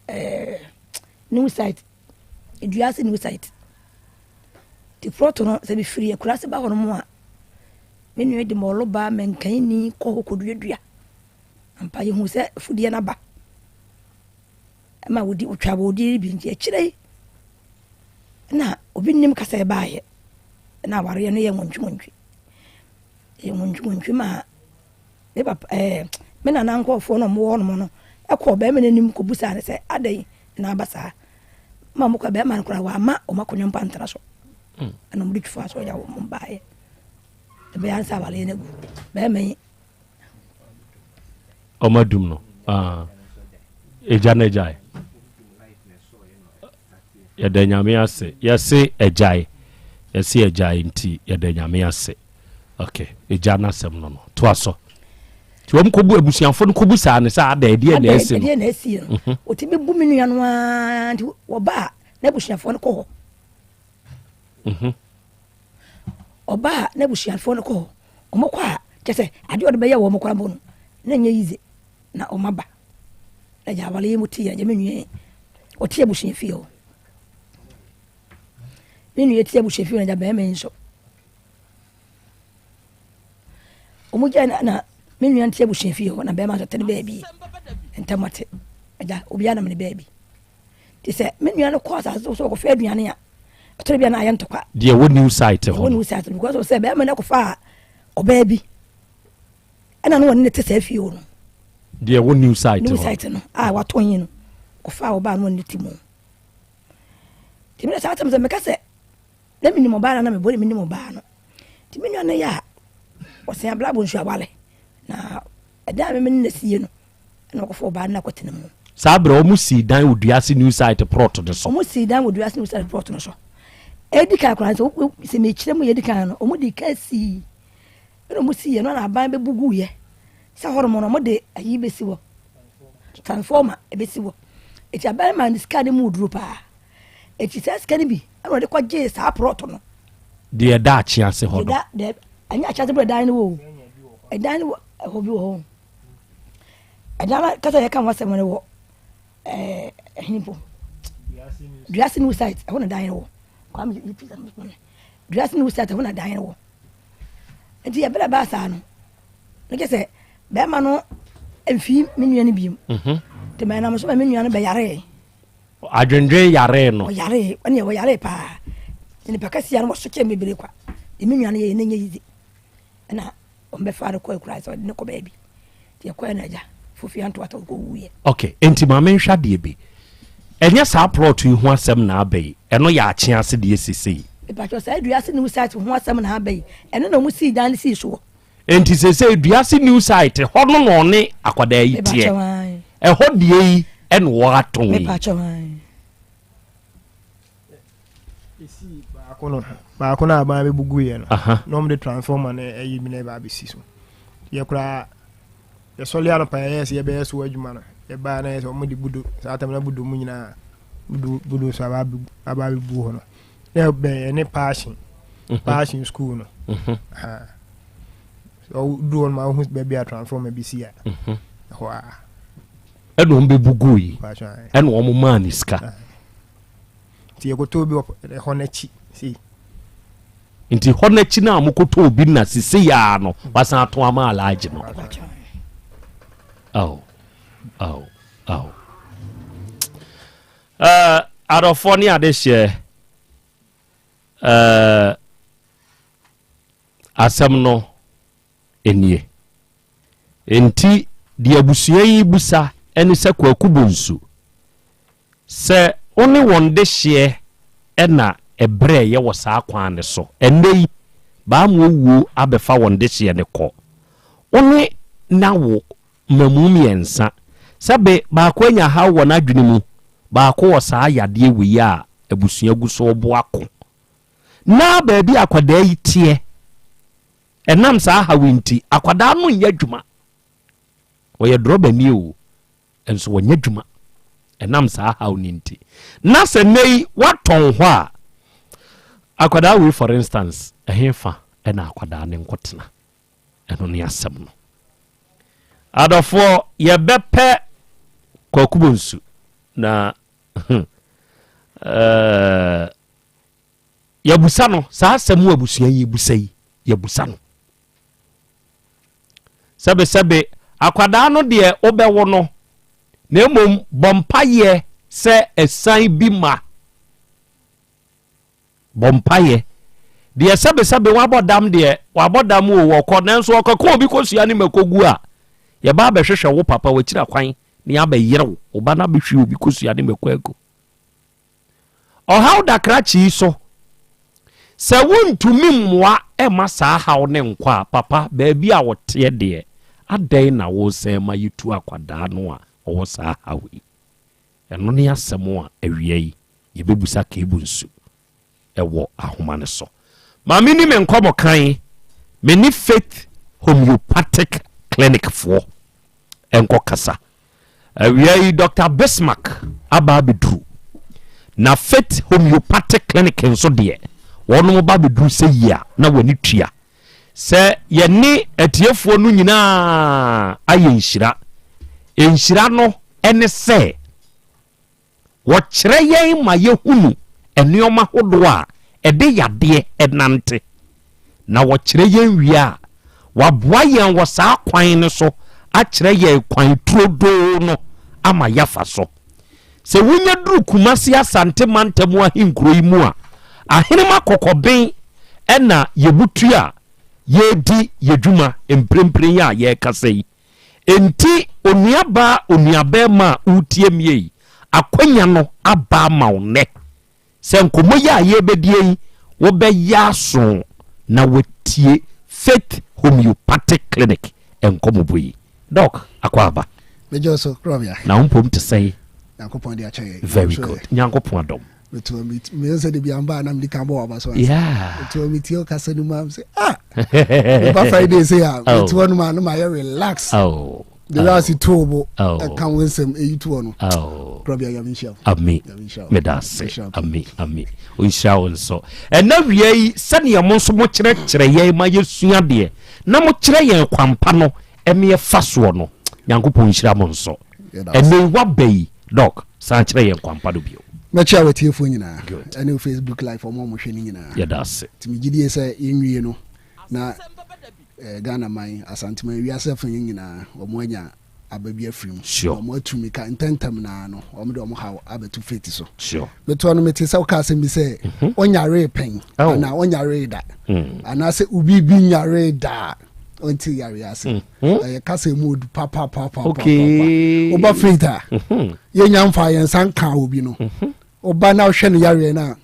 S7: ɛɛ new site. Dua ase new site. Nti prɔto no sɛ mefiri akuraase ba hɔ nom a, me nua de mɔlo ba mankanni kɔ hɔ kɔduadua. Ampa yɛhu sɛ afudeɛ no aba. Ɛma wɔdi wɔtwa wɔdi bi nti akyire yi na obi nnim kasa ɛbaayɛ na awareɛ no yɛ nwɔntwe nwɔntwe. Ɛyɛ nwɔntwe nwɔntwe maa me papa ɛɛ me nana nkurɔfoɔ no wɔwɔ hɔnom no ɛkɔɔ bɛrima no anim kɔbusaa no sɛ adɛn na aba saa ma wɔn kɔ bɛrima no koraa wɔama wɔn akonnwa mpo antena so hmm. ɛna wɔde twifa so ɔgya wɔn baeɛ ɛbɛyɛ ansa awareɛ no agu bɛrima yi
S21: ɔma dum no ah. ɛgya no agyae yɛda nyame ase yɛse agyae yɛse agyae nti yɛda nyame ase ok egya no asɛm no no toa so nti wɔn kɔbu abusuafo no kɔbu saa ne sɛ ada ɛdeɛ na ɛsi no
S7: ɛdeɛ na ɛsi no mhm. wɔtumi bu me nua no ara nti wɔba a na abusuafoɔ no kɔ hɔ mhm. ɔba a na abusuafoɔ no kɔ hɔ wɔn kɔ a kyɛ sɛ adeɛ ɔde bɛyɛ wɔn koraa mpo no na nyɛ yize na wɔn aba na gya awale yi mu te yɛ gya me nua yi ɔte abusua fie hɔ me nua te abusua fie hɔ na gya bɛrima yi nso Wɔn gyae na na me nua nte abusua fie hɔ na bɛrima nso te ne baabi ntam ate agya obiara nam ne baabi te sɛ me nua no kɔ asase so sɛ ɔkɔfɛ aduane a ɛtɔrɔ bi a na ayɛ ntɔkwa.
S21: Deɛ ɛwɔ new site hɔ
S7: ɛwɔ new site no because sɛ bɛrima no kɔfa ɔbaa bi ɛna no wɔne ne te saa fie hɔ no.
S21: Deɛ ɛwɔ new site hɔ
S7: new site no a watɔn yi no kɔfa ɔbaa no wɔne ne te mu. Tèmi na saa asɛm sɛ meka sɛ. Na menim ɔbaa no na mebɔ ne menim ɔbaa no. Nti me nua no yɛ a ɔsɛn abla bɔ nsu awale. Na ɛdan a me ne no sie no ɛna ɔkɔfa ɔbaa no na akɔtena mu.
S21: Saa berɛ wɔn sii dan wɔ Duase New Site prɔt no so.
S7: Wɔn sii dan wɔ Duase New Site prɔt no so. Edi kan koraa sɛ sɛ mekyerɛ mu yɛ edi kan no wɔn di kan sii ɛna wɔn sii yɛ no na aban bɛbu gu yɛ sɛ hɔnom no wɔn de ayi bɛsi hɔ transformer ɛbɛsi hɔ eti aban maa ne sika ne mu duro paa eti saa sika no bi ɛna wɔde kɔ gyee saa prɔt no.
S21: Deɛ ɛda akyease hɔ no.
S7: Deɛ ɛda ɛnyɛ akyease bɔ ɛdan no wɔ o ɛdan no wɔ ɛhɔ bi wɔ hɔ. Ɛdan no kasa yɛka ho asɛm no wɔ ɛɛ ɛhe mpo duase new site ɛhɔ na dan no wɔ kwame yi pizza no duase new site ɛhɔ na dan no wɔ nti yɛbrɛ baa saa no ne kyɛ sɛ bɛrima no mfi me nua no biem mhm. nti mɛnam so ma me nua no bɛyaree
S21: adwendwen yaree no
S7: ɔyaree ɛne ɔyaree paa nipa kɛseɛ no wɔso kyɛn bebree kwa de me nua no yɛ ne nyɛ yizi ɛna Wɔbɛfaa no kɔɔ akuraase sɛ ɔde no kɔ baabi. Nti yɛkɔɛ no agya Fofi Antoata ɔkɔwuiɛ.
S21: Ok, enti ma menhwɛ adeɛ bi. Ɛnyɛ saa plot yi ho asɛm na aba yi, ɛno yɛ akye ase deɛ sesei.
S7: Mepakyɛw, saa Duase New Site ho asɛm na aba yi, ɛno na wɔn sii dan no sii soɔ.
S21: Enti sesei Duase New Site hɔ no na ɔne akwadaa yi teɛ.
S7: Mepakyɛw, ae.
S21: Ɛhɔ deɛ yi ɛna wɔatɔn yi.
S7: Mepakyɛw, ae.
S2: Ɛsii baako no baako no a aban bɛbu guiɛ no na wɔde transformer no ayi bi na ɛba abɛsi so yɛ koraa yɛsɔle anɔpa yɛyɛ sɛ yɛbɛyɛ so adwuma no yɛbaa na yɛ sɛ wɔde budo saa tam na budo mu nyinaa budo budo so aba abɛbu hɔ no na ɛbɛn yɛne paahye mhm. paahye school no mhm. ɔdu hɔ no ma wohu baabi a transformer bi si a mhm. ɛhɔ a
S21: ɛna wɔn bɛbu guu yi ɛna wɔn maa ne sika
S2: Nti yɛkɔtɔɔ bi wɔ ɛhɔ no akyi sei.
S21: Nti hɔ no akyi no a mokɔtɔɔ bi na sesei ara no wasan ato ama Alhaji no. Oh, oh, oh. Uh, adɔfoɔ ne adehyeɛ uh, asɛm no nie. Enti deɛ abusua yi bisa ne sɛ Kwaku Bonsu Sɛ wo ne wɔn dehyeɛ na ɛbrɛeɛ wɔ saa kwan no so. Ɛnnɛ yi, Baamuo wuo abɛfa wɔn dehyeɛ no kɔ. Wo ne no awo mmamu mmiɛnsa. Sɛbe baako anya haw wɔ n'adwene mu, baako wɔ saa yadeɛ wei a abusua gu so rebo ako. Na baabi a akwadaa yi teɛ, ɛnam saa haw yi nti, akwadaa no nyɛ adwuma. Ɔyɛ drɔbani o, nso wɔnyɛ adwuma ɛnam saa haw no nti. Na sɛ nnɛ yi woatɔn hɔ a, akwadaa wei for instance, ɛhefa ɛna akwadaa no nkɔtena? Ɛno ne asɛm no. Adɔfoɔ, yɛbɛpɛ Kwaku Bonsu na eh, yɛbusa no saa asɛm abusua yi busa yi, yɛbusa no. Sɛbesɛbe, akwadaa no deɛ wobɛwo no, na mmom bɔ mpaeɛ sɛ ɛsan bi ma. Bɔ mpaeɛ. Deɛ sɛbesɛbe wabɔ dam deɛ, wabɔ dam o, wɔkɔ, nanso ɔkɔka obi kɔsua ne mako gu a, yɛba abɛhwehwɛ wo papa, wakyiri akwan, na yɛabɛyere wo, wo ba no abɛhwie obi kɔsua ne mako agu. Ɔhaw da krakye yi so. Sɛ wontumi mmoa mma saa haw no nkɔ a, papa, baabi a ɔteɛ deɛ, adɛn na woresɛe ma yɛtu akwadaa no a ɔwɔ saa haw yi? Ɛno ne asɛm a awia yi yɛbɛbusa Kebu Nsu wɔ ahoma no so. Ma menni me nkɔmmɔ kan, me ne Faith Homeopathic Clinic foɔ nkɔkasa. Awia yi Dr. Bismarck aba abɛduru. Na Faith Homeopathic Clinic nso deɛ, wɔnom ba abɛduru sɛ yie a na w'ani tua. Sɛ yɛne atiefoɔ no nyinaa ayɛ nhyira. Nhyira no ne sɛ Wɔkyerɛ yɛn ma yɛhunu nneɛma hodoɔ a ɛde yadeɛ nante, na wɔkyerɛ yɛn wie a, wɔaboa yɛn wɔ saa kwan no so akyerɛ yɛn kwan turodoo no ama yɛafa so. Sɛ wonya duru Kumasi Asante mantam ahenkuro yi mu a, Ahenema Kɔkɔben na yɛbutu a yɛredi yɛn dwuma mprempren yi a yɛrekasa yi. Enti onuabaa, onuabarima a woretie me yi, akwanya no aba ama wo nnɛ sɛ nkɔmmɔ yi a yɛrebɛdie yi, wobɛyɛ aso na watie Faith Homeopathic Clinic nkɔmmɔbɔ yi. Doc, akwaaba.
S11: Megye wo so, Krɔbea.
S21: Na wo mpom te sɛn?
S11: Nyankopɔn de akyɛ yɛn.
S21: Very good. Nyankopɔn adom.
S11: Meto mi mi sɛ de bi amba na mede kan bɔ waba so ansa.
S21: Yeah.
S11: Meto mi tie kasa no mu am sɛ ah. Meba Friday sɛ ya.
S21: Oh.
S11: Meto no ma no ma yɛ relax.
S21: Oh.
S11: The way ase to bo.
S21: Oh.
S11: Ɛka wo nsɛm eyi to no.
S21: Oh.
S11: Krɔbea Nyame nhyira wo.
S21: Ami.
S11: Nyame nhyira wo.
S21: Meda ase.
S11: Nhyira wo.
S21: Ami ami. Onhyira wo nso. Ɛna wia yi sɛnea mo nso mo kyerɛkyerɛ yɛn ma yɛsua deɛ na mo kyerɛ yɛn kwampa no ɛme ɛfa soɔ no Nyankopɔn nhyira mo nso. Ɛnɛ yi waba yi Doc san kyerɛ yɛn kwampa no bio.
S11: Mɛkyia w'atiefoɔ nyinaa ɛne wo Facebook live ɔmo a ɔmo hwɛ no nyinaa.
S21: Yɛda ase.
S11: Nti megye die sɛ yɛnwie no na eh, Ghana man, Asanteman, wiase afa yi nyinaa ɔmo anya aba bi afiri mu.
S21: Sure.
S11: Na ɔmo atu mika ntɛntɛm naa no ɔmo de ɔmo haw abɛto faith so.
S21: Sure.
S11: Metoa no mete sɛ woka asɛm bi sɛ ɔnyaree pɛn
S21: Oh.
S11: anaa ɔnyaree da
S21: Mm.
S11: anaasɛ obi bi nyaree da a ɔnte yareɛ ase.
S21: Mhm.
S11: Ɛyɛ kasa mu odu papapapapa.
S21: Okay.
S11: Woba faith a
S21: Mhm.
S11: yɛnya mfa yɛn nsa nka obi no. Ɔba na ɔhwɛ no yareɛ no a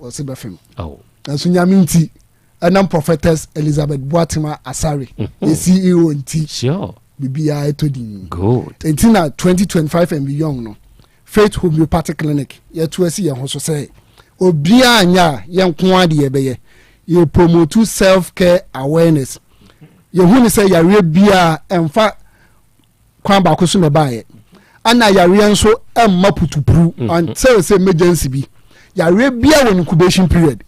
S11: ɔse bɛfem.
S21: Oh.
S11: Nanso Nyame nti ɛnam Prophetess Elizabeth Boatema Asare yɛ CEO nti
S21: Sure.
S11: biribiara ɛtɔ din.
S21: Good.
S11: Nti na 2025 and beyond no Faith Homeopathic Clinic yɛto asi yɛn ho so sɛ obiara nyɛ a yɛn nko ara de yɛbɛyɛ. Yɛ promote self care awareness. Yɛhu ne sɛ yareɛ biara ɛmfa kwan baako so na ɛbaeɛ. Ɛna yareɛ nso ɛmma putupuru until sɛ emergency bi. Yareɛ biara wɔ ne incubation period.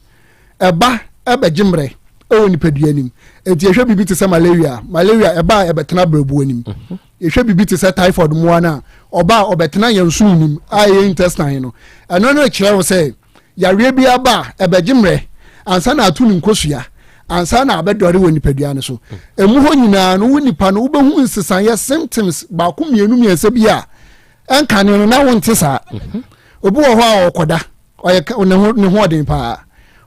S11: Ɛba ɛbɛgye mmerɛ ɛwɔ nipadua anim. Enti yɛhwɛ biribi te sɛ malaria. Malaria ɛba a ɛbɛtena berɛboɔ anim. Yɛhwɛ biribi te sɛ typhoid mmoa no a, ɔba a ɔbɛtena yɛn nsono nim a ɛyɛ intestine no. Ɛno no kyerɛ wo sɛ yareɛ bi aba a ɛbɛgye mmerɛ ansa na ato ne nkosua ansa na abɛdɔre wɔ nipadua no so. Ɛmu hɔ nyinaa no wo nipa no wobɛhu nsesaeɛ symptoms baako mmienu mmiɛnsa bi a ɛnkane no na wonte saa. Obi wɔ hɔ a ɔkɔda ɔyɛ ne ho ne ho ɔden paa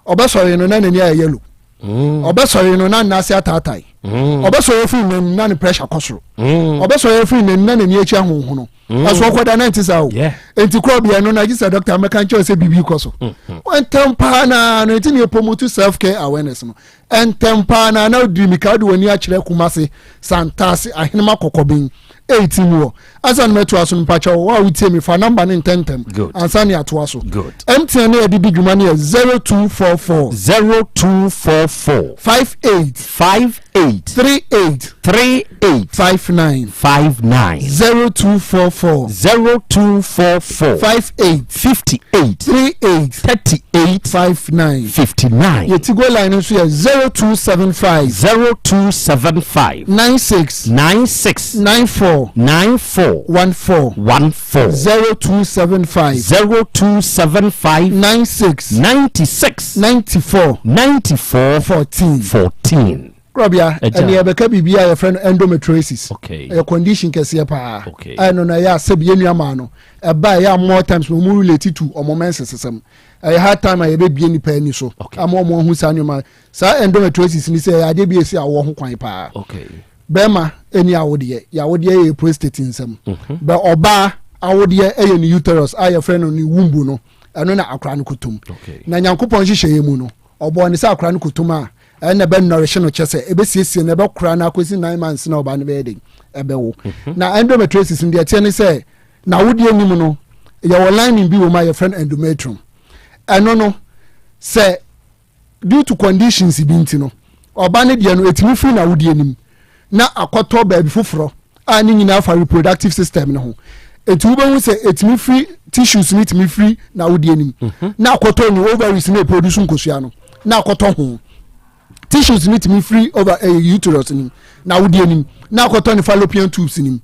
S11: ɔbɛsɔre no na n'ani ayɛ yellow.
S21: Mm.
S11: Ɔbɛsɔre no na n'ase ataatae.
S21: Mm.
S11: Ɔbɛsɔre afiri n'anim na ne pressure kɔ soro.
S21: Mm.
S11: Ɔbɛsɔre afiri n'anim na n'ani akyi ahonhono. Ɛso ɔkɔda na nti saa o. Nti korɔ bea no na gye sɛ dɔkta mɛka nkyɛw sɛ biribi kɔ so.
S21: Mm-hmm.
S11: Ntɛm paa na no nti na yɛ self care awareness no. Ntɛm paa na na odi mika wode w'ani akyerɛ Kumase, Santase, Ahenema Kɔkɔben. 8 mu hɔ. Ansa na mɛtoa so no mpakyɛw wo a wotie me fa namba no ntɛntɛm ansa ne atoa so. MTN ne yɛde di dwuma no yɛ 0244
S21: 0244
S11: 58
S21: 58
S11: 38
S21: 38
S11: 59
S21: 59
S11: 0244
S21: 0244
S11: 58
S21: 58
S11: 38
S21: 38
S11: 59
S21: 59.
S11: Yɛ Tigo line no nso yɛ 0275
S21: 0275
S11: 96
S21: 96
S11: 94
S21: 94
S11: 14
S21: 14
S11: 0275
S21: 0275
S11: 96
S21: 96
S11: 94
S21: 94
S11: 14
S21: 14.
S11: Korɔbea,
S21: Agya.
S11: ɛne yɛbɛka biribi a yɛfrɛ no endometriosis.
S21: Okay.
S11: Ɛyɛ condition kɛseɛ paa.
S21: Okay.
S11: Ɛno no ɛyɛ a sɛbi yɛn nua maa no ɛba ɛyɛ a more times na wɔn relate to wɔn menses sɛm. Ɛyɛ hard time a yɛbɛbie nipa ani so ama wɔn ahu saa nneɛma. Saa endometriosis ni sɛ ɛyɛ adeɛ bi a ɛsi awoɔ ho kwan paa.
S21: Okay.
S11: Bɛrima ɛni awodeɛ, yɛ awodeɛ yɛ prostate nsɛm. Bɛ ɔbaa awodeɛ ɛyɛ ne uterus a yɛfrɛ no ne womb no, ɛno na akora no kɔtom. Na Nyankopɔn nhyehyɛeɛ mu no, ɔbɔɔ ne sɛ akora no kɔtom a, ɛna ɛbɛ nourish no kyɛ sɛ ɛbɛsiesie no ɛbɛkora no akɔsi nine months na ɔbaa no bɛyɛ den ɛbɛwo. Na endometriosis no deɛ ɛteɛ ne sɛ n'awodeɛ nim no yɛwɔ lining bi wɔ mu a yɛfrɛ no endometrium. Ɛno no sɛ due to conditions bi nti no ɔba no deɛ no ɛtumi firi n'awodeɛ nim na akɔtɔ baabi foforɔ a ne nyinaa fa reproductive system no ho. Enti wobɛhu sɛ ɛtumi firi tissues no tumi firi n'awodeɛ nim na akɔtɔ ne ovaries no ɛproduce nkosua no na akɔtɔ ho. Tissues no tumi firi over eh, uterus nim n'awodeɛ nim na akɔtɔ ne fallopian tubes nim.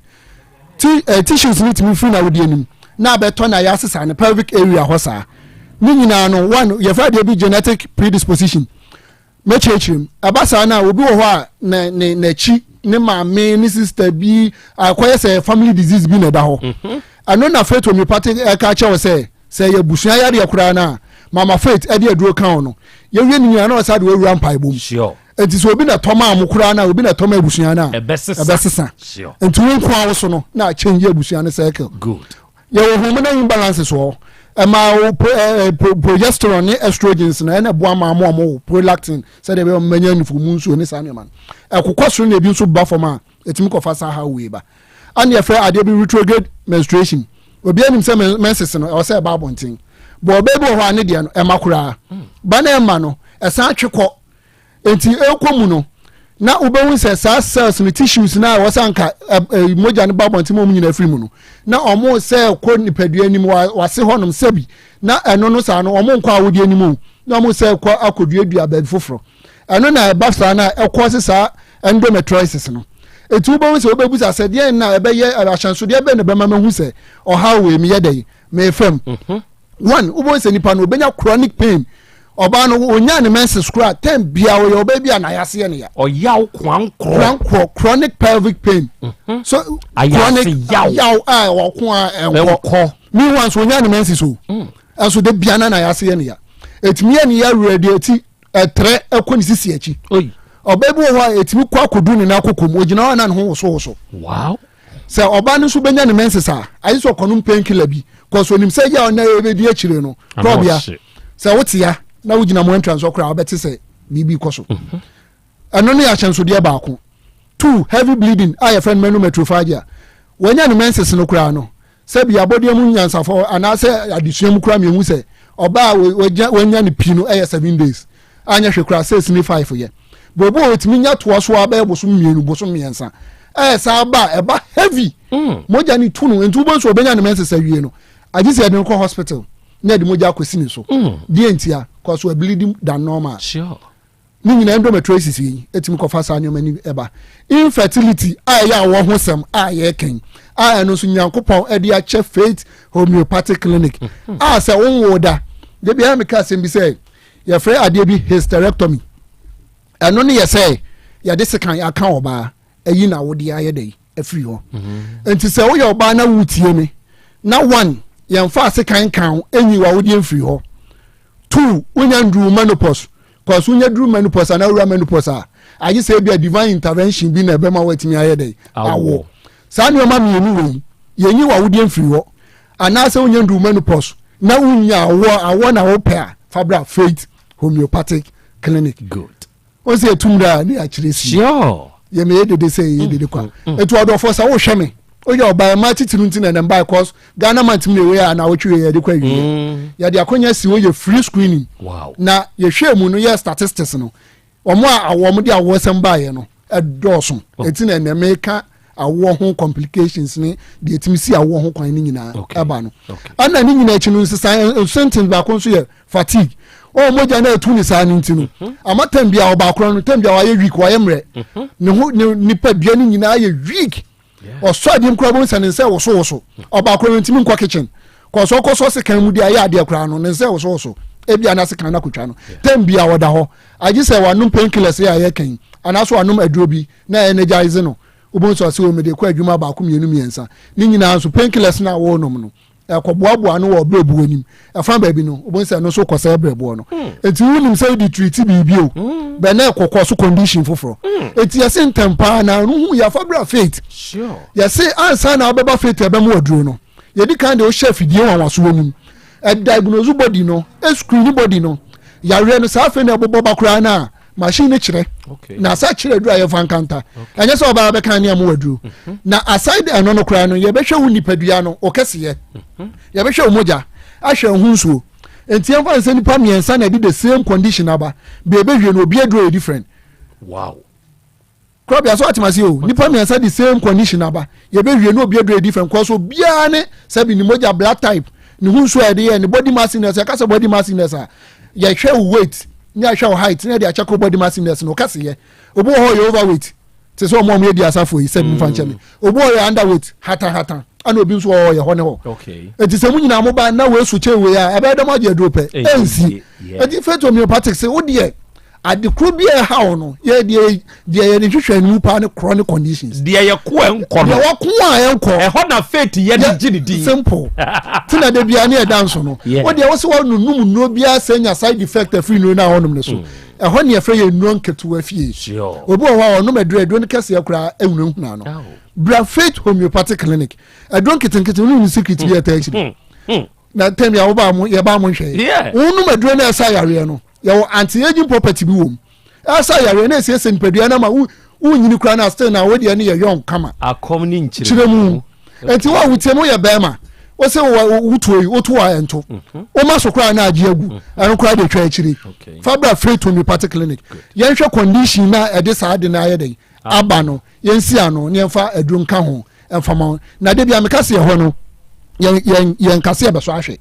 S11: Ti, eh, tissues no tumi firi n'awodeɛ nim na abɛtɔ na yɛase saa ne pelvic area hɔ saa. Ne nyinaa no one yɛfrɛ adeɛ bi genetic predisposition. Mɛkyerɛkyerɛ mu. Ɛba saa no a, obi wɔ hɔ a ne ne n'akyi ne maame ne sister bi akɔyɛ sɛ family disease bi na ɛda hɔ. Ɛno na Faith Homeopathic ɛka kyerɛ wo sɛ sɛ ɛyɛ abusua yareɛ koraa no a, Mama Faith ɛde aduro ka wo no. Yɛwie ne nyinaa na ɔsa de wawura mpaebɔ mu.
S21: Sure.
S11: Nti sɛ obi na ɛtɔ maa mo koraa no a, obi na ɛtɔ maa abusua no a,
S21: Ɛbɛsesa.
S11: ɛbɛsesa.
S21: Sure.
S11: Nti wo nko ara wo so no na akyɛngye abusua no circle.
S21: Good.
S11: Yɛwɔ hormonal imbalances wɔ hɔ. Ɛma wo pro, eh, eh, pro, progesterone ne estrogens no ɛna ɛboa maa mo a mo prolactin sɛdeɛ ɛbɛyɛ ɔmo bɛnya nufu mu nsuo ne saa nneɛma no. Ɛkokɔ soro na ebi nso ba fam a ɛtumi kɔfa saa haw wei ba. Ɛna yɛfrɛ adeɛ bi retrograde menstruation. Obiara nim sɛ menses no ɛwɔ sɛ ɛba abɔnten. Bɔ ɔbaa bi wɔ hɔ a ne deɛ no ɛma koraa. Ba na ɛma no ɛsan twe kɔ. Enti ɛrekɔ mu no, na wobɛhu sɛ saa cells no tissues no a ɛwɔ sɛ anka mogya no ba abɔnten ma wɔn nyinaa firi mu no, na wɔn sɛ kɔ nipadua anim wase hɔnom sɛbi na ɛno no saa no wɔn nkɔ awodeɛ anim o, na wɔn sɛ kɔ akɔduadua baabi foforɔ. Ɛno na ɛba saa na ɛkɔ se saa endometriosis no. Eti wobɛhu sɛ wobɛbusa sɛ deɛn na ɛbɛyɛ ahyɛnsodeɛ bɛn na ɛbɛma mahu sɛ ɔhaw wei meyɛ dɛn mefam. Mhm. One, wobɛhu sɛ nipa no obɛnya chronic pain. Ɔbaa no onyaa ne menses koraa term bia ɔyɛ ɔbaa bi a n'ayase yɛ ne ya.
S21: Ɔyaw koankorɔ.
S11: Koankorɔ chronic pelvic pain. Mhm. So chronic yaw a ɔko a ɛnkɔ. Meanwhile nso onyaa ne menses o. Mm. Ɛnso de bia na n'ayase yɛ ne ya. Etumi yɛ ne ya werɛ deɛ ti ɛtrɛ ɛkɔ ne sisi akyi. Ɔbaa bi wɔ hɔ a etumi kɔ akɔdu ne nan koko mu ogyina hɔ a na ne ho wosowoso.
S21: Wow.
S11: Sɛ ɔbaa no nso bɛnya ne menses a, ayɛ sɛ ɔkɔnom painkiller bi kɔsɔ onim sɛ yɛ a ɔna ɛbɛdi akyire no korɔbea sɛ wote ya na wogyina mo entrance hɔ koraa wobɛte sɛ biribi kɔ so. Mhm. Ɛno ne ahyɛnsodeɛ baako. Two, heavy bleeding a yɛfrɛ no menometrophagia. Wanya ne menses no koraa no, sɛbi abɔdeɛ mu nyansafo anaasɛ adesua mu koraa mmiɛhu sɛ ɔbaa a wanya ne pii no ɛyɛ seven days anyɛ hwɛ koraa six ne five yɛ. Bɔbɔ a ɔtumi nya toa so ara bɛyɛ bosom mmienu bosom mmiɛnsa ɛyɛ saa ba a ɛba heavy mm. mogya ne tu no nti wobɛhu sɛ ɔbɛnya ne menses awie no agye sɛ yɛde no kɔ hospital na yɛde mogya akɔsi ne so mm. deɛ ntia kɔ so bleeding than normal
S21: sure.
S11: ne nyinaa endometriosis yi ɛtumi kɔfa saa nneɛma ni ɛba infertility a ɛyɛ awɔ ho sɛm a yɛkɛn a ɛno nso nyankopɔn ɛde akyɛ faith homeopathic clinic mm-hmm. a sɛ wonwo da de biara meka asɛm bi sɛ Yɛfrɛ adeɛ bi hysterectomy. Ɛno ne yɛ sɛ yɛde sekan aka ɔbaa ayi na awodeɛ ayɛ dɛ afiri hɔ. Mhm. Nti sɛ woyɛ ɔbaa na wotie me na one yɛmfa sekan kan wo enyi w'awodeɛ mfiri hɔ. Two wonya nduru menopause cause wonya duru menopause anaa wura menopause a agye sɛ ebia divine intervention bi na ɛbɛma woatumi ayɛ dɛ awo. Saa nneɛma mmienu wei yɛnyi w'awodeɛ mfiri hɔ. Anaasɛ wonya nduu menopause na wonya awoɔ awoɔ na wopɛ a fa bra Faith Homeopathic Clinic.
S21: Good.
S11: Wɔn sɛ yɛtum dɛ a ne yɛakyerɛ si.
S21: Sure.
S11: Yɛ meyɛ dede sɛ yɛyɛ dede kwa. Mm, mm. Etu ɔdɔfoɔ sɛ wohwɛ me woyɛ ɔbaa mmaa titiri nti na ɛnam baa cause Ghana man tim na ewe a na awotwe yɛ yɛde kɔ awie. Mm. Yɛde akonya si hɔ yɛ free screening.
S21: Wow.
S11: Na yɛhwɛ mu no yɛ statistics no Wɔn a wɔn de awoɔsɛm baeɛ no dɔɔso. Oh. Eti na ɛnɛ meka awoɔ ho complications ne deɛ ɛtumi si awoɔ ho kwan no nyinaa ɛba no. Ɛna ne nyinaa akyi no nsesa symptoms baako nso yɛ fatigue. Wɔn mogya no atu ne saa no nti no mhm. ama tɛm bi a ɔbaakoro no tɛm bi a wayɛ weak wayɛ mmerɛ. Mhm. Ne ho ne nipadua no nyinaa yɛ weak. Ɔsɔ adeɛ mu koraa bɛhu sɛ ne nsa wosowoso. Ɔbaa koraa no ntumi nkɔ kitchen. Kɔsɔ ɔkɔsɔ sekan mu de ayɛ adeɛ koraa no ne nsa wosowoso. Ebi ana sekan no akotwa no. Tɛm bi a ɔda hɔ. Agye sɛ wanom painkillers yɛ a yɛka yi anaasɛ wanom aduro bi na energize no. Wobɛhu sɛ ɔse o mede kɔ adwuma baako mmienu mmiɛnsa. Ne nyinaa nso painkillers no a worenom no ɛkɔboaboa ano wɔ berɛboɔ anim ɛfa baabi no wobɛhu sɛ ɛno nso kɔsɛe berɛboɔ no hmm. nti wonim sɛ wode treat biribi o hmm. bɛ na ɛkɔkɔ so condition foforɔ hmm. nti yɛse ntɛm paa na no hu yɛafa berɛ faith yɛse ansa na wobɛba faith ɛbɛmo aduro no yɛdi kan de wohyɛ afidie nwanwasoɔ nim ɛdiagnose body no ɛscreen body no yareɛ no saa afei na ɛbobɔ ba koraa no a machine no kyerɛ na asa kyerɛ aduru a yɛfa nkanta ɛnyɛ sɛ ɔbaa bɛka ne amu aduru mhm. na aside ɛno no koraa no yɛbɛhwɛ wo nipadua no ɔkɛseyɛ mhm. yɛbɛhwɛ wo mogya ahwɛ ho nsuo nti yɛmfa nsɛ nipa mmiɛnsa na ɛde the same condition aba bɛ yɛbɛhwie no obi aduro yɛ different
S21: wow
S11: Korabea so atem ase o nipa mmiɛnsa de same condition aba yɛbɛwie na obi aduro yɛ different kɔ so obiara ne sɛbi ne mogya blood type ne ho nsuo a yɛde yɛ ne body mass index yɛka sɛ body mass index a yɛhwɛ wo weight ne yɛhwɛ wo height ne yɛde akyɛko body mass index no ɔkɛse yɛ obi wɔ hɔ yɛ overweight te sɛ ɔmo a ɔmo yɛ di asafo yi sɛbi nfa nkyɛn mi obi wɔ yɛ underweight hatahata ɛna obi nso wɔ hɔ yɛ hɔ ne hɔ eti sɛ mo nyinaa mo ba na wei so kyɛn wei a ɛbɛyɛ dɛm agye aduro pɛ ɛnsi eti faith homeopathic sɛ o deɛ Ade koro bi a ɛhaw no yɛ deɛ deɛ yɛde hwehwɛ no mu paa ne chronic conditions.
S21: Deɛ yɛ ko a ɛnkɔ no.
S11: Deɛ wɔko a ɛnkɔ.
S21: Ɛhɔ na faith yɛ de gye ne din.
S11: Simple. Ti na de bia ne ɛda nso no. Wo deɛ wo sɛ wɔnunum nnuro biara sɛ nya side effect afiri nnuro no a wɔnom no so. Mm. Ɛhɔ ne yɛfrɛ yɛ nnuro nketewa fie. Obi wɔ hɔ a ɔnom aduro, aduro no kɛseɛ koraa ehunahuna no. Bra Faith Homeopathic Clinic. Aduro nketenkete no ne secret bi ɛta akyiri. Na tɛm yɛ wobaa mo yɛbaa mo nhwɛ. Wonom aduro no ɛsa yareɛ no. Yɛwɔ anti-aging property bi wɔ mu. Ɛsa yareɛ na ɛsiesie nipadua no ama wonyini koraa na still na wodeɛ no yɛ young kama.
S21: Akɔm ne nkyerɛ
S11: mu. Nti wo a wotie mu yɛ bɛrima wose wotuo yi woto a ɛnto mhm. woma so koraa na agye agu mhm. ɛno koraa de twa akyiri fa bra Faith Homeopathic Clinic yɛnhwɛ condition na ɛde saa de no ayɛ dɛn ah. aba no yɛnsi ano ne yɛmfa aduro nka ho ɛmfa ma na de bia meka se ɛhɔ no yɛn kase yɛbɛsɔ ahwɛ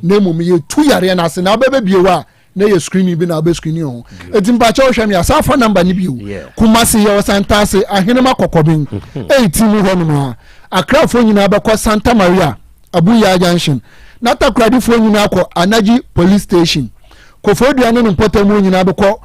S11: na mmom yɛtu yareɛ no ase na wobɛbɛ bio a na yɛ screening bi na wobɛ screening ho eti mpakyɛ wohwɛ me a saa fa number no bio Kumasi yɛwɔ Santase Ahenema Kɔkɔben 18 mu hɔ nom a Akrafoɔ nyinaa bɛkɔ Santa Maria Abuya Junction na Takoradifoɔ nyinaa kɔ Anaji Police Station Koforidua ne ne mpɔtamuo nyinaa bɛkɔ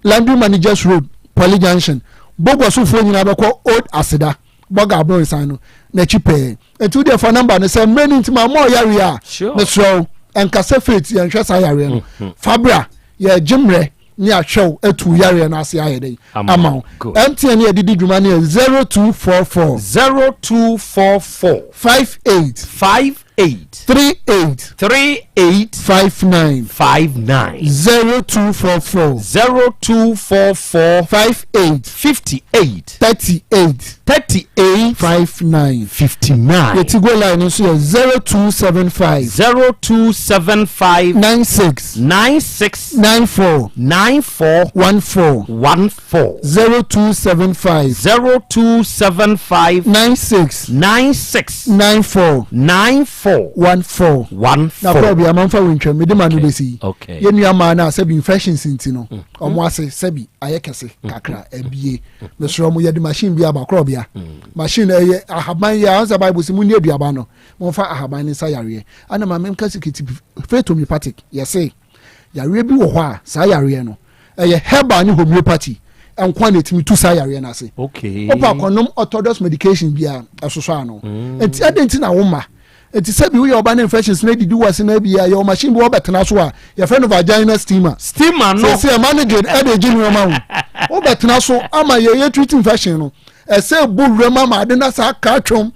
S11: Laundry Managers Road Poly Junction Bogosofoɔ nyinaa bɛkɔ Old Aseda bɔga abronsan no n'akyi pɛɛ nti wodeɛ fa namba no sɛ mmerɛ no nti ma ma ɔyareɛ a mesrɛ wo ɛnkasɛ faith yɛnhwɛ saa yareɛ no mm-hmm. fa bra yɛgye mmerɛ ne ahwɛ wo atu yareɛ no ase ayɛ dɛn ama wo mtn ne yɛde di dwuma no yɛ 0244
S21: 0244
S11: 58
S21: 58
S11: 38
S21: 38
S11: 59
S21: 59
S11: 0244
S21: 0244
S11: 58
S21: 58
S11: 38
S21: 38
S11: 59
S21: 59.
S11: Yɛ Tigo line no nso yɛ 0275
S21: 0275
S11: 96
S21: 96
S11: 94
S21: 94
S11: 14
S21: 14
S11: 0275
S21: 0275
S11: 96
S21: 96
S11: 94
S21: 94
S11: 14
S21: 14.
S11: Na kɔ bi amanfa wo ntwam mede ma no bɛsi
S21: Okay.
S11: yɛ nua maa no a sɛbi infections nti no ɔmo ase sɛbi ayɛ kɛse kakra abie mesrɛ mo yɛde machine bi aba korɔbea machine ɛyɛ ahaban yɛ ansa bible sɛ monni aduaba no momfa ahaban no nsa yareɛ ana ma menka sikiti faith homeopathic yɛse yareɛ bi wɔ hɔ a saa yareɛ no ɛyɛ herbal ne homeopathy nko na ɛtumi tu saa yareɛ no ase wopɛ akɔnom orthodox medication bi a ɛsosɔ ano nti adɛn nti na woma Enti sɛbi woyɛ ɔba ne infections na edidi wase na bi a yɛwɔ machine bi wɔbɛtena so a yɛfrɛ no vagina steamer.
S21: Steamer no.
S11: Sɛsɛ ɛma no gye ɛde gye nneɛma ho. Wobɛtena so ama yɛyɛ treat infection no. Ɛsɛ ɛbɔ wuram ama ade na saa ka atwam.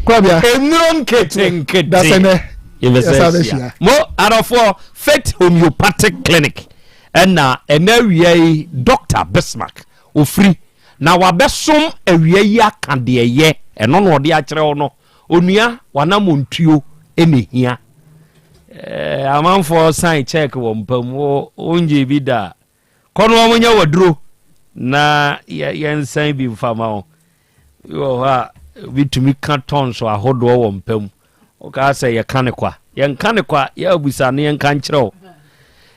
S11: Korabea.
S21: Nnuro nketenkete.
S11: Dasɛnɛ.
S21: Yɛbɛsɛ ahyia. Mo adɔfoɔ Faith Homeopathic Clinic ɛna ɛnɛ awia yi Dr. Bismarck Ofiri, na wabɛsom awia yi aka deɛ ɛyɛ, ɛno na ɔde akyerɛ wo no. Onua, w'anammɔntuo na ɛhia. Eh, amanfoɔ sign check wɔ mpa mu, wo wongye bi da a, kɔ no wɔn nyɛ waduro na yɛnsan bi mfa ma wo. Bi wɔ hɔ a, obi tumi ka tons ahodoɔ wɔ mpa mu. Wokaa sɛ yɛka ne kwa. Yɛnka ne kwa, yɛabusa no yɛnka nkyerɛ wo.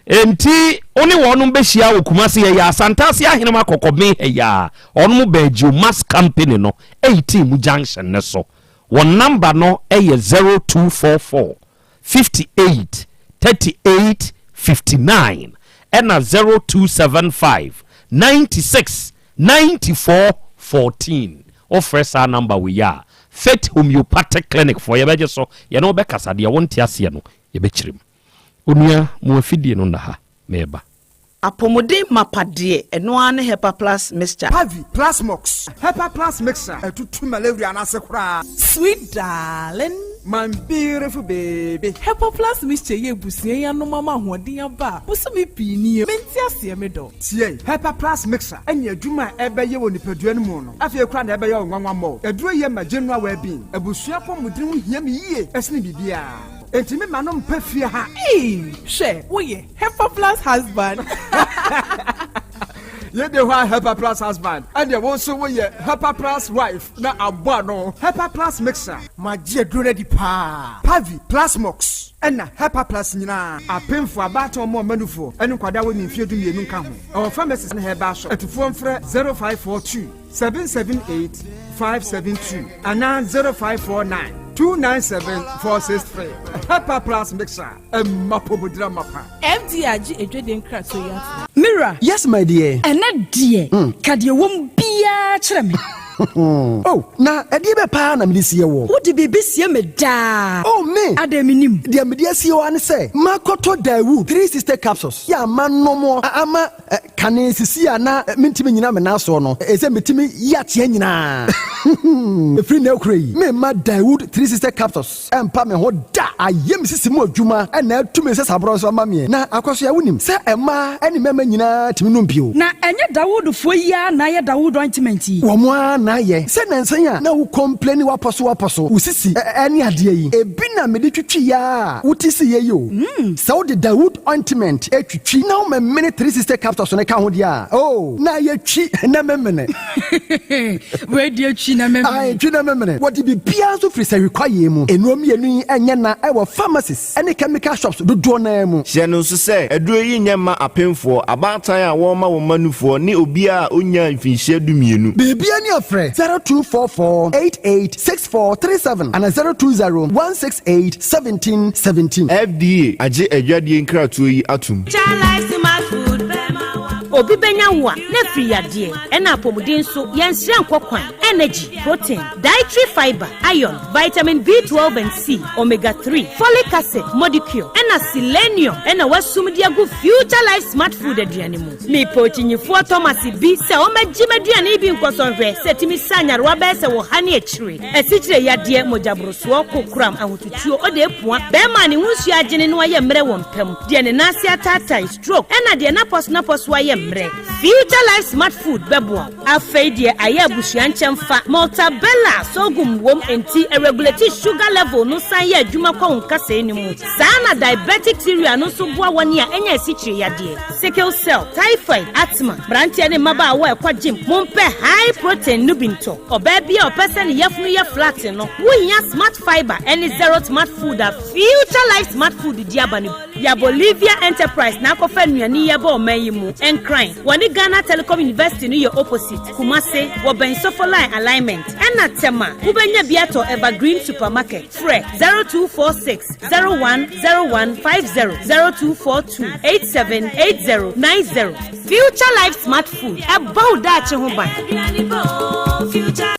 S21: Enti wo ne wɔnom bɛhyia wɔ Kumasi ha yi Asantase Ahenem Akɔkɔben ha yi a, wɔnom bɛn Geomas Company no 18 mu junction no so. Wɔn number no yɛ 0244 58 38 59 ɛna 0275 96 94 14. Wofrɛ saa number wei a, Faith Homeopathic Clinic foɔ yɛbɛgye so, yɛne wo bɛkasa, deɛ wonte aseɛ no yɛbɛkyerɛ mu. Onua, mo afidie no nna ha, mereba.
S8: Apɔmuden mapa deɛ, ɛno ara ne Hepa Plus Mixture.
S10: Pavi, Plasmox, Hepa Plus Mixture, ɛtutu malaria no ase koraa.
S12: Sweet darling.
S10: My beautiful baby.
S12: Hepa Plus Mixture yɛ abusua yi anom ama ahoɔden aba a bosome pii nie. Mente aseɛ me dɔ.
S10: Tie! Hepa Plus Mixture ne adwuma a ɛbɛyɛ wɔ nipadua no mu no, afei koraa na ɛbɛyɛ wo nwanwa mmɔ. Aduro yi yɛ ma general well-being. Abusua apɔmuden ho hia me yie sene biribiara. Enti me ma no mpa fie ha.
S12: Eii hwɛ woyɛ Hepa Plus husband.
S10: Yei de hɔ a Hepa Plus husband, ɛnneɛ wo nso woyɛ Hepa Plus wife na abɔ ano. Hepa Plus Mixture. Magye aduro no adi paa. Pavi, Plasmox, ɛna Hepa Plus nyinaa. Apemfoɔ, abaatan, wɔn a wɔma nufoɔ, ne nkwadaa a wɔnni mfeɛ dumienu nka ho. Ɛwɔ pharmacies ne herbal shop. Atufoɔ mfrɛ 0542 778 572 anaa 0549 297 463. Hepa Plus Mixture, ɛma apɔmuden amapa.
S12: FDA agye adwadie nkratoɔ yi atom.
S13: Me wura.
S9: Yes my dear.
S13: Ɛnnɛ deɛ, ka deɛ ɛwɔ mu biara kyerɛ me.
S9: Oh, na ɛdeɛ bɛ paa na mede sie woɔ?
S13: Wode biribi sie me daa.
S9: Oh, me! Maame!
S13: Adɛn mennim?
S9: Deɛ mede asie hɔ ara ne sɛ makɔtɔ Daewoo 360 capsules yɛ a manom ama kane sisi a na mentumi nnyina me nan soɔ no, ɛsɛ metumi yi ateɛ nyinaa. Ɛfiri nnɛ rekora yi, meremma Daewoo 360 capsules Ɛmpa me ho da! Ayɛ me sisi mu adwuma na atu me nsasaborɔ nso ama me. Na Akwasoa, wonim sɛ mmaa ne mmarima nyinaa tumi nom bio.
S13: Na ɛnyɛ Dawoodfoɔ yi ara na ayɛ Dawood ointment yi?
S9: Wɔn ara na ayɛ. Sɛ nnansa yi a na wo complaini w'apɔso w'apɔso, wo sisi ne adeɛ yi, ebi na mede twitwiiɛ ara a wote siiɛ yi o. Sɛ wode Dawood ointment twitwi na womemene 360 capsules no ka ho deɛ a, oh, na ayɛ twi na memene.
S13: Wei deɛ twi na memene.
S9: Ae, twi na memene. Wɔde biribiara nso firi sahwi kwaeɛ mu. Nnuro mmienu yi nyɛ na wɔ pharmacies ne chemical shops dodoɔ no ara mu.
S14: Hyɛ no nso sɛ, aduro yi nyɛ mma apemfoɔ, abaatan a wɔrema wɔn mma nufoɔ ne obiara a ɔnnyaa mfinhyia dumienu.
S9: Biribiara ni a frɛ 0244 88 6437 anaa 020 168 17 17.
S14: FDA agye adwadie nkratoɔ yi atom.
S15: Obi bɛnya wo a, na afiri yadeɛ, ɛna apɔmuden nso, yɛnsrɛ nkɔ kwan, energy, protein, dietary fibre, iron, vitamin B12 and C, omega 3, folic acid, modicure, ɛna selenium ɛna wasum de agu Future Life Smart Food aduane mu. Mepɛ okyinyifoɔ Thomas bi sɛ ɔmmɛgye m'aduane yi bi nkɔsɔ nhwɛ sɛ ɛtumi sa nyarewa bɛyɛ sɛ wɔ ha ne akyire, asikyire yadeɛ, mogyaborosoɔ, kokoram, ahotutuo, odeepua, bɛrima a ne ho nsuo agyene na wayɛ mmerɛ wɔ mpa mu, deɛ ne nan ase ataatae, stroke, ɛna deɛ n'apɔso-n'apɔso ayɛ mmerɛ. Future Life Smart Food bɛboa wo. Afei deɛ ayɛ abusua nkyɛmfa, Maltabella sorghum wom enti ɛregulate sugar level no san yɛ adwuma kɔ wo nkasɛɛ no mu. Saa na diabetic cereal no nso boa wɔn a anya asikyire yadeɛ, sickle cell, typhoid, asthma. Mmeranteɛ ne mmabaawa a ɛkɔ gym, mompɛ high protein no bi ntɔ. Ɔbaa bi a ɔpɛ sɛ ne yafunu yɛ flat no, wohia Smart Fibre ne Zero Smart Food a Future Life Smart Food de aba no bi. Ya Bolivia Enterprise na akɔfa nnuane yi aba ɔman yi mu. Nkran, wɔne Ghana Telecom University no yɛ opposite. Kumase, wɔbɛn Sofoline Alignment. Ɛna Tema, wobɛnya bi atɔ Evergreen Supermarket. Frɛ 0246 010150, 0242 878090. Future Life Smart Food, ɛbɔ wo daakye ho ban.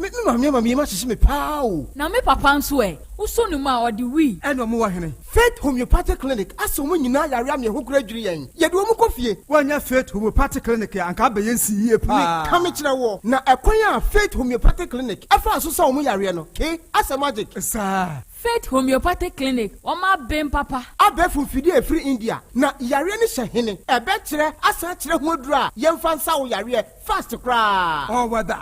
S9: Me maame ama me yam ahyehye me paa o.
S20: Na me papa nso ɛ? Wosɔ ne mu a, ɔde wii.
S9: Ɛna ɔmo wɔ hene? Faith Homeopathic Clinic asɛ wɔn nyinaa yare ama ɛho kora dwiri yɛn. Yɛde wɔn kɔ fie.
S10: Woannya Faith Homeopathic Clinic a, anka abɛyɛ nsi yie paa.
S9: Meka mekyerɛ woɔ, na ɛkwan a Faith Homeopathic Clinic faa so sa wɔn yareɛ no, ke, asɛ magic.
S10: Saa.
S20: Faith Homeopathic Clinic, wɔn aben papa.
S9: Abɛɛfo mfidie a ɛfiri India, na yareɛ no hyɛ hene? Ɛbɛkyerɛ asan akyerɛ ho aduro a yɛmfa nsa wo yareɛ fast koraa.
S10: All weather.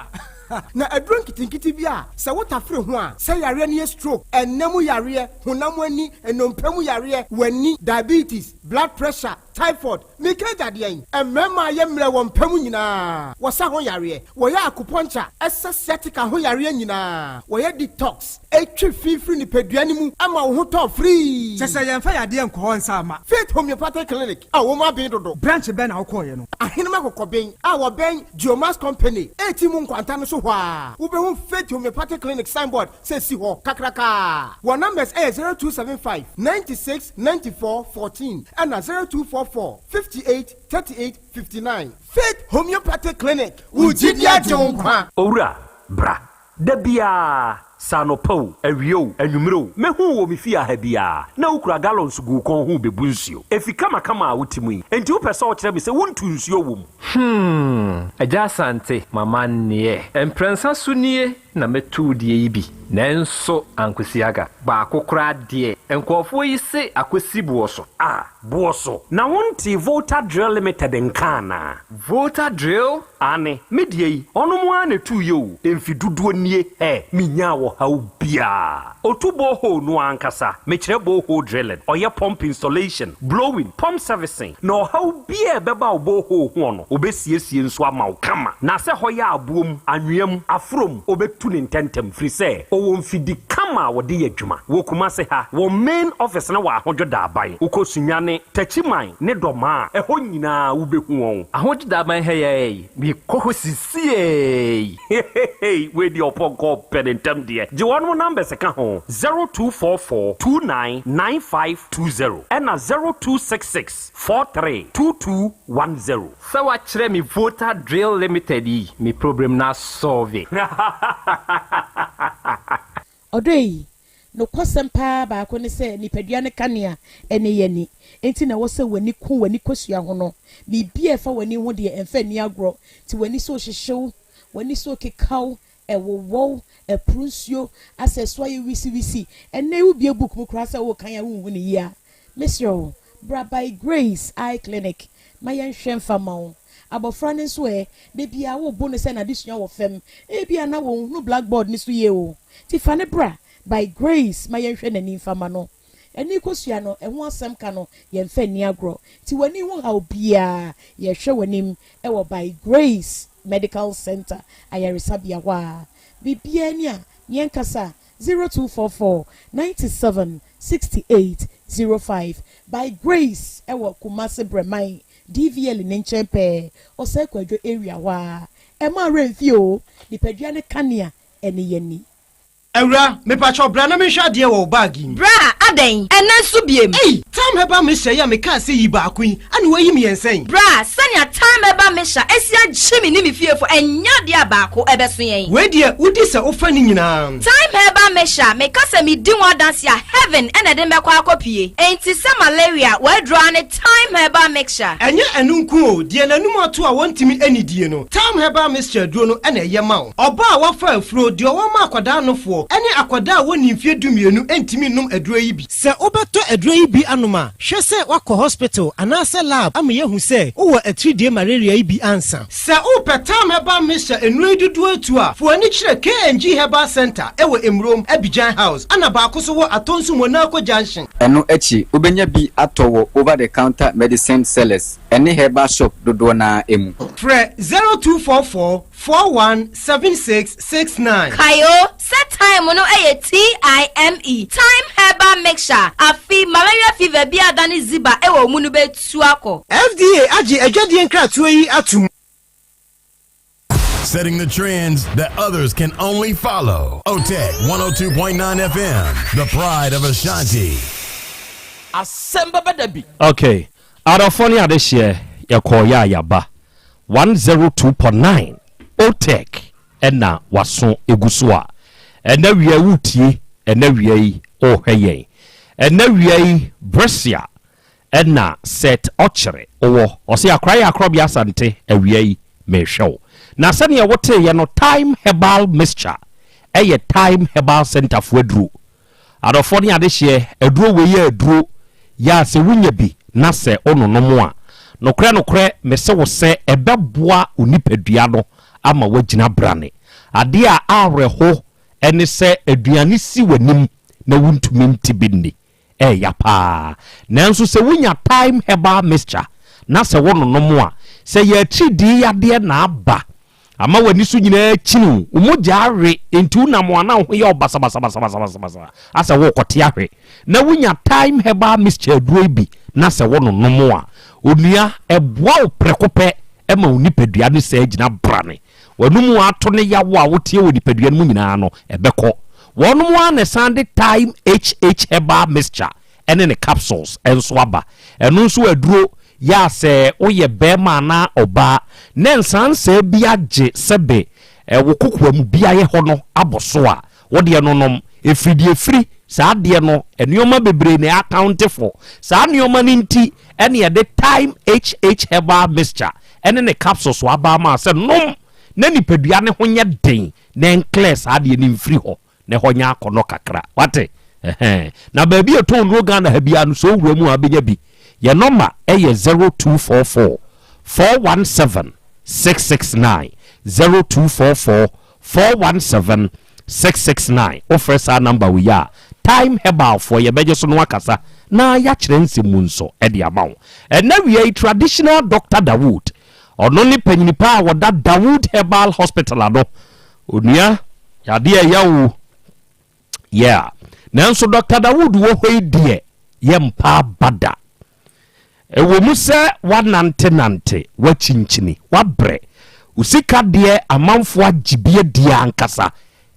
S9: Na aduro nketenkete bi a sɛ wotafere ho a, sɛ yareɛ no yɛ stroke, ɛnna mu yareɛ, honam ani, nnompe mu yareɛ, w'ani, diabetes, blood pressure, typhoid, meka agya deɛn? Mmarima a yɛ mmerɛ wɔ mpa mu nyinaa, wɔsa ho yareɛ, wɔyɛ acupuncture, ɛsa sciatica ho yareɛ nyinaa, wɔyɛ detox, ɛtwe fi firi nipadua no mu ma wo ho tɔ firii.
S10: Kyɛ sɛ yɛmfa yadeɛ nkɔ hɔ nsa mma.
S9: Faith Homeopathic Clinic a wɔn aben dodo.
S10: Branch bɛn na wokɔeɛ no?
S9: Ahenem Akokɔben a wɔbɛn Geomax Company reti mu nkwanta no so hɔ ara, wobɛhu Faith Homeopathic Clinic signboard sɛ si hɔ kakrakaa. Wɔn numbers yɛ 0275 96 94 14 ɛna 0244 58 38 59. Faith Homeopathic Clinic, wo gyidi agye wo nkwa.
S21: Owura, bra. Da biara, sɛ anɔpa o, awia o, anwummere o, mehu wo wɔ me fie ha biara, na wokura gallons gu wo kɔn ho rebebu nsuo. Efi kamakama a wote mu yi, enti wopɛ sɛ wokyerɛ me sɛ wontu nsuo wɔ mu?
S24: Hmm, Agya Asante, m'amanneɛ. Mprɛnsa so nie na mɛtu wo deɛ yi bi, nanso ankosi aga. Baako koraa deɛ, nkurɔfoɔ yi se akɔsi boɔ so.
S21: Ah, boɔ so? Na wontee Volta Drill Limited nka anaa?
S24: Volta Drill?
S21: Aane, me deɛ yi, ɔnom ara na ɛtuiɛ o, mfe dodoɔ nie, ɛ, menyaa ɔhaw biara. Ɔtu borehole no ara ankasa, mekyerɛ borehole drilling, ɔyɛ pump installation, blowing, pump servicing, na ɔhaw biara a ɛbɛba wo borehole hoɔ no, ɔbɛsiesie nso ama wo kama. Na sɛ hɔ yɛ aboɔ mu, anwea mu, aforɔ mu, ɔbɛtu no ntɛntɛm, firi sɛ ɔwɔ mfidi kama a wɔde yɛ adwuma. Wɔ Kumase ha, wɔn main office no wɔ Ahodwo Daaban. Wokɔ Sunyani, Techiman ne Dɔmaa a, ɛhɔ nyinaa wobɛhu wɔn.
S24: Ahodwo Daaban ha yi ara yi, mekɔ hɔ sisiei.
S21: Heheheey wei deɛ ɔpɔnkɔ ɔpɛ ne ntɛm deɛ. Gye wɔnom numbers ka ho, 0244 29 9520 ɛna 0266 43 2210.
S24: Sɛ wakyerɛ me Volta Drill Limited yi, me problem no asɔlve.
S1: Ɔdɔ ei,
S6: Nokwasɛm paa baako ne sɛ, nipadua no kanea ne yɛn ani. Enti na ɛwɔ sɛ w'ani ku w'ani kosua ho no. Biribi a ɛfa w'ani ho deɛ, ɛmfa nni agorɔ. Nti w'ani so rehyehye wo, w'ani so rekeka wo, ɛwowɔ wo, ɛporo nsuo, asɛ ɛso ayɛ wisiwisi. Ɛnnɛ yi wobue book mu koraa sɛ worekan a wonhu no yie a, mesrɛ wo, bra By Grace Eye Clinic ma yɛnhwɛ mfa mma wo. Abɔfra no nso ɛ? Da biara wobo no sɛ n'adesua wɔ fam. Ebia na onhunu blackboard no so yie o. Nti fa no bra By Grace ma yɛnhwɛ n'ani mfa mma no. Ani kosua no, ɛho asɛm ka no, yɛmfa nni agorɔ. Nti w'ani ho haw biara, yɛhwɛ w'anim wɔ By Grace Medical Centre ayaresabea hɔ a. Biribiara ni a, yɛnkasa, 0244 97 68 05. By Grace wɔ Kumasi Brɛman DVL ne nkyɛn pɛɛ, Osei Kwadwo area hɔ ara. Ɛmma wo werɛ mfi o, nipadua no kanea ne yɛn ani.
S9: Awura, mepakyɛw bra na menhwɛ adeɛ wɔ wo bag yi mu.
S17: Bra, adɛn? Ɛnnɛ nso biem?
S9: Ei! Thyme Herbal Mixture yi a mekaa sɛ yi baako yi, ɛna woayi mmiɛnsa yi?
S17: Bra, sɛnea Thyme Herbal Mixture asi agye me ne me fiefo, ɛnyɛ adeɛ a baako bɛso yɛn.
S9: Wei deɛ, wodi sɛ wofa ne nyinaa.
S17: Thyme Herbal Mixture, meka sɛ medi ho adanse a, heaven na ɛde me bɛkɔ akɔpue. Enti sɛ malaria, w'aduro ara ne Thyme Herbal Mixture.
S9: Ɛnyɛ ɛno nko o, deɛ n'anum ato a wɔntumi nnidie no, Thyme Herbal Mixture aduro no na ɛyɛ ma wo. Ɔbaa a wafa afuro, deɛ ɔwɔ ma akwadaa nofoɔ, ne akwadaa a wɔnni mfeɛ dumienu ntumi nnom aduro yi bi. Sɛ wobɛtɔ aduro yi bi anom a, hwɛ sɛ woakɔ hospital anaasɛ lab ama yɛahu sɛ wowɔ atiridie malaria yi bi ansa. Sɛ wopɛ Thyme Herbal Mixture nnuro yi dodoɔ atu a, fa w'ani kyerɛ KNG Herbal Centre wɔ Emurom, Abidjan House, ɛna baako nso wɔ Atonsu Monaco Junction.
S18: Ɛno akyi, wobɛnya bi atɔ wɔ over-the-counter medicine sellers ne herbal shop dodoɔ no ara mu.
S9: Frɛ 0244 417669.
S17: Kae o, sɛ thyme no yɛ TIME, Thyme Herbal Mixture, afe malaria fever bi a adane ziba wɔ wo mu no bɛtu akɔ.
S9: FDA agye adwadie nkratoɔ yi atom.
S16: Setting the trends that others can only follow. OTEC 102.9 FM, the pride of Ashanti.
S19: Asɛm bɛba da bi.
S21: Okay, adɔfoɔ ne adehyeɛ yɛkɔɔ yɛ a yɛaba 102.9 Otec ɛna waso egu so a ɛnɛ wia wotie ɛnɛ wia yi ɔrehwɛ yɛn ɛnɛ wia yi Brescia ɛna Seth Ɔkyere wɔ ɔse akora yɛ akorɔbea Asante awia yi mehwɛ wo na sɛdeɛ woteeɛ no Thyme Herbal Mixture ɛyɛ Thyme Herbal Center foɔ aduro Adɔfoɔ ne adehyeɛ, aduro wei yɛ aduro yɛ a sɛ wonya bi na sɛ wononom a, nokorɛ nokorɛ mese wo sɛ ɛbɛboa wo nipadua no ama woagyina brane. Adeɛ a awerɛho ne sɛ aduane si w'anim na wontumi nte bi nni, ɛɛya paa. Nanso sɛ wonya Thyme Herbal Mixture na sɛ wononom a, sɛ yɛ atiridii yadeɛ na aba Ama w'ani so nyinaa akyini wo, wo mogya awe, enti wonam a na wo ho yɛ wo basabasabasabasabasa asɛ worekɔte ahwe. Na wunya Thyme Herbal Mixture aduro yi bi na sɛ wononom a, onua, ɛboa wo prɛko pɛ ma wo nipadua no san gyina brane. W'anom ato ne yaw a woteɛ wɔ nipadua no mu nyinaa no, ɛbɛkɔ. Wɔnom ara na ɛsan de Thyme HH Herbal Mixture ne ne capsules nso aba. Ɛno nso aduro Yɛ a sɛ woyɛ barima anaa ɔbaa na nsaansaa bi agye sɛbe wo kokoam beaeɛ hɔ no abɔ so a, wo deɛ no nom. Ɛfiri deɛ ɛfiri, saa adeɛ no, nnoɔma bebree na ɛakaunte for. Saa nnoɔma no nti na yɛde Thyme HH Herbal Mixture ne ne capsules aba ama wo sɛ nom na nipadua no ho nyɛ den na ɛnclear saa adeɛ no mfiri hɔ. na ɛhɔ nyɛ akɔnnɔ kakra. Wate? Ɛhɛn. Na baabi a ɛtɔn nnuro Ghana ha biara no, sɛ wowura mu a, wobɛnya bi. Yɛn nɔma yɛ 0244 417 669. 0244 417 669. Wofrɛ saa nɔmba wei a, Time Herbal foɔ yɛbɛgye so na wakasa na yɛakyerɛ nsɛm mu nso de ama wo. Ɛnnɛ awia yi, Traditional Doctor Dawood, ɔno ne panyini pa a wɔda Dawood Herbal Hospital ano. Onua, yadeɛ ɛya o. Yeah. Nanso Dr. Dawood wɔ hɔ yi deɛ, yɛmpa aba da. Ɛwɔ mu sɛ woanantenante, woakyinkyini, woabrɛ. Wo sika deɛ amanfoɔ agye bi adi ankasa.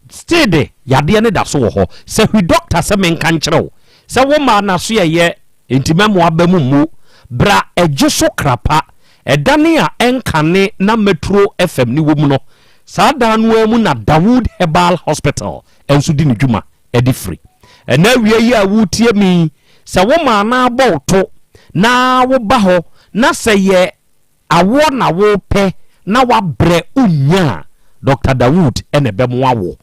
S21: Still de, yadeɛ no da so wɔ hɔ. Sɛ hwi dɔkta sɛ menka nkyerɛ wo sɛ wo mmaa no aso yɛyɛ Enti mɛma w'aba mu mmu. Bra ɛgye so krapa, ɛdane a ɛnkane na Metro FM no wɔ mu no. Saa dan no ara mu na Dawood Herbal Hospital nso di ne dwuma de firi. Ɛnnɛ awia yi a woretie me yi, sɛ wo maa no ara bɔ wo to na woba hɔ na sɛ yɛ awoɔ na worepɛ na woabrɛ wonnya a, Dɔkta Dawood na ɛbɛmoa wo.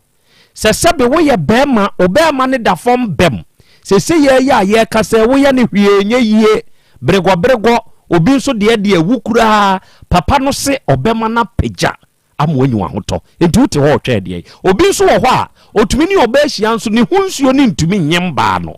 S21: Sɛ sɛbe woyɛ barima, wo barima no da fam bɛm. Seesei yi a yɛrekasa yi, woyɛ no hwee nyɛ yie, beregɔberegɔ, obi nso deɛ deɛ awu koraa, papa no se ɔbɛma no apagya ama wanya w'ahotɔ. Enti wote hɔ retwɛn deɛn? Obi nso wɔ hɔ a, ɔtumi ne ɔbaa hyia nso ne ho nsuo no ntumi nye mbaa no.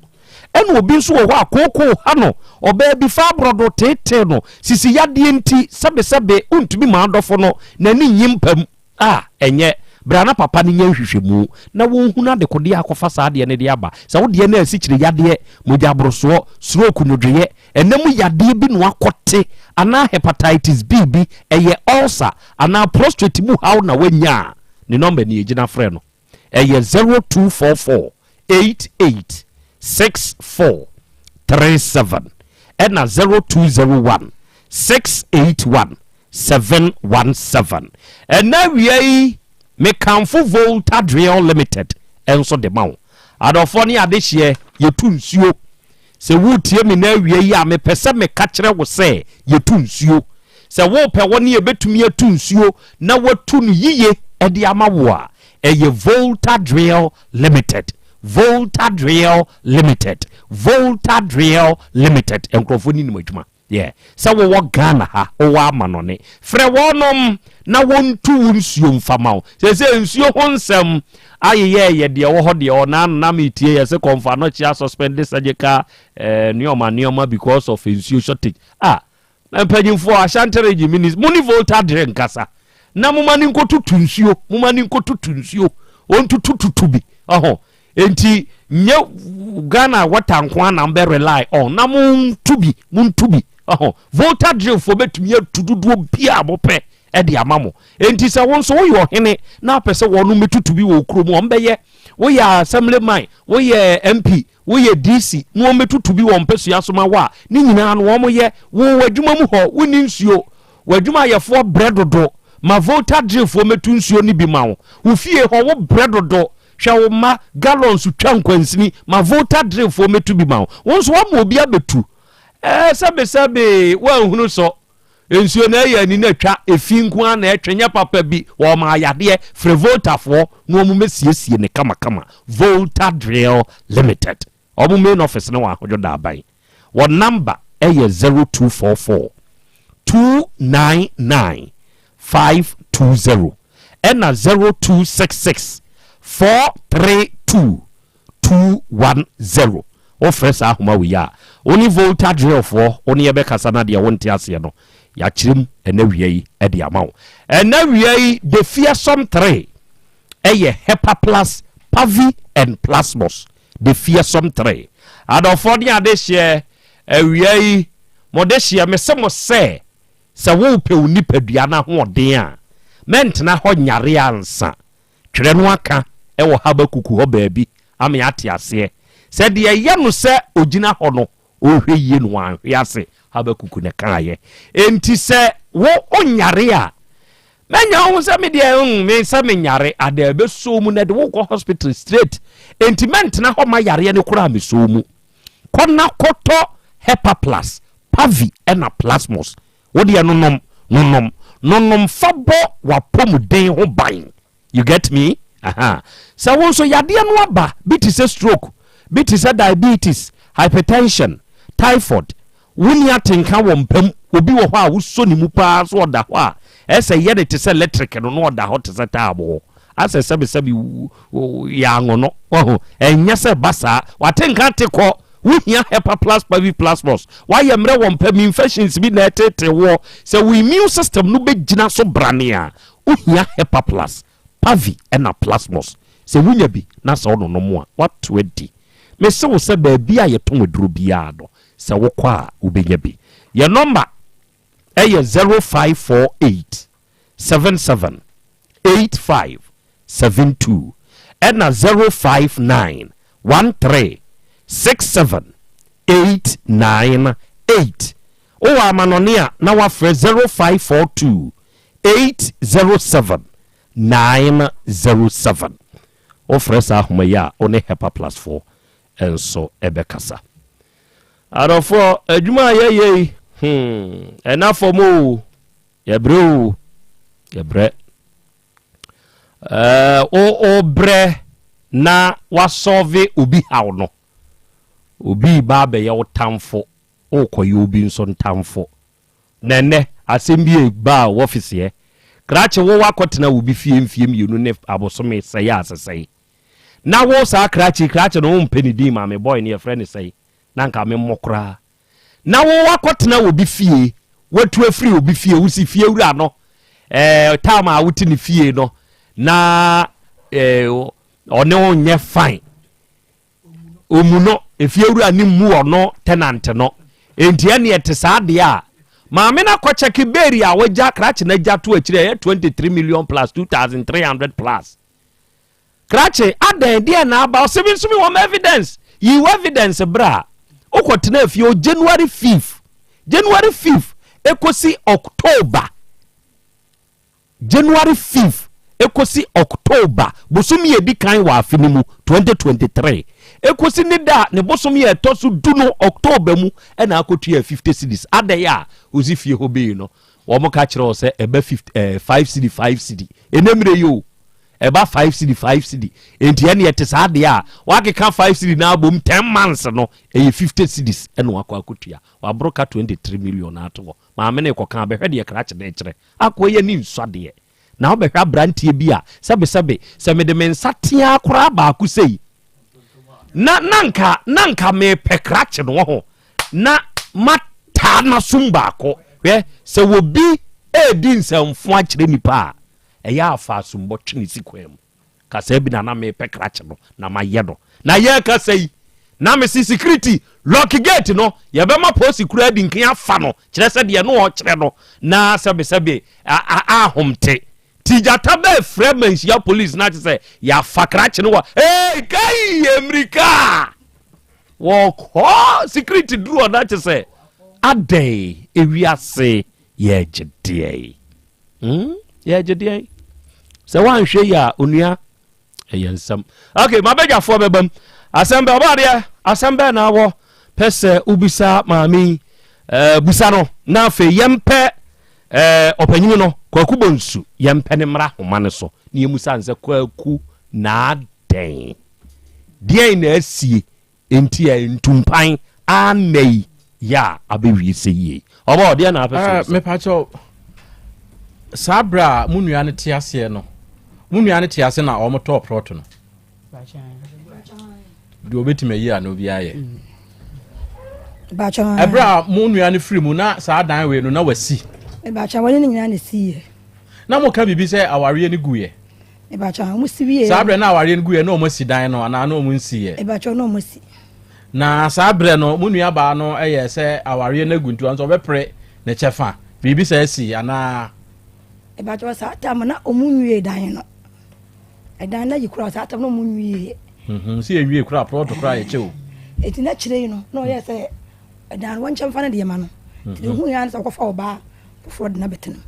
S21: Ɛna obi nso wɔ hɔ a, kookoo ha no, ɔbaa bi fa aborɔdo teetee no, sisi yadeɛ nti, sɛbesɛbe, wontumi ma adɔfo no n'ani nnye mpa mu. A, ɛnyɛ. Bra na papa no nyɛ nhwehwɛmu na wɔnhunu adekodeɛ a akɔfa saa adeɛ no de aba. Sɛ wo deɛ no asikyire yadeɛ, mogya aborosoɔ, stroke, nwodwoeɛ, ɛna mu yadeɛ bi na wakɔte anaa hepatitis B bi, ɛyɛ ulcer anaa prostrate mu haw na wanya a, ne nɔmba nie, gyina frɛ no. Ɛyɛ 0244 88 64 37 ɛna 0201 681 717. Ɛnnɛ awia yi, mekamfo Volta Drill Limited nso de ma wo. Adɔfoɔ ne adehyeɛ, yɛtu nsuo. Sɛ woretie me nnɛ awia yi a, mepɛ sɛ meka kyerɛ wo sɛ yɛtu nsuo. Sɛ worepɛ wɔn a ɛbɛtumi atu nsuo na wɔatu no yiye de ama wo a, ɛyɛ Volta Drill Limited. Volta Drill Limited. Volta Drill Limited. Nkurɔfoɔ no nim adwuma. Yeah, sɛ wowɔ Ghana ha, wowɔ amanɔne, frɛ wɔnom na wɔntu wo nsuo mfa ma wo. Seesei nsuo ho nsɛm ayeyɛɛyɛ deɛ ɛwɔ hɔ deɛ ɔna ano na metie yɛ se kɔmfo anɔkye asuspende surgical eh, nneɛma nneɛma because of nsuo shortage. Ah, mpanyinfoɔ Ashanti region minis, mo ne Volta dere nkasa na moma ne nkɔtutu nsuo, moma ne nkɔtutu nsuo, ɔntutututu bi, ɔho. Enti nyɛ Ghana water nko ara na mobɛ rely on na montu bi, montu bi. Ɔho, Volta drill foɔ bɛtumi atu dodoɔ biara a mopɛ de ama mo. Enti sɛ wo nso woyɛ ɔhene na apɛ sɛ wɔn mɛtutu bi wɔ wo kurom a, wɔbɛyɛ. Woyɛ assemblyman, woyɛ MP, woyɛ DC na wɔn bɛtutu bi wɔ mpasua so ma wo a, ne nyinaa no wɔn yɛ. Wo w'adwuma mu hɔ, wonni nsuo, w'adwumayɛfoɔ brɛ dodo, ma Volta drill foɔ mɛtu nsuo no bi ma wo. Wo fie hɔ, wo brɛ dodo, Hwɛ wo mma gallons twa nkwansini ma Volta drill foɔ mɛtu bi ma wo. Wo nso woama obi abɛtu. Ɛɛ sɛbesɛbe woanhunu sɔ. Nsuo no ɛyɛ ani na atwa, efi nko ara na ɛtwe nyɛ papa bi. Wɔma ayadeɛ, frɛ Volta foɔ na wɔn mmɛsiesie no kamakama. Volta Drill Limited. Wɔn main office no wɔ Ahodwo Daaban. Wɔn number yɛ 0244 299 520 ɛna 0266 432 210. Wofrɛ saa ahoma wei a, wo ne Volta Drillfoɔ wo ne yɛbɛkasa na deɛ wonte aseɛ no yɛakyerɛ mu ɛnɛ wia yi de ama wo. Ɛnɛ wia yi, The Fearsome 3 ɛyɛ Hepaplus, Pavi and Plasmos. The fearsome tree. Adɔfoɔ ne adehyeɛ, awia yi, mo dehyeɛ, mese mo sɛ, sɛ worepɛ wo nipadua no ahoɔden a, mɛntena hɔ nyare ansa. Twerɛ no aka wɔ Habakkuk hɔ baabi ama yɛate aseɛ sɛ deɛ ɛyɛ no sɛ ɔgyina hɔ no, Ɔnhwɛ yie na wanhwe ase, Habakuk na ɛkaeɛ. Enti sɛ wo onyare a, mɛnya wo ho sɛ me deɛ mm, me sɛ menyare, ada ɛbɛsɔ mu na ɛde wo kɔ hospital straight. Enti mɛntena hɔ ma yareɛ no koraa mesɔ mu. Kɔ na kɔtɔ Hepaplus, Pavi ɛna Plasmos. Wo deɛ nonom, nonom, nonom fa bɔ w'apɔmuden ho ban. You get me? Aha. Sɛ wo nso yadeɛ no aba, bi te sɛ stroke, bi te sɛ diabetes, hypertension, typhoid, wonni atenka wɔ mpa mu, obi wɔ hɔ a wosɔ ne mu paa so ɔda hɔ a, ɛsɛ yɛ no te sɛ electric no na ɔda hɔ te sɛ taaboo. Asɛ sɛbesɛbe yɛ anwo no. Wahu? Ɛnyɛ sɛ ba saa. W'atenka te kɔ. Wohia Hepa Plus Pavi Plus Plus. Woayɛ mmerɛ wɔ mpa mu, infections bi na ɛtetee woɔ. Sɛ wo immune system no bɛgyina so brane a, Wohia Hepaplus, Pavi ɛna Plasmos. Sɛ wonya bi na sɛ wononom a, woato adi. Mese wo sɛ baabi a yɛtɔn aduro biara no, sɛ wokɔ a wobɛnya bi. Yɛn nɔmba yɛ 0548 77 85 72 ɛna 059 13 67 898. Wowɔ amanɔne a na woafrɛ 0542 807 907. Wofrɛ saa ahoma yi a, wo ne Hepaplus foɔ nso bɛkasa. Adɔfoɔ, adwuma a yɛyɛ yi, hmm, ɛna fam o, yɛbrɛ o, yɛbrɛ. Ɛɛ, wo wobrɛ na wasɔve obi haw no, obi ba abɛyɛ wo tamfo, wokɔyɛ obi nso ntamfo. Na ɛnnɛ, asɛm bi reba a wɔfiseɛ. Krakye wo woakɔtena obi fie mfeɛ mmienu ne abosome sɛe a sesɛe. Na wo saa krakye yi, krakye no wompɛ ne din maame boy no yɛfrɛ no sɛe na nka memmɔ koraa. Na wo woakɔtena obi fie, woatu afiri obi fie, wosi fie wura no eh, time a wote ne fie no na eh, ɔne wo nyɛ fine. Ɔmmu no, efiewura no mmu ɔno tenant no. Enti ɛne ɛte saa deɛ a, maame no akɔkyɛke beeri a wagya, krakye no agya to akyire ɛyɛ 23 million plus 2300 plus. Krakye, adɛn, deɛ na aba? Ɔse me nso mewɔ evidence. Yi wo evidence bra. Wokɔtena fie o January 5th, January 5th ɛkɔsi October. January 5 ekosi October bosome a edi kan wɔ afe no mu, 2023, ekosi ne da a ne bosome a ɛtɔ so du no, October mu na akotua 50 cedis. Adɛn a osi fie hɔ bee no, wɔn ka kyerɛ wo sɛ ɛba 50, eh, 5 cedi, 5 cedi. Ɛnɛ mmerɛ yi o, ɛba 5 cedi, 5 cedi. Enti ɛne ɛte saa deɛ a, wakeka 5 cedi na abom 10 months no, ɛyɛ 50 cedis ɛna wakɔ akotua. Waboro ka 23 million ato hɔ. Maame no rekɔka abɛhwɛ deɛ krakye no rekyerɛ. Akoa yi ani nsɔ adeɛ. Na wobɛhwɛ aberanteɛ bi a, sɛbesɛbe, sɛ mede me nsa teaa koraa baako sei, na na nka na nka mepɛ krakye no wɔ ho, na mataa n'asom baako. Hwɛ, sɛ obi redi nsɛmfo akyerɛ nipa a, ɛyɛ a fa asombɔ twe ne si kwan mu. Kasaa bi na na mepɛ krakye no na mayɛ no. Na yɛrekasa yi, na mese security lock gate no, yɛbɛma polisi koraa adi nkan afa no, kyerɛ sɛ deɛ no ɔkyerɛ no, na sɛbesɛbe ahomte. Ti gyata bɛɛfrɛ manhyia polisi na kyerɛ sɛ yɛafa krakye no wɔ, hey, kai, mmirika! Wɔkɔ security duru hɔ na kyerɛ sɛ adɛn ewiase yɛregye deɛ. Hmm? Yɛgye deɛn? Sɛ woanhwɛ yi a, onua, ɛyɛ nsɛm. Okay, mabadwafoɔ bɛbam. Asɛm bɛ, ɔbaa deɛ, asɛm bɛɛ na awɔ pɛ sɛ wobisa maame yi. Eh, busa no, na afei yɛmpɛ eh, ɔpanyini no, Kwaku Bonsu, yɛmpɛ ne mmara homa no so, na yɛmusa no sɛ, Kwaku, na adɛn? Deɛn na asie? Enti ɛ ntumpan ara nnɛ yi yɛ a abɛwie sɛ yie. Ɔbɔ, deɛ na apɛ sɛ
S3: Eh,
S21: ɔbisa?
S3: mepakyɛw, saa berɛ a mo nua no te aseɛ no, mo nua no te ase na wɔn tɔɔ prɔto no? Deɛ ɔbɛtumi ayi ano biara yɛ.
S7: Mepakyɛw,
S3: Ɛberɛ a mo nua no firi mu na saa dan wei no na wasi.
S7: Mepakyɛw, wɔne ne nyinaa na ɛsiiɛ.
S3: Na moka biribi sɛ awareɛ no guiɛ?
S7: Mepakyɛw, wɔn si wie.
S3: Saa berɛ na awareɛ no guiɛ na wɔn asi dan no anaa na wɔn nsiiɛ?
S7: Mepakyɛw, na wɔn asi.
S3: Na saa berɛ no mo nua baa no yɛ sɛ awareɛ no agu nti ɔno nso ɔbɛpere ne kyɛfa. Biribi saa si anaa?
S7: Mepakyɛw, saa tam na wɔn nwie dan no. Ɛdan no ayi koraa saa tam na wɔn nwie.
S3: Mhm, sɛ yɛnwie koraa plɔt koraa yɛkyɛ o.
S7: Eti na kyerɛ yi no na ɔyɛ sɛ Ɛdan no, wɔnkyɛ mfa no deɛ ma no. Nti deɛ ɔhuiɛ ara ne sɛ ɔkɔfa ɔbaa foforɔ de no abɛtena mu.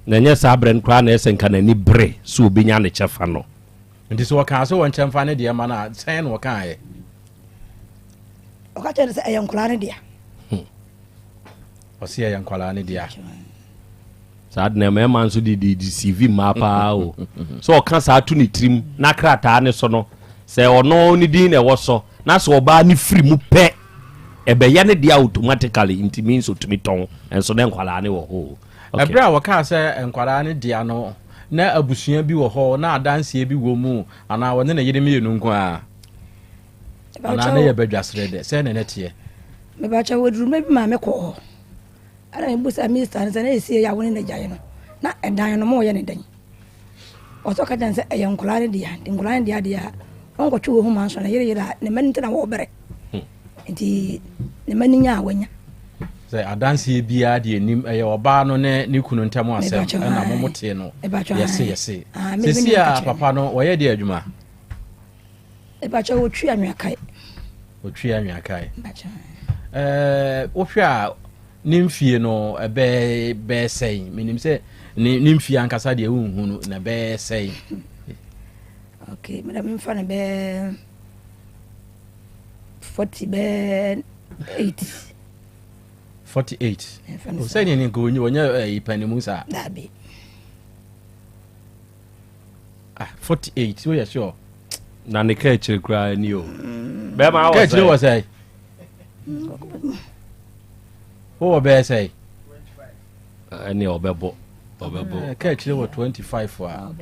S21: Na ɛnyɛ saa berɛ no koraa na ɛsɛ nka n'ani bere sɛ ɔbɛnya ne kyɛfa no.
S3: Nti sɛ ɔkaa sɛ wɔnkyɛ mfa ne deɛ ma no a, sɛn na ɔkaeɛ?
S7: Ɔka kyerɛɛ no sɛ ɛyɛ nkwadaa no dea.
S3: Ɔse ɛyɛ nkwadaa no dea.
S21: Saa de na mmarima nso de de deceive mmaa paa o. Sɛ ɔka saa to ne tirim na krataa ne so no, sɛ ɔno ne din na ɛwɔ so na sɛ ɔbaa ne firi mu pɛ, ɛbɛyɛ ne dea automatically nti means otumi tɔn nso na nkwadaa ne wɔ hɔ o. Okay.
S3: Ɛberɛ a wɔkaa sɛ nkwadaa ne dea no, na abusua bi wɔ hɔ, na adanseɛ bi wɔ mu anaa wɔne ne yere mmienu nko ara? Anaa na yɛ badwasrɛ dɛ? Sɛn na na ɛteɛ?
S7: Mebakyɛ wɔduru mmerɛ bi maa mekɔɔ hɔ. Ɛna mebusaa minista no sɛ na ɛsie yɛ a wo ne n'agyae no na ɛdan no moyɛ ne dɛn? Ɔsɛ ɔka kyerɛ no sɛ ɛyɛ nkwadaa no dea nti nkwadaa no dea deɛ a ɔnkɔtwe wɔ ho ma nso no yere yere a ne mma no nti na wɔbrɛ hmm. nti ne mma no nya a wanya.
S3: Sɛ adanseɛ biara deɛ nim ɛyɛ ɔbaa no ne ne kunu ntam asɛm ɛna mo mo tee no yɛse yɛse sisi a papa no wɔyɛ deɛ adwuma.
S7: Mepakyɛw otwi anwea kae.
S3: Otwi anwea kae. Ɛɛ wohwɛ a ne mfie no ɛbɛɛ bɛɛ sɛn? Menim sɛ ne ne mfie ankasa deɛ wonhu no na bɛɛ sɛn.
S7: Okay, meda memfa no bɛɛ. 40 bɛɛ 8.
S3: 48. Sɛ ne ne nka ɔnyɛ ɛyi panimu saa.
S7: Daabi.
S3: Ah, 48, woyɛ sure?
S21: Na ne ka akyire koraa ni o. Mm. Bɛrima
S3: awɔ sɛ. Ka akyire wɔ sɛ. Wowɔ bɛyɛ sɛ.
S21: Ɛne ɔbɛbɔ ɔbɛbɔ.
S3: Eh, ka akyire wɔ 25 a.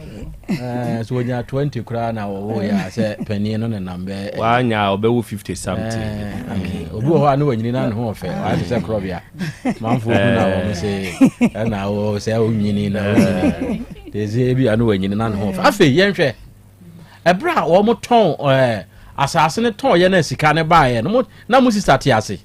S3: Eh, so wɔnya 20 koraa na wɔwɔ yɛ a sɛ panin no nenam bɛɛ.
S21: Wanya ɔbɛwo 50 something.
S3: Eh, obi wɔ hɔ a ne wanyini na ne ho ɔfɛ. Wayɛ te sɛ korɔbea. Manfoɔ hu na wɔn se ɛna wɔ sɛ wonyini na wonyini. Tese ebi a ne wanyini na ne ho ɔfɛ. Afei yɛnhwɛ ɛberɛ a wɔn tɔn ɛɛ asase no tɔn yɛ na sika no baeɛ no na mo sista te ase.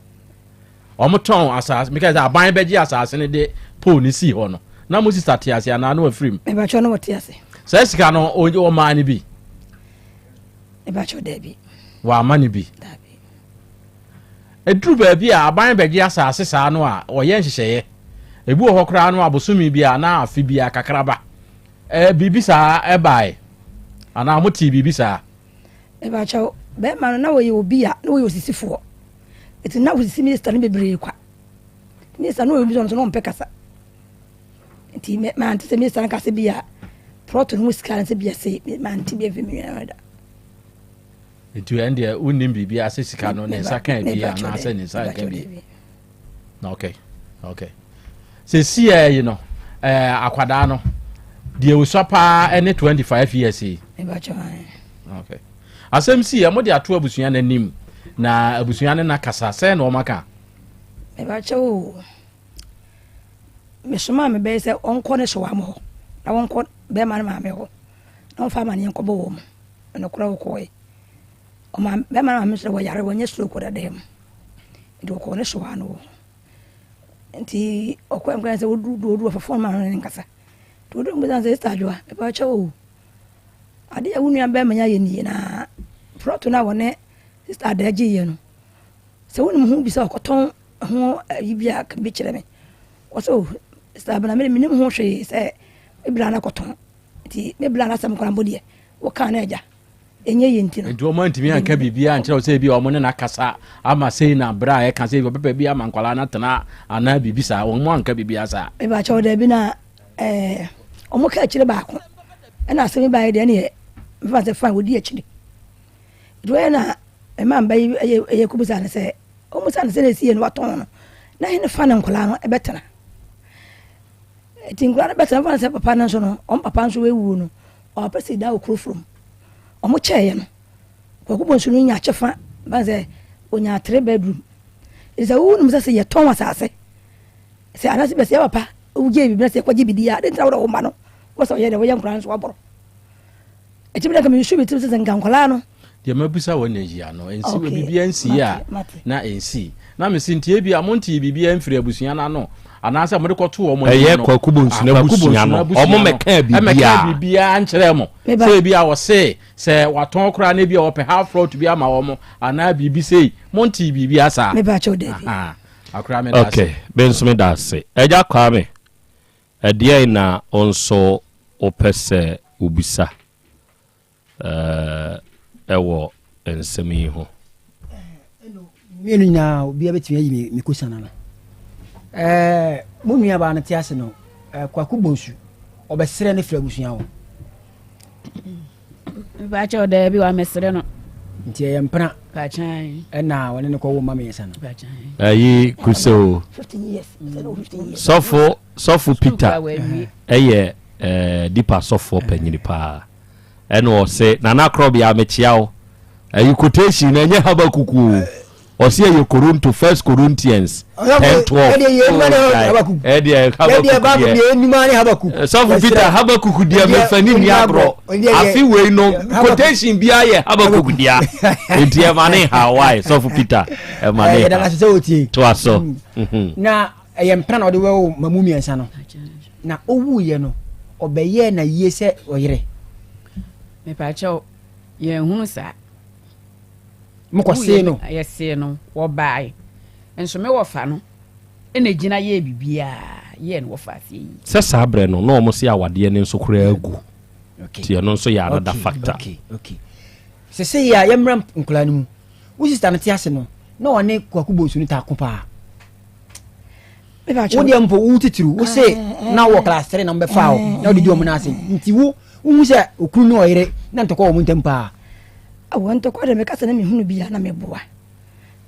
S3: Wɔn tɔn asase meka sɛ aban bɛgye asase no de pole no sii hɔ no na mo sista te ase anaa na wafiri mu.
S7: Mebatwɛ no wɔte ase.
S3: Saa sika no ɔmaa no bi.
S7: Mebatwɛ daabi.
S3: Wama no bi.
S7: Daabi.
S3: Ɛduru baabi a aban bɛgye asase saa no a, wɔyɛ nhyehyɛeɛ. Ebi wɔ hɔ koraa no a, bosome bi anaa afe bi a kakraba. Ɛɛ biribi saa ɛbaeɛ anaa motee biribi saa?
S7: Mepakyɛw, bɛrima no na ɔyɛ obi a na ɔyɛ osisifoɔ. Nti na osisi minista no bebree kwa. Minista no ɔyɛ obi sɛ ɔno nso na ɔmpɛ kasa. Nti mante sɛ minista no kasa bi a prɔto no ho sika no sɛ bi ase mante bi amfi me nua no da.
S3: Nti ɛn deɛ wonnim biribi ase sika no ne nsa ka bi anaasɛ ne nsa nka bi. Okay, okay. Sɛsi ɛ yi no ɛɛ akwadaa no deɛ osua paa ɛne 25 years yi. Okay. Asɛm si ɛ mo de ato abusua no anim na abusua no na kasa sɛn na wɔn aka.
S7: Mebakyɛ o mesoma me bɛyɛ sɛ ɔnkɔ ne sowa mo hɔ na wɔnkɔ bɛrima no maame hɔ na wɔmfa amaneɛ nkɔbɔ wɔn mu. Nokorɛ wɔkɔɔe. Ɔma bɛrima no maame sɛ wɔyare wɔnyɛ stroke wɔ dada mu. Nti wɔkɔɔ ne so hɔ ano wɔ. Nti ɔkɔɛ nkɔɛ sɛ wɔduru du wɔduru ɔfa fon ma no ne nkasa. Nti wɔduru mbisa sɛ sista adwoa mepa kyɛw o. Ade a wo nua bɛrima yi ayɛ nie na prɔto no a wɔne sista adaa gyeeɛ no sɛ wonim ho bi sɛ ɔkɔtɔn ho ayi bi a ka bi kyerɛ me. Wɔsɛ o sista abena me menim ho hwee sɛ ebila no akɔtɔn. Nti me bla n'asɛm koraa mpo deɛ wokaa no agya ɛnyɛ yie nti no.
S3: Nti wɔn antumi anka biribiara ankyerɛ wo sɛ ebi a wɔn ne no akasa ama sei na berɛ a ɛka sɛ ebi ɔbɛpɛ bi ama nkwadaa no atena anaa biribi saa wɔn anka biribiara saa.
S7: Mebakyɛw daabi na ɛɛ wɔn ka akyire baako ɛna asɛm yi baeɛ deɛ ɛneɛ mefa sɛ fine wɔdi akyire nti wɔyɛ na ɛma mba yi ɛyɛ ɛyɛ kɔbisa no sɛ wɔn sa no sɛ na esi yɛ no watɔn no na hene fa ne nkwadaa no ɛbɛtena. Nti nkwadaa no bɛtena mfa no sɛ papa no nso no wɔn papa nso awuo no ɔpɛ sɛ da wɔ kuro from wɔn kyɛɛyɛ no Kwaku Bonsu no nya kyɛfa ba sɛ onya three bedroom nti sɛ wonim sɛ sɛ yɛtɔn asase sɛ anaasɛ bɛsɛ yɛ papa wogye biribi na sɛ yɛkɔgye biribi a ade ntina wodɔ wo mma no wɔ sɛ ɔyɛ dɛ woyɛ nkwadaa nso wɔaboro Ɛti bi dɛ nka mesusu me tirim sɛ sɛ nka nkwadaa no.
S3: Deɛ mabisa wɔ na yi ano nsi wɔ biribi ansi a na nsi na mesi nti ebi a montee biribi amfiri abusua no ano anaasɛ mode kɔto wɔn anim
S21: ɛyɛ
S3: no
S21: Kwaku Bonsu
S3: ah, Kwaku Bonsu
S21: n'abusua no ɔmo mɛka
S3: biribiara biribiara nkyerɛ mo sɛ ebi a wɔse sɛ watɔn koraa na ebi a wɔpɛ half plot bi ama wɔn anaa biribi sei montee biribi asa.
S7: Mebakyɛw dabi.
S3: Akora me da ase.
S21: Okay, me nso me da ase. Ɛgya Kwame. Ɛdeɛn na wo nso wopɛ sɛ wobisa wɔ nsɛm yi ho?
S4: Mmienu nyinaa obiara bɛtumi ayi me kosa no ano. Mo nuabaa no te ase no, Kwaku Bonsu, ɔbɛsrɛ no firi abusua hɔ.
S1: Mpakyɛw daabi wa mesrɛ no.
S4: Nti ɛyɛ mpena. Ɛna wɔne no kɔwo mma mmiɛnsa no.
S21: Ɛyi kusɛ o. Sɔfo sɔfo Peter ɛyɛ ɛɛ dipa sɔfoɔ panyini paa. Ɛna ɔse Nana Krɔbea mekyia wo. Ɛyi quotation na ɛnyɛ Habakkuk o. Ɔsi ɛyɛ Koronto First Corinthians 10:12. Ɛdeɛ Habakkuk deɛ. Sɔfo Peter Habakkuk deɛ mefa ne ni agorɔ. Afe wei no quotation biara yɛ Habakkuk dea. Nti ɛma ne ha why Sɔfo Peter ɛma ne ha. To aso.
S4: Mm. Na ɛyɛ mpena na ɔde wɔ mamu mmiɛnsa no. Na owuiɛ no ɔbɛyɛɛ na yie sɛ ɔyere.
S1: Mepakyɛw yɛn hunu saa.
S4: Mokɔsee no?
S1: Yɛsee no, wɔbae. Nso me wɔfa no na egyina yɛɛ biribiara, yɛɛ no wɔfa aseɛ yi.
S21: Sɛ saa berɛ no na wɔn se awadeɛ no nso koraa agu, nti ɛno nso yɛ another factor.
S4: Okay, okay. Sesei a yɛmmra nkwadaa no mu. Wo sista no te ase no, na ɔne Kwaku Bonsu no taa ko paa. Wo deɛ mpo wo titiriw, wo se na wɔ class 3 na wɔbɛfaa wo na wode di wɔn nan ase. Nti wo wohu sɛ okunu ne ɔyere na ntɔkwa wɔ wɔn ntam paa.
S7: Awɔ ntɔkwa deɛ meka sɛ na mehunu bi a na meboa.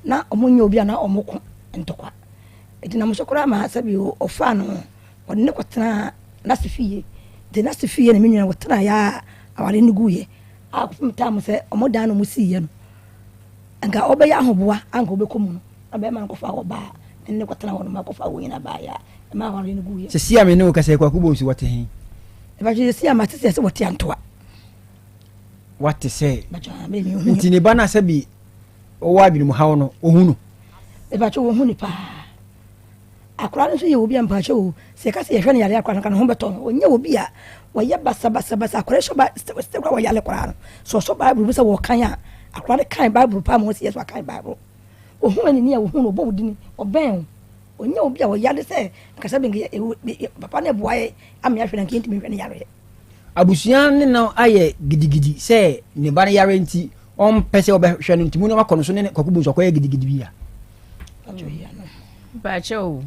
S7: Na wɔn nyɛ obi a na wɔn ko ntɔkwa. Nti na mo so koraa ma sɛbi ɔfaa no ɔde ne kɔtenaa n'ase fie. Nti n'ase fie na me nua wɔtenaa yɛ a aware no guiɛ. A kɔpem tam sɛ wɔn dan na wɔn siiɛ no nka ɔbɛyɛ ahoboa a nka ɔbɛkɔ mu no na bɛrima no kɔfa ɔbaa ne ne kɔtena hɔ no ma kɔfa wɔn nyinaa baeɛ a ɛma awareɛ no guiɛ.
S4: Sɛsi a me ne wo kasa yi Kwaku Bonsu wɔte he?
S7: Ɛbɛkyɛ sɛsi a mate sɛ sɛ wɔte Antoa.
S4: Wate sɛ nti ne ba no a sɛbi ɔwɔ adwene mu haw no ɔhu no?
S7: Ɛbɛkyɛ wɔhu ne paa. Akwadaa no nso yɛ obi a mpakyɛ o, sɛ yɛka sɛ yɛhwɛ no yareɛ akwadaa no ka ne ho bɛtɔ no. Ɔnyɛ obi a wɔyɛ basabasabasa. Akwadaa yi sɔ ba sɛ koraa wɔyale koraa no, sɛ ɔsɔ Bible mu sɛ wɔkan a, akwadaa no kan Bible paa ma wɔsi yɛ so akan Bible. Ɔhu anini a ɔhu no, ɔbɔ wo dini, ɔbɛn wo. Ɔnyɛ obi a ɔyale sɛ nkasa bi nka papa no ɛboa yɛ ama yɛahwɛ no nka yɛntumi nhwɛ no yareɛ.
S4: Abusua ne no ayɛ gidigidi sɛ ne ba no yare nti ɔmpɛ sɛ ɔbɛhwɛ no nti mu na wakɔ no so ne Kwaku Bonsu akɔyɛ gidigidi bi a.
S1: Mpakyɛ o,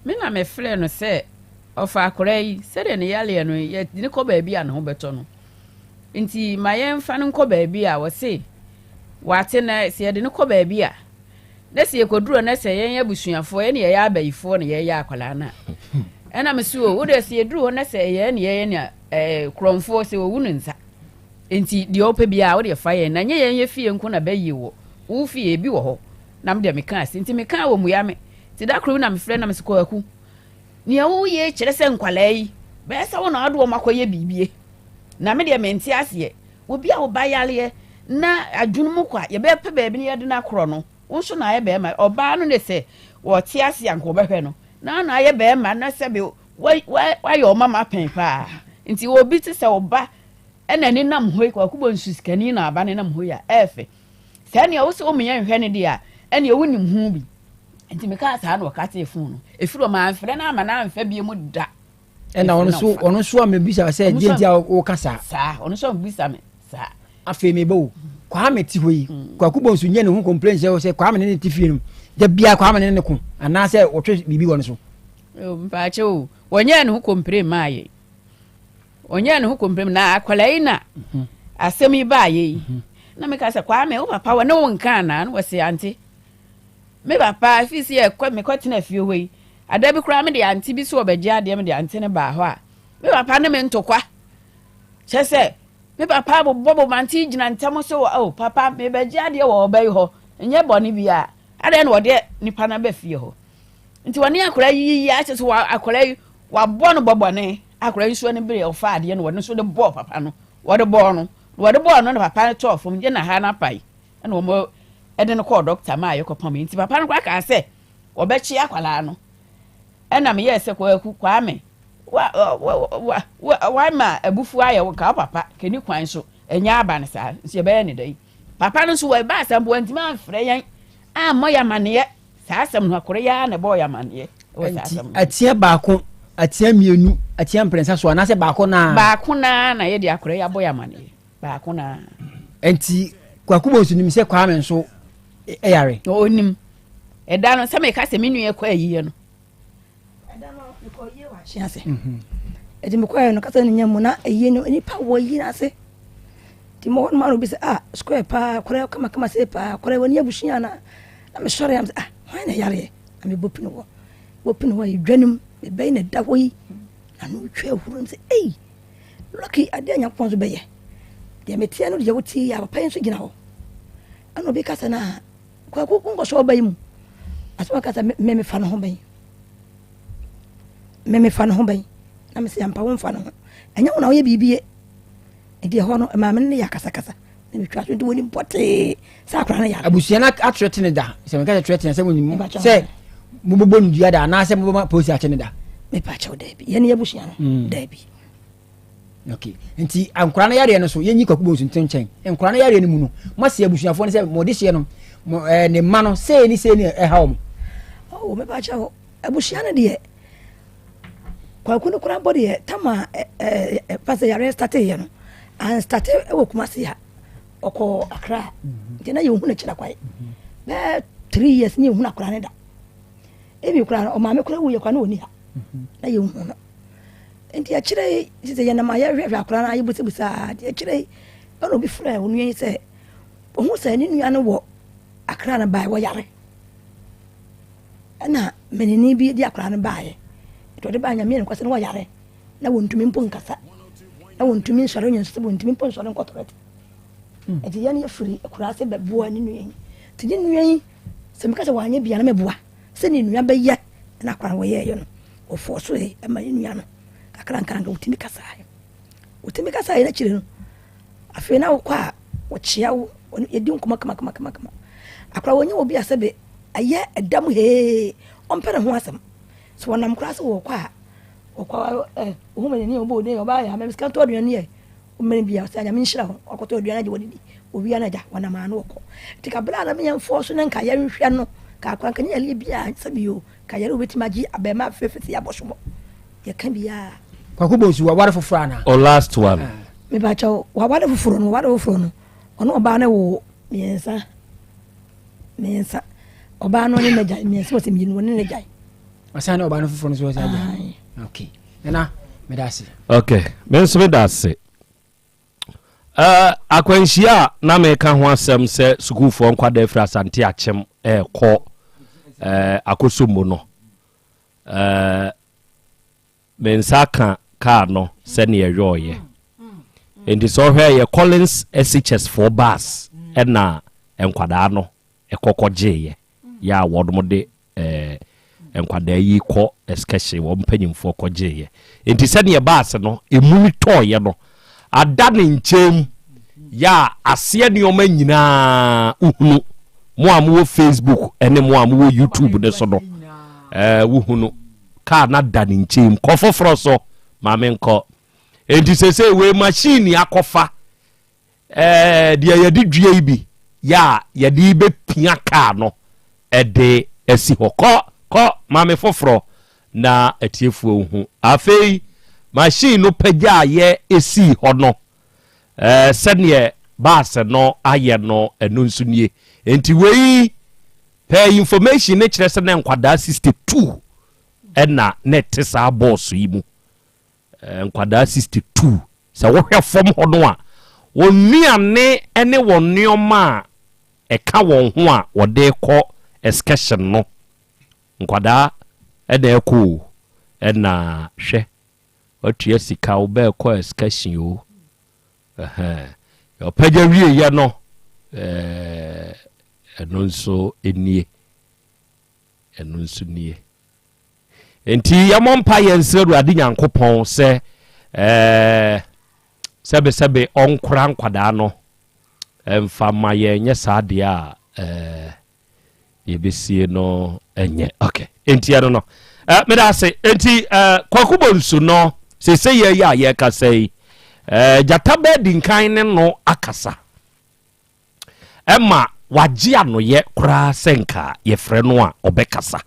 S1: me na me frɛ no sɛ ɔfa akwadaa yi sɛdeɛ ne yareɛ no yɛde no kɔ baabi a ne ho bɛtɔ no nti ma yɛmfa no nkɔ baabi a wɔse wate na sɛ yɛde no kɔ baabi a na sɛ yɛkɔduru na sɛ yɛn abusuafoɔ yɛne yɛyɛ abayifoɔ na yɛyɛ akwadaa no a ɛna me so o wo deɛ sɛ yɛduru hɔ na sɛ yɛn ne yɛyɛ ne ɛɛ korɔmfoɔ sɛ wɔwu no nsa nti deɛ ɔpɛ biara wo deɛ fa yɛn na nyɛ yɛn yɛ fie nko na bɛyie wɔ wo fie ebi wɔ hɔ na me deɛ mekaa ase nti mekaa wɔ mua me nti da koro bi na mefrɛ na mese kwaku nea woyɛ kyerɛ sɛ nkwalaa yi bɛyɛ sɛ wo na wode wɔn akɔyɛ biribie na me deɛ mente aseɛ obi a woba yareɛ na adwene mu kwa yɛbɛpɛ baabi na yɛde no akorɔ no wo nso na ayɛ bɛrima ɔbaa no ne sɛ wɔte ase anka wɔbɛhwɛ no na na ayɛ bɛrima na sɛbe wayɛ ɔma ma pɛn paa nti obi te sɛ ɔba ɛna ne nam hɔ yi kwaku bɔ nsu sikani na aba ne nam hɔ yi a ɛɛfɛ Sɛ nea wose wo meyɛ nhwɛ no deɛ a, ɛneɛ wonim ho bi. Nti mekaa saa na ɔkatee fon no. Ɛfiri hɔ mamfrɛ no ama no amfa bio mu da.
S4: Ɛna ɔno nso ɔno nso amebisa sɛ deɛ nti a woka saa.
S1: Saa ɔno nso amebisa me saa.
S4: Afei meba o, Kwame te hɔ yi, mm. Kwaku Bonsu nyɛ ne ho complain sɛ sɛ Kwame ne ne te fie no, da biara Kwame ne ne ko anaasɛ wɔtwe biribi wɔ no so.
S1: Mpaakyɛ o, wɔnyɛɛ ne ho complain maa yɛ. Ɔnyɛɛ ne ho komprem na akwadaa yi na asɛm yi baayɛ yi na meka sɛ Kwame wo papa wɔ ne wo nka anaa na wɔse ante me papa fi sɛ yɛkɔ mekɔtena fie hɔ yi ada bi koraa mede ante bi so ɔbɛgye adeɛ mede ante no baa hɔ a me papa ne me ntokwa kyɛ sɛ me papa bobɔ bobɔ ante gyina ntɛm so wɔ oh papa mebɛgye adeɛ wɔ ɔba yi hɔ nyɛ bɔne bi a adɛn na wɔde nipa no aba fie hɔ nti wɔne akwadaa yi yiyi akyɛ sɛ akwadaa yi wabɔ no bɔbɔne Akwadaa yi nso ani beree a ɔfaa adeɛ no wɔde nso de bɔɔ papa no. Wɔde bɔɔ no, na wɔde bɔɔ no na papa no tɔɔ fam gye na ha no apae. Ɛna wɔn de no kɔɔ dɔkta maa yɛkɔpam yi. Nti papa no koraa kaa sɛ wɔbɛkye akwadaa no. Ɛna meyɛɛ sɛ Kwaku, Kwame, wa, wa, wa, wa, wama abufuo ayɛ wo nka wo papa kɛni kwan so ɛnyɛ aba no saa nso yɛbɛyɛ ne dɛn. Papa no nso wɔba asɛm po wantumi amfrɛ yɛn ammɔ yɛn amaneɛ. Saa asɛm no akora yi ara na ɛbɔɔ yɛn amanneɛ wɔ saa asɛm no.
S4: Atia baako, atia mmienu, atia mprɛnsa so anaasɛ baako naa?
S1: Baako naa na yɛde akora yi abɔ yɛn amanneɛ. Baako naa.
S4: Nti Kwaku Bonsu nim sɛ Kwame nso yare?
S1: Ɔnim. Ɛda no sɛ meka sɛ me nua kɔ ayie no.
S7: Ɛda no mekɔ yie wɔ ahye ase. Ɛti mekɔɛ no kasa no nya mu na ɛyie no nipa wɔ yie no ase. Nti mewɔ no ma no obi sɛ ah square paa kɔrɛ kamakama sei paa kɔrɛ wɔ ni abusua na na mesɔre am sɛ ah hwan na yareɛ na mebɔ pini hɔ bɔ pini hɔ ɛdwa no mu mebɛyi na ɛda hɔ yi na no twa ahuru m sɛ ei lucky adeɛ a Nyankopɔn nso bɛyɛ deɛ meteɛ no deɛ wotie yi a papa yi nso gyina hɔ ɛna obi kasa no a Kwaku nkɔsɔ ɔba yi mu. Asɛm aka sɛ me mefa ne ho bɛn. Me mefa ne ho bɛn. Na me sɛ ampa wo mfa ne ho. Ɛnyɛ wo na woyɛ biribi ye. Nti ɛhɔ no maame no ne yɛ akasakasa. Na metwa so nti wɔnim pɔtee sɛ akora no yare.
S4: Abusua no atrɛte ne da. Sɛ meka sɛ trɛte sɛ wɔnim sɛ mobɛbɔ no dua da anaasɛ mobɛma polisi akye ne da.
S7: Mepa kyɛw daabi. Yɛne abusua no mm. daabi.
S4: Okay. Nti nkwadaa no yareɛ no so yɛnyi kwaku bonsu nto nkyɛn. Nkwadaa no yareɛ no mu no, moasi abusuafoɔ no sɛ mo de hyeɛ no, mo ɛɛ eh, ne mma no sei ne sei ne ɛha wɔn.
S7: Oh, mepa kyɛ hɔ. Abusua no deɛ kwaku no koraa bɔ deɛ tama ɛɛ eh, eh, pasɛ yareɛ starteeɛ no, anstate wɔ Kumasi ha. Ɔkɔɔ Accra. Nti na yɛnhu n'akyiri akwan. Bɛyɛ three years ne yɛnhu akwadaa no da. Ebi koraa no, ɔmaame koraa wuyɛ koraa na ɔnni ha. Na yɛnhu no. Nti akyire yi, sɛ yɛnam a yɛhwehwɛ akwadaa no a yɛbusabusa nti akyire yi, ɛna obi frɛɛ onua yi sɛ, ɔhu sɛ ne nua no wɔ Accra no baeɛ, wɔyare. Ɛna manini bi de akwadaa no baeɛ. Nti ɔde baeɛ Nyame yɛ nokwasɛ na wɔyare. Na wɔntumi mpo nkasa. Na wɔntumi nsɔre nyɛ nso sɛ wɔntumi mpo nsɔre nkɔ tɔlɛt. Nti yɛn yɛfiri akuraase bɛboa ne nua yi. Nti ne nua yi, sɛ meka sɛ wanyɛ bia na mɛboa. Sɛ ne nua bɛyɛ na akwadaa no wɔyɛɛyɛ no, wɔfɔɔ so ma ne nua no kakra nkranka wɔtumi kasaeɛ. Wɔtumi kasaeɛ no akyire no, afei na wokɔ a wɔkyea wo, yɛdi nkɔmmɔ kamakamakama. Akwadaa wɔnyɛ obi a sɛbe ɛyɛ ɛda mu hee, ɔmpɛ ne ho asɛm. Sɛ wɔnam koraa sɛ wɔkɔ a, wɔkɔ ɛ, ohun mɛ ni ɔbɔ odin ɔbaa yɛ amɛ sika ntɔ aduane yɛ. Mmere bi a ɔsɛ Nyame nhyira wo, wakɔtɔ aduane agye wadidi, owia no agya, wɔnam ano wɔkɔ. Nti ka bere a na yɛmfɔɔ so na nka yɛnhwɛ no, ka akora nka nyɛ yareɛ bi a sɛbi o, ka yare wobɛtumi agye abɛɛma afefe sɛ yɛabɔ sobɔ. Yɛka bi a.
S4: Kwaku Bonsu, waware foforɔ anaa?
S21: O last one.
S7: Mepakyɛw, waware foforɔ no, waware foforɔ no, ɔne ɔbaa no woo mmiɛnsa, mmiɛnsa. Ɔbaa no ne n'agya, mmiɛnsa wɔsɛ mmienu, ɔne n'agya.
S4: Ɔsan ne ɔbaa no foforɔ no so ɔsan agya. Okay. Nana, meda ase.
S21: Okay, me nso meda ase. Uh, akwanhyia a na meka ho asɛm sɛ sukuufoɔ nkwadaa firi Asante Akyem ɛrekɔ eh, eh, Akosombo no. Uh, me nsa ka kaa no sɛdeɛ ɛyɔɔyɛ. Nti sɛ ɔhwɛ yɛ Collins SHS foɔ bus ɛna nkwadaa no ɛkɔkɔgyeeɛ yɛ a wɔn de eh, nkwadaa yi kɔ excursion, wɔn mpanyinfoɔ kɔgyeeɛ. Nti sɛdeɛ baase no emu no tɔɔeɛ no, ada ne nkyɛn mu yɛ a aseɛ nneɛma nyinaa wohunu. Mo a mowɔ Facebook ne mo a mowɔ YouTube ne so no, eh, wohunu kaa no ada ne nkyɛn mu. Kɔ foforɔ so, ma menkɔ. Nti sesei wei machine akɔfa Ɛɛ, deɛ yɛde dua yi bi yɛ a yɛde bɛpia kaa no de asi hɔ. Kɔ, kɔ, maame foforɔ na atiefoɔ nhu. Afei, machine no pagyaeɛ sii hɔ no, ɛɛ, sɛdeɛ baase no ayɛ no, ɛno nso nie. Enti wei, pɛɛ information no kyerɛ sɛ na nkwadaa 62 ɛna na ɛte saa bɔɔso yi mu. Nkwadaa 62. Sɛ wohwɛ fam hɔ no a, wɔn nnuane ne wɔn nneɛma a ɛka wɔn ho a wɔde rekɔ excursion no, nkwadaa na ɛrekɔ o, ɛna hwɛ, woatua sika wobɛrekɔ excursion o. Ɛhɛn. Ɔpɛgya wieeɛ no, ɛɛ, ɛno nso nie. Ɛno nso nie. Enti yɛmmɔ mpaeɛ nsrɛ Awurade Nyankopɔn sɛ ɛɛ sɛbesɛbe ɔnkora nkwadaa no mfa ma yɛn nyɛ saa deɛ a ɛɛ yɛbɛsie no nyɛ. Ok, enti ɛno no ɛɛ meda ase. Enti ɛɛ Kwaku Bonsu no sese yɛ yi a yɛrekasa yi ɛɛ gyata bɛɛ di nkan ne no akasa. Ɛma wagye anoyɛ koraa sɛ nka yɛfrɛ no a ɔbɛkasa.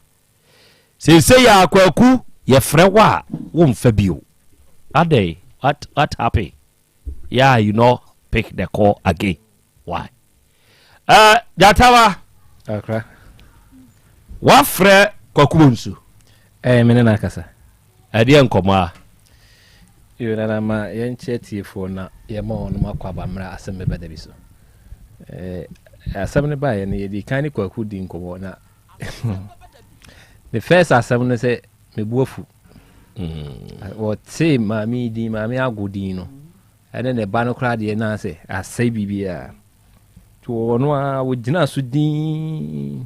S21: Seesei a Kwaku yɛfrɛ wo a womfa bio. Adɛn? What, what happen? Yeah, you no pick the call again. Why? Uh, Gyatawa.
S2: Akra.
S21: Wafrɛ Kwaku Bonsu.
S2: Eh, me ne no akasa.
S21: Ɛdeɛ nkɔmmɔ a.
S2: Yo, Nana ma yɛnkyɛ atiefoɔ na yɛma wɔnom akɔ aba mmerɛ asɛm bɛba da bi so. Eh, asɛm no baeɛ no yɛdi kan ne Kwaku di nkɔmmɔ na ne first asɛm no sɛ mebu afu. Mm. Wɔtee maame yi din, maame ago din no, ɛne ne ba no koraa deɛ na sɛ asɛe biribiara. Nti wɔno a wɔgyina so din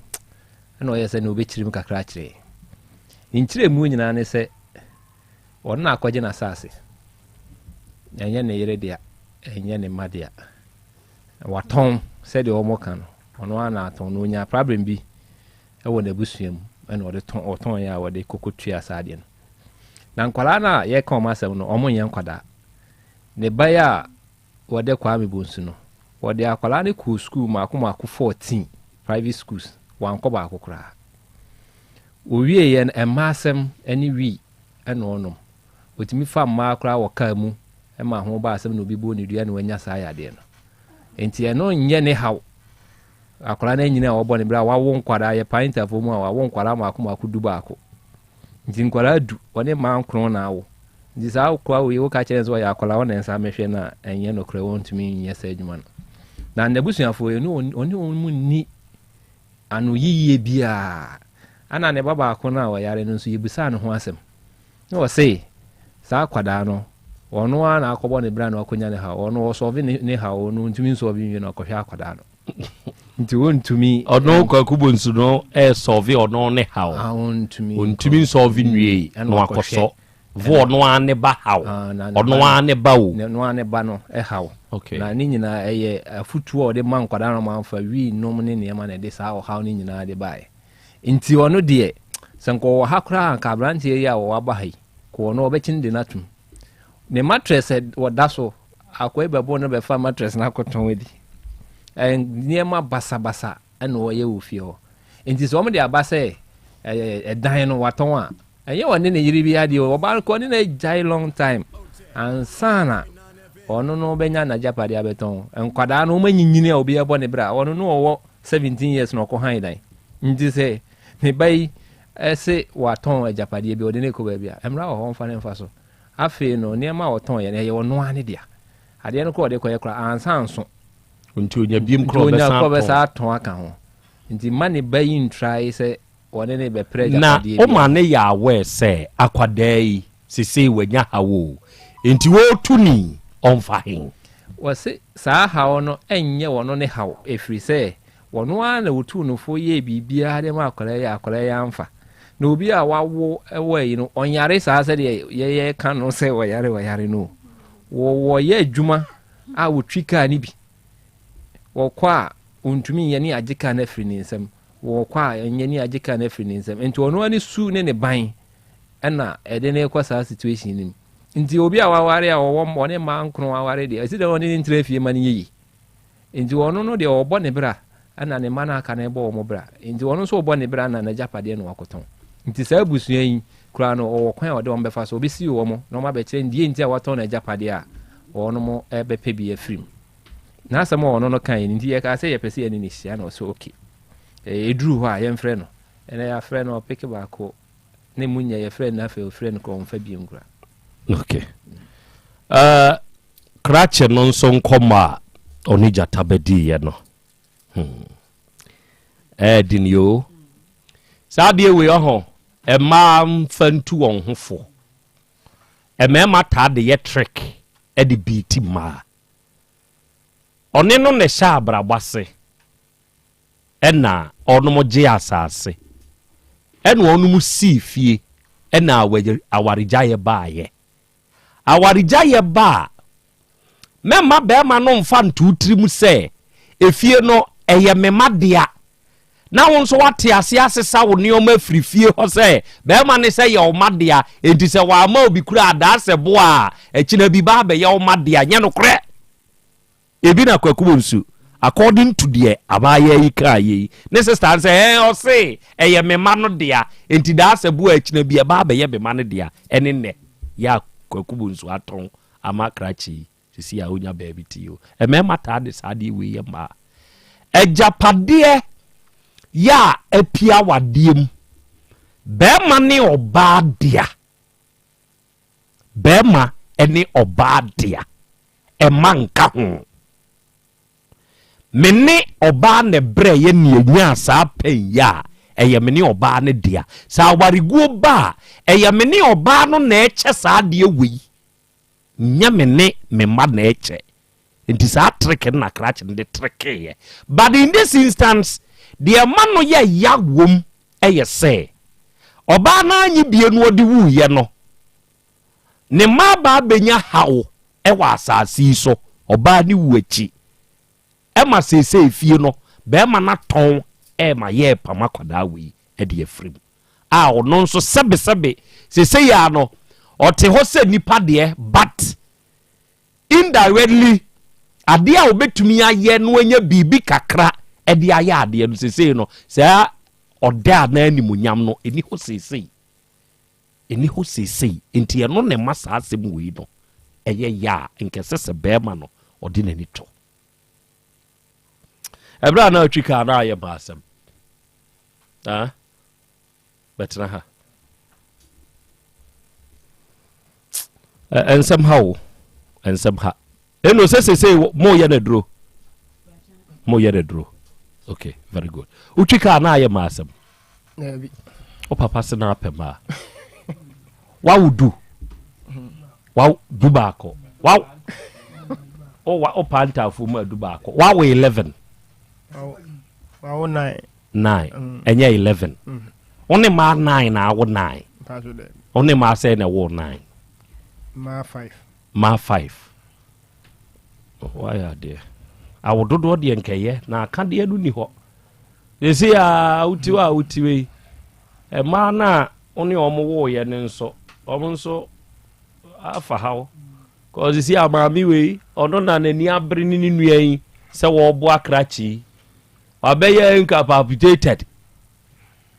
S2: ɛna ɔyɛ sɛ ne ɔbɛkyerɛ mu kakra akyerɛ. Ne nkyerɛmu nyinaa ne sɛ ɔno na akɔgye n'asase. Ɛnyɛ ne yere dea, ɛnyɛ ne mma dea. Watɔn sɛdeɛ wɔka no, ɔno ara na atɔn na ɔnya problem bi wɔ n'abusua mu ɛna ɔde tɔn ɔtɔn yɛ a wɔde kɔkɔ tua saa adeɛ no. Na nkwadaa no a yɛka wɔn asɛm no, wɔn nyɛ nkwadaa. Ne ba yi a wɔde Kwame Bonsu no, wɔde akwadaa no kɔɔ sukuu mmaako mmaako 14 private schools, wankɔ baako koraa. Ɔwieeɛ no, mmaa asɛm ne wii ɛna ɔnom. Ɔtumi fa mmaa koraa wɔ kaa mu ma ho ba asɛm na obi bɔ ne dua na wanya saa yadeɛ no. Nti ɛno nyɛ ne haw. Akwadaa no anyini a wɔbɔ ne bra a wawo nkwadaa, yɛpae ntafoɔ mu a wawo nkwadaa mmaako mmaako 11. Nti nkwadaa du, wɔne mmaa nkron na awo. Nti saa akoa wei woka kyerɛ no sɛ ɔyɛ akwadaa ɔna nsa mehwɛ no a, ɛnyɛ nokorɛ, wɔntumi nyɛ saa adwuma no. Na n'abusuafoɔ yi, ɔne wɔn mu nni anoyiyie biara. Ana ne ba baako no a ɔyare no nso yɛbisaa ne ho asɛm. Na ɔse saa akwadaa no, ɔno ara na akɔbɔ ne bra na wakɔnya ne haw. Ɔno ɔsɔve ne haw, ɔno ɔntumi nsɔve nwie na ɔkɔhwɛ akwadaa no. Nti wɔntumi.
S21: Ɔno Kwaku Bonsu no ɛresɔve ɔno ne haw.
S2: Ah, ɔntumi.
S21: Ɔntumi nsɔve nwie na wakɔsɔ. Vo ɔno ara ne ba haw.
S2: Ah,
S21: ɔno ara ne ba o.
S2: Ɔno ara ne ba no haw.
S21: Okay.
S2: Na ne nyinaa ɛyɛ afutuo a ɔde ma nkwadaa no ma amfa wii nom ne nneɛma na ɛde saa ɔhaw no nyinaa de baeɛ. Nti ɔno deɛ, sɛ nka ɔwɔ ha koraa anka aberanteɛ yi a ɔwɔ aba ha yi, kɔ ɔno ɔbɛkye no de no atom. Ne mattress a wɔda so, akoa yi bɛbo no bɛfa mattress no akɔtɔn adi. Nneɛma basabasa na ɔyɛ wɔ fie hɔ. Nti sɛ wɔn de aba sɛ ɛdan no watɔn a, ɛnyɛ ɔne ne yere bi adeɛ o, ɔbaa no kɔ ɔne no agyae long time ansa na ɔno no bɛnya n'agyapadeɛ abɛtɔn. Nkwadaa no wɔn anyinyini a obi ɛbɔ ne bra, ɔno no ɔwɔ 17 years na ɔkɔ han dan. Nti sɛ ne ba yi se watɔn agyapadeɛ bi, ɔde no rekɔ baabi a, mmara wɔ hɔ, ɔmfa no mfa so. Afei no, nneɛma a ɔtɔn yɛ no, ɛyɛ ɔno ara ne dea. Adeɛ no koraa ɔde kɔyɛ koraa, ansa anso.
S21: Nti onya biem koraa
S2: Nti onya
S21: ɔbɛsan
S2: koraa ɔbɛsan
S21: atɔn.
S2: atɔn aka ho. Nti mma ne ba yi ntrae sɛ ɔne no rebɛpere
S21: Na
S2: agyapadeɛ biara.
S21: woma no yɛ aware sɛ akwadaa yi, sesei wanya haw o, nti ɔretu ni, ɔmfa he?
S2: Wɔse saa haw no nyɛ ɔno ne haw, ɛfiri sɛ Ɔno ara na ɔtuu no fo yɛɛ biribiara de maa akwadaa yi a akwadaa yi amfa. Na obi a wawo wɔ ayi no, ɔnyare saa sɛdeɛ yɛyɛ ka no sɛ ɔyare ɔyare no. Wɔyɛ adwuma a wɔtwi kaa no bi. Wɔkɔ a ɔntumi nyɛ ne agye kaa no afiri ne nsam. Wɔkɔ a ɛnyɛ ne agye kaa no afiri ne nsam. Nti ɔno ani su ne ne ban ɛna ɛde ne kɔ saa situation no mu. Nti obi a waware a ɔwɔ ɔne mmaa nkron aware deɛ, ɛsi dɛ ɔne ne ntena fie ma no yɛ yie. Enti ɔno no deɛ ɔbɔ ne bra ɛna ne mma no aka no bɔ wɔn bra. Enti ɔno nso ɔbɔ ne bra na n'agyapadeɛ na wakɔtɔn. Nti saa abusua yi koraa no ɔwɔ kwan a ɔde wɔn bɛfa so. Ɔbɛsiw wɔn na wɔn abɛkyerɛ no deɛ nti a watɔn n'agyapadeɛ a wɔn bɛpɛ bi afiri mu. N'asɛm a ɔno no kaeɛ no nti yɛkaa sɛ yɛpɛ sɛ yɛne no hyia na ɔsɛ okay. Ɛduru hɔ a yɛmfrɛ no. Ɛnɛ yɛafrɛ no ɔpeke baako ne mu nyɛ yɛfrɛ no afei ɔfrɛ no koraa ɔmfa biom koraa.
S21: Okay. Uh, Krakye no nso nkɔmmɔ a ɔne gyata bɛdiiɛ no, hmm, ɛyɛ den yoo. Saa adeɛ wei ɔho, mmaa mfa ntu wɔn ho fo. Mmarima taa de yɛ trick de biiti mmaa. Ɔne no na ɛhyɛ abrabɔ ase, ɛna ɔnom gye asase, ɛna ɔnom sii fie, ɛna awaregyaeɛ baayɛ. Awaregyaeɛ ba a, mɛmma barima no mfa nto wo tirim sɛ efie no ɛyɛ me mma dea, na wo nso woate aseɛ asesa wo nneɛma afiri fie hɔ sɛ barima no sɛ yɛ wo mma dea, enti sɛ wamma obi koraa a, adaasɛ boa a, akyina bi ba abɛyɛ wo mma dea. Nyɛ nokorɛ. Ebi na Kwaku Bonsu, according to deɛ abaayaa yi kaa yɛ yi, ne sister no sɛ ɛɛ ɔse ɛyɛ me mma no dea, enti daa sɛ boa akyina bi ɛba abɛyɛ me mma no dea, ɛne nnɛ yɛ a Kwaku Bonsu atɔn ama krakye yi, sisi a ɔnya baabi te yi o. Mmarima taa de saa adeɛ wei yɛ mmaa. Agyapadeɛ yɛ a apia awadeɛ mu, barima ne ɔbaa dea. Barima ne ɔbaa dea, ɛma nka ho. Me ne ɔbaa na ɛbrɛeɛ na yɛnyaa saa pɛn yi a, ɛyɛ me ne ɔbaa no dea. Sɛ awareguo ba a, ɛyɛ me ne ɔbaa no na ɛkyɛ saa adeɛ wei, nyɛ me ne me mma na ɛkyɛ. Nti saa trick no na krakye no de trickeeɛ. But in this instance, deɛ ɛma no yɛ ya wom yɛ sɛ, ɔbaa no annye bie no ɔde wuiɛ no, ne mma aba abɛnya haw wɔ asase yi so, ɔbaa no wu akyi. Ɛma seesei fie no, barima no atɔn ɛrema yɛrepam akwadaa wei de afiri mu. A ɔno nso sɛbesɛbe, seesei ara no, ɔte hɔ sɛ nipa deɛ, but Indirectly, adeɛ a ɔbɛtumi ayɛ na wanya biribi kakra de ayɛ adeɛ no, seesei no, saa ɔdɛ anaa animuonyam no, ɛni hɔ seesei. Ɛni hɔ seesei. Nti ɛno na ɛma saa asɛm wei no ɛyɛ ya a, nka ɛsɛ sɛ barima no ɔde n'ani to. Ɛberɛ a na ɔtwi kaa na ayɛ ma asɛm. Ah? Bɛtena ha. Nsɛm ha o. Nsɛm ha. Ɛno sɛ sesei moyɛ no aduro. Moyɛ no aduro. Okay, very good. Wotwi kaa na ayɛ ma asɛm. Wo papa se na apɛ maa. Wawo du. Wawo du baako. Wawo wo pa ntaafo mu adu baako. Wawo 11.
S5: Wawo 9.
S21: 9. Ɛnyɛ 11. Wo ne maa 9 na awo 9. Wo ne maa sɛ na ɛwo 9.
S5: Maa 5.
S21: Maa 5. Wayɛ adeɛ. Awo dodoɔ deɛ nkɛyɛ na aka deɛ no ni hɔ. Sɛsei a wote hɔ a wote wei mmaa no a wo ne wɔn woeɛ no nso wɔn nso afa haw kɔɔ sisi a maame wei ɔno na n'ani abere ne ne nua yi sɛ wɔreboa krakye yi wabɛyɛ incapacitated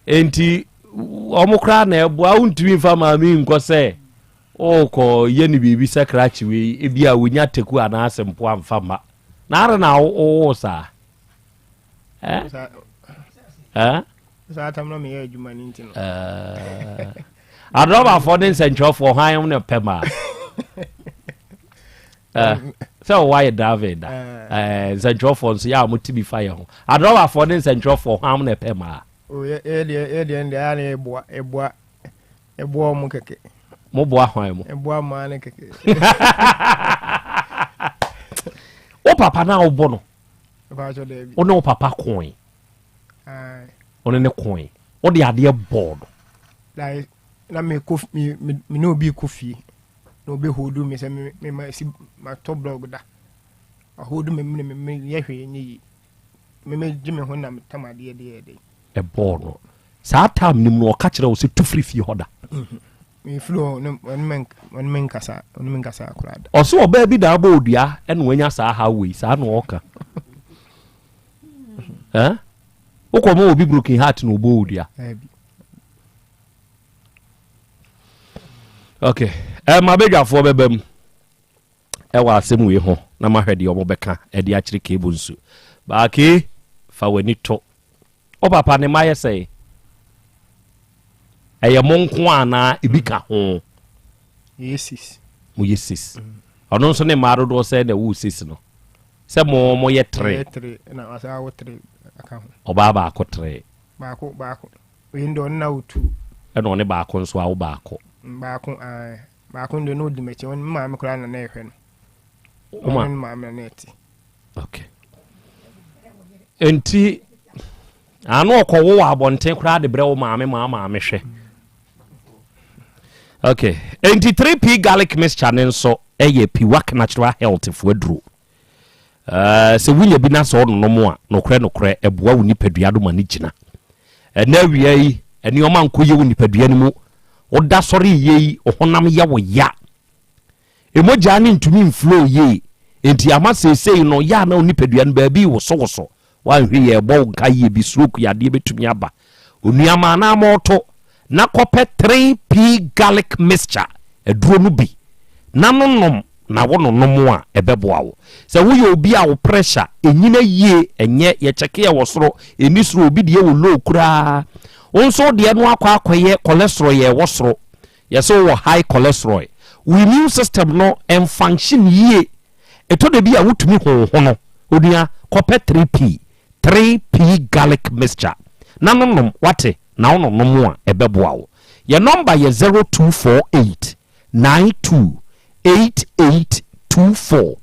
S21: nti wɔn koraa na ɛboa wontumi nfa maame yi nkɔ sɛ ɔrekɔ yɛ ne biribi sɛ krakye wei ebi a wonya teku anaasɛ mpo amfa mma na ara na wowoo saa.
S5: Saa tam na meyɛ adwuma no nti no.
S21: Adrɔbafoɔ ne nsɛntwerɛfoɔ hwan ne pɛ maa sɛ wɔwɔ ayɛ driving da nsɛntwerɛfoɔ nso yɛ a wɔte bi fa yɛ ho adrɔbafoɔ ne nsɛntwerɛfoɔ hwan ne pɛ maa.
S5: Yɛdeɛ deɛ ayɛ na yɛboa yɛboa yɛboa wɔn kɛkɛ.
S21: Mo boa hwan mo?
S5: Yɛboa mmaa no kɛkɛ.
S21: Wo papa na wobɔ no. Wo ne wo papa koe. Wo ne ne koe. Wode adeɛ bɔɔ no.
S5: Na me kɔ me me ne obi kɔ fie na obi hold me sɛ me me ma si ma tɔ blog da. Ɔhold me me me me yɛ hwee nyɛ yie. Me me gye me ho na me tam adeɛ deɛ ɛdɛ.
S21: Ɛbɔɔ no. Saa time nim no ɔka kyerɛ wo sɛ tu firi fie hɔ da.
S5: Mhm. Mefiri hɔ ne ɔne me nkasa ɔne me nkasa koraa da.
S21: Ɔse ɔbaa bi na abɔ odua ɛna wanya saa haw wei saa na ɔka. Eh? Wokɔ ma obi broken heart na ɔbɔ odua. Okay. Eh, ma badwafoɔ bɛba mu ɛwɔ asɛm wei ho na mahwɛ deɛ ɔmo bɛka ɛde akyerɛ keebo nsu. Baake fa w'ani to Wo papa ne mma yɛ sɛn? Ɛyɛ mo nko anaa ebi ka ho?
S5: Yɛyɛ sis.
S21: Mo yɛ sis. Ɔno nso ne mmaa dodoɔ sɛn na ɛwoo sis no? Sɛ mo mo yɛ tere.
S5: Yɛ tere na wasa awo tere aka ho.
S21: Ɔbaa baako tere.
S5: Baako baako. Oyi ndɔ ɔno na awo tu.
S21: Ɛna ɔne baako nso awo baako.
S5: Baako ae. Baako ndɔ na odi m'akyi. Ɔno maame koraa na na ɛhwɛ no. Ɔno ne maame na na ɛte.
S21: Okay. Nti ano ɔkɔwo wɔ abɔnten koraa de brɛ wo maame ma maame hwɛ. Okay. Nti 3P garlic mixture ne nso ɛyɛ Piwak Natural Health fo aduro. Uh, sɛ wonya bi na sɛ ɔnonom a nokorɛ nokorɛ ɛboa wo nipadua no ma no gyina. Ɛnɛ awia yi nneɛma nkɔ yɛ wo nipadua no mu. Woda sɔre yie yi honam yɛ wo ya. Mogya no ntumi nflow yie, enti ama seesei no yɛ a na wo nipadua no baabi rewosowoso. Woanhwɛ yie a ɛbɔ wo nka yie bi, stroke yadeɛ bɛtumi aba. Onua ma anaa mɔɔto na kɔpɛ 3P garlic mixture aduro no bi na no nom na wo nonom a ɛbɛboa wo. Sɛ woyɛ obi a wo pressure ɛnyina yie, ɛnyɛ yɛkyɛke ɛwɔ soro, ɛnni soro, obi deɛ wɔ low koraa, wo nso wo deɛ no akɔ akɔyɛ cholesterol yɛ ɛwɔ soro, Yɛse wowɔ high cholesterol, wo immune system no ɛnfunction yie, ɛtɔ da bi a wotumi honhono, onua kɔpɛ 3P, 3P garlic mixture na no nom, wate, na wo nonom a ɛbɛboa wo. Yɛn nɔmba yɛ 0248 92 8824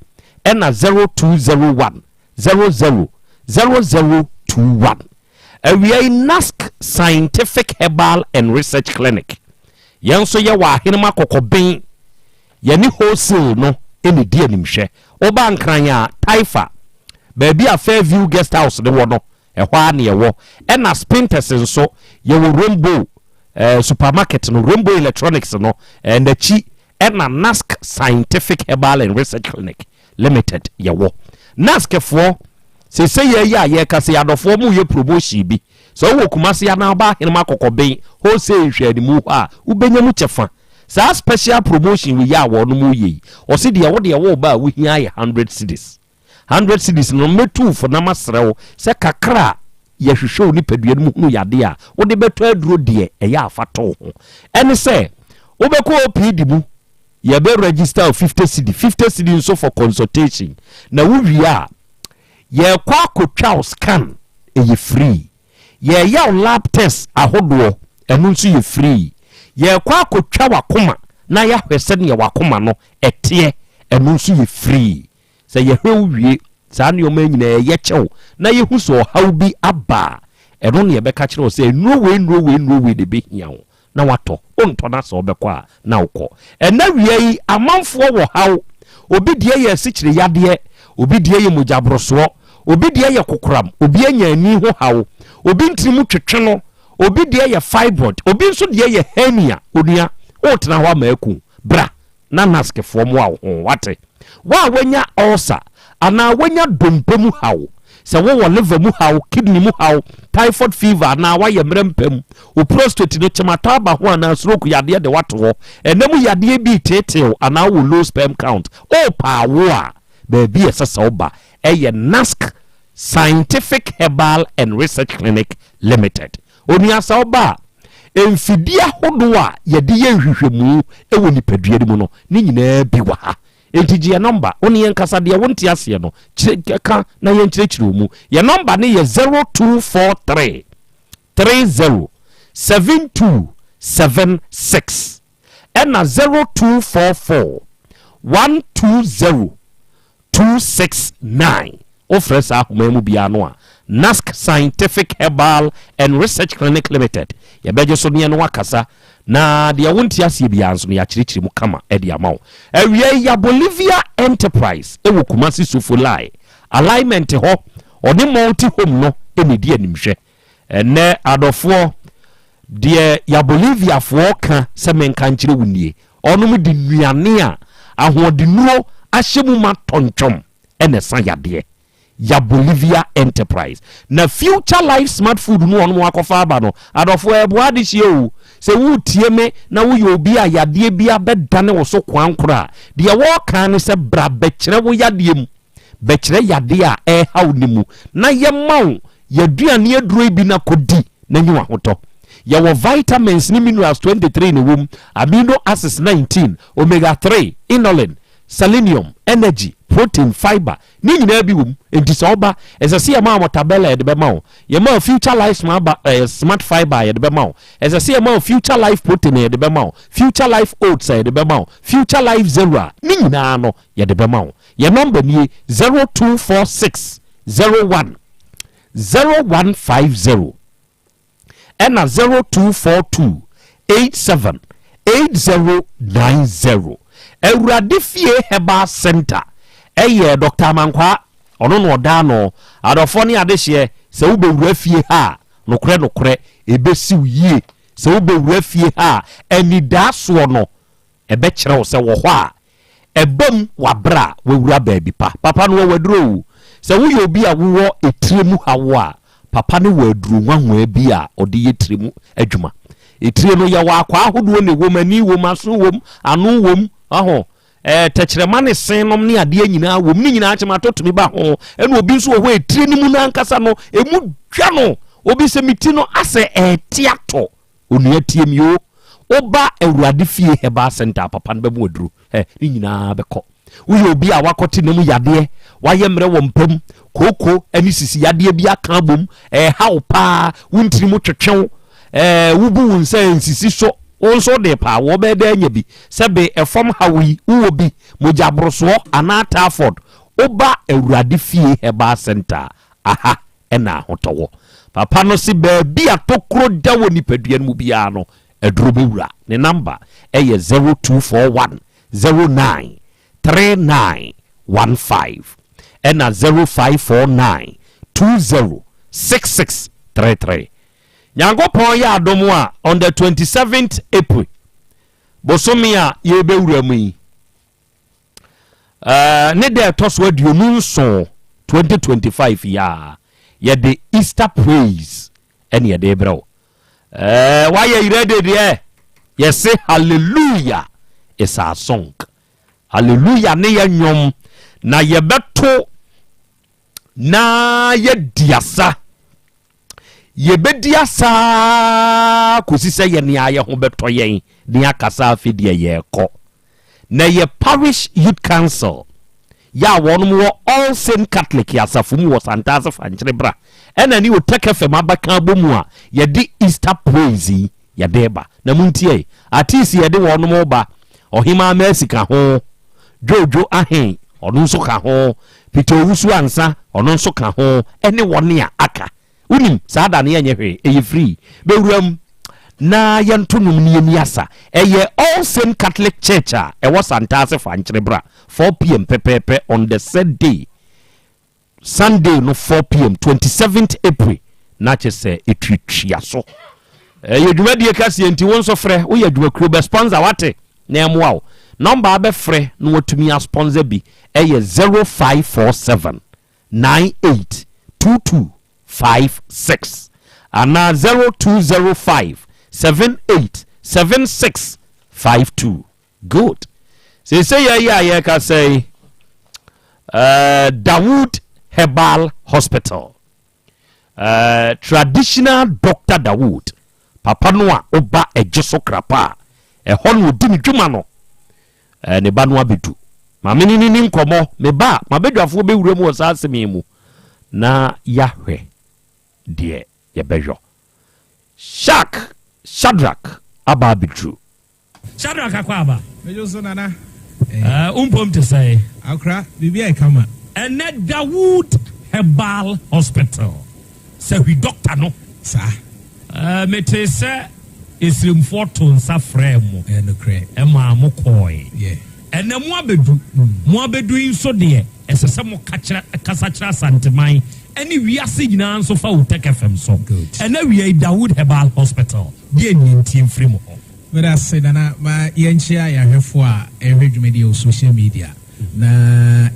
S21: ɛna 0201 00 0021. Awia yi NASC Scientific Herbal and Research Clinic, yɛn nso yɛwɔ Ahenema Kɔkɔben, yɛne wholesale no na ɛdi animhwɛ. Woba Nkran a, Taifa, baabi a Fairview Guest House no wɔ no, ɛhɔ ara na yɛwɔ. Ɛna Spintex nso, yɛwɔ Rainbow eh, Supermarket no, Rainbow Electronics no, eh, n'akyi ɛna NASC Scientific Herbal and Research Clinic Limited yɛwɔ. NASC foɔ, seesei yɛ yi a yɛreka sɛ adɔfoɔ mo yɛ promotion bi. Sɛ wowɔ Kumasi anaa woba Ahenema Kɔkɔben wholesale nhwɛanimu hɔ a, wobɛnya mu kyɛfa. Saa special promotion wei a wɔnom yɛ yi, ɔse deɛ wo deɛ woba a wohia yɛ 100 cedis. 100 cedis no mɛtu wo fo na masrɛ wo sɛ kakra a yɛhwehwɛ wo nipadua no mu hunu yadeɛ a wode bɛtɔ aduro deɛ ɛyɛ a fa to wo ho. Ɛne sɛ wobɛkɔ OPD mu yɛbɛ register wo 50 cedi, 50 cedi nso for consultation na wowie a yɛkɔ akɔtwa wo scan ɛyɛ free. Yɛreyɛ wo lab test ahodoɔ, ɛno nso yɛ free. Yɛrekɔ akɔtwa w'akoma na yɛahwɛ sɛdeɛ w'akoma no ɛteɛ, ɛno nso yɛ free. Sɛ yɛhwɛ wo wie, saa nneɛma yi nyinaa yɛyɛ kyɛ wo na yɛhu sɛ ɔhaw bi aba a, ɛno na yɛbɛka kyerɛ wo sɛ nnuro wei, nnuro wei, nnuro wei na ɛbɛhia wo. na watɔ, wontɔ na sɛ wobɛkɔ a na wokɔ. Ɛnɛ wia yi amanfoɔ wɔ haw, obi deɛ yɛ asikyire yadeɛ, obi deɛ yɛ mogyaborosoɔ, obi deɛ yɛ kokoram, obi anya ani ho haw, obi ntini mu twetwe no, obi deɛ yɛ fibroid, obi nso deɛ yɛ hernia. Onua, wotena hɔ ama aku, bra na NASCfoɔ mmoa wo ho, wate? Wo a woanya ulcer anaa woanya dompe mu haw, sɛ wowɔ liver mu haw, kidney mu haw, typhoid fever anaa woayɛ mmerɛ mpa mu, wo prostate no kyematɔ aba ho anaa stroke yadeɛ de woato hɔ, ɛna mu yadeɛ bi reteetee wo anaa wowɔ low sperm count, worepɛ awo a, baabi a ɛsɛ sɛ woba yɛ NASC Scientific Herbal and Research Clinic Limited. Onua sɛ woba a, mfidie ahodoɔ a yɛde yɛ nhwehwɛmu wɔ nipadua no mu no, ne nyinaa bi wɔ ha. Enti gye yɛn nɔmba, wo ne yɛn nkasa, deɛ wonte aseɛ no, kyerɛ, ka na yɛnkyerɛkyerɛ wo mu. Yɛn nɔmba no yɛ 0243 30 72 76 ɛna 0244 120 269. Wofrɛ saa ahoma yi mu biara no a, NASC Scientific Herbal and Research Clinic Limited, yɛbɛgye so ne yɛne wo akasa, na deɛ wonte aseɛ biara nso no, yɛakyerɛkyerɛ mu kama de ama wo. Awia yi, ya Bolivia Enterprise wɔ Kumasi Sofolai Alignment hɔ, ɔne Multi Home no na ɛdi animhwɛ. Ɛnnɛ, adɔfoɔ, deɛ ya Boliviafoɔ ka sɛ menka nkyerɛ wo nie, Ɔnom de nnuane a ahoɔdennuro ahyɛ mu ma tɔntwɔm na ɛsa yadeɛ. Ya Bolivia Enterprise. Na Future Life Smart Food no ɔnom akɔfa aba no, adɔfoɔ ɛboa adehyeɛ o. Sɛ woretie me na woyɛ obi a yadeɛ bi abɛdane wo so koankora a, deɛ wɔreka ne sɛ bra bɛkyerɛ wo yadeɛ mu. Bɛkyerɛ yadeɛ a ɛreha wo no mu na yɛma wo yɛaduane aduro yi bi na kɔdi na nya w'ahotɔ. Yɛwɔ vitamins ne minerals 23 na ɛwɔ mu, amino acids 19, omega 3, inulin, selenium, energy, protein, fiber, ne nyinaa bi wɔ mu. Enti sɛ woba, ɛsɛ sɛ yɛma wo tabella a yɛde bɛma wo. Yɛma wo Future Life Smart, ba, eh, Smart Fiber a yɛde bɛma wo. Ɛsɛ sɛ yɛma wo Future Life Protein a yɛde bɛma wo. Future Life Oats a yɛde bɛma wo. Future Life Zero a, ne nyinaa no, yɛde bɛma wo. Yɛn nɔmba nie, 0246 01 0150 ɛna 0242 87 8090. Awurade Fie Herbal Center ɛyɛ Dr. Amankwaa, ɔno na ɔda ano. Adɔfoɔ ne adehyeɛ, sɛ wobɛwura fie ha a, nokorɛ nokorɛ, ɛbɛsi wo yie. Sɛ wobɛwura fie ha a, anidaasoɔ no, Ɛbɛkyerɛ wo sɛ wɔ hɔ a, ɛba mu wɔ aberɛ a wawura baabi pa. Papa no wɔ aduro o. Sɛ woyɛ obi a wowɔ etire mu haw a, papa no wɔ aduro nwanwaa bi a ɔde yɛ tire mu adwuma. Etire no, yɛwɔ akwaa ahodoɔ na ɛwɔ mu, ani wɔ mu, aso wɔ mu, ano wɔ mu, waho, ɛɛ tɛkyerɛma ne sen nom ne adeɛ nyinaa wɔ mu. Ne nyinaa kyemato tumi ba ho. Ɛna obi nso wɔ hɔ a etire no mu no ankasa no, ɛmu dwa no. Obi sɛ me ti no asɛ ɛɛte atɔ. Onua tie me oo, woba Awurade fie herbal center a papa no bɛmo aduro ɛ, ne nyinaa bɛkɔ. Woyɛ obi a wakɔte nam yadeɛ, wayɛ mmerɛ wɔ mpa mu, kooko ne sisi yadeɛ bi aka abom, ɛreha wo paa, wo ntini mu twetwe wo, ɛɛ wobu wo nsa nsisi so, wo nso wode paa, wɔbɛyɛ dɛ anya bi. Sɛbe ɛfam haw yi, wowɔ bi, mogya borosoɔ anaa typhoid, woba Awurade fie herbal center a, aha na ahotɔ wɔ. Papa no se baabi a tokuro da wɔ nipadua no mu biara no, aduro bɛwura. Ne namba yɛ 0241 09 3915 ɛna 0549 20 6633. Nyankopɔn yɛ adom a, on the 27th April, bosome a yɛrebɛwura mu yi, Eh, ne da ɛtɔ so 27 2025 yi a yɛde Easter praise ɛne yɛde brɛ wo. Eh, wayɛ yerɛ de deɛ yɛse hallelujah is our song. Hallelujah ne yɛ nnwom na yɛbɛto. na yɛadi asa. Yɛbɛdi asa ara kɔsi sɛ yɛn ara yɛn ho bɛtɔ yɛn na yɛakasa afei deɛ yɛrekɔ. Na ɛyɛ Parish Youth Council yɛ a wɔnom wɔ All Saint Catholic asafo mu wɔ Santase Fankyere Bra ɛna ne Otek FM abɛka abɔ mu a yɛde Easter Praise yi yɛde reba. Na montie, artiste yɛde wɔnom reba, Ɔhemaa Mercy ka ho, Jojo Ahen ɔno nso ka ho, Peter Owusu Ansah ɔno nso ka ho ɛne wɔn a aka. Wonim, saa da no yɛnyɛ hwee, ɛyɛ free. Bɛwura mu na yɛnto nnwom na yɛnni asa. Ɛyɛ All Saint Catholic Church a ɛwɔ Santase Fankyere bra, 4pm pɛpɛɛpɛ on the said day, Sunday no 4pm, 27th April, na kyerɛ sɛ ɛtuatua so. Ɛyɛ dwumadie kɛseɛ nti wo nso frɛ, woyɛ adwumakuo bɛ sponsor wate na ɛmmoa wo. Nɔmba a bɛfrɛ na watumi asponsor bi ɛyɛ 0547 98 22 56 anaa 0205 78 76 52. Good. Seesei yɛ yi a yɛrekasa yi, uh, Dawood Herbal Hospital. Uh, traditional Doctor Dawood, papa no a ɔba ɛgye so krapa a, ɛhɔ na ɔdi ne dwuma no. Eh, ne ba no abɛdu. Ma me ne no ni nkɔmmɔ. Me ba a, m'abadwafoɔ bɛwura mu wɔ saa asɛm yi mu na yɛahwɛ deɛ yɛbɛyɔ. Shak, Shadrack aba abɛduru.
S8: Shadrack akɔ aba.
S11: Medwo so nana.
S8: Eh, wo mpom te sɛn?
S11: Akora, biribi ayɛ kama.
S8: Ɛnɛ Dawood Herbal Hospital. Sɛ hwi dɔkta no.
S11: Saa.
S8: Ɛɛ, metee sɛ Esremfoɔ too nsa frɛɛ mo.
S11: Ɛyɛ nokorɛ.
S8: Ɛmaa mo kɔɔe.
S11: Yeah.
S8: Ɛnnɛ mo abɛdu. Mo abɛdu yi nso deɛ, ɛsɛ sɛ mo ka kyerɛ, kasa kyerɛ Asanteman ɛne wiase nyinaa nso fa Otec FM so.
S11: Good.
S8: Ɛnnɛ awia yi, Dawood Herbal Hospital, deɛ nni ntie mfiri mo hɔ.
S11: Meda ase Nana. Ma yɛnkyea yɛn ahwɛfoɔ a ɛrehwɛ dwumadie wɔ social media. Na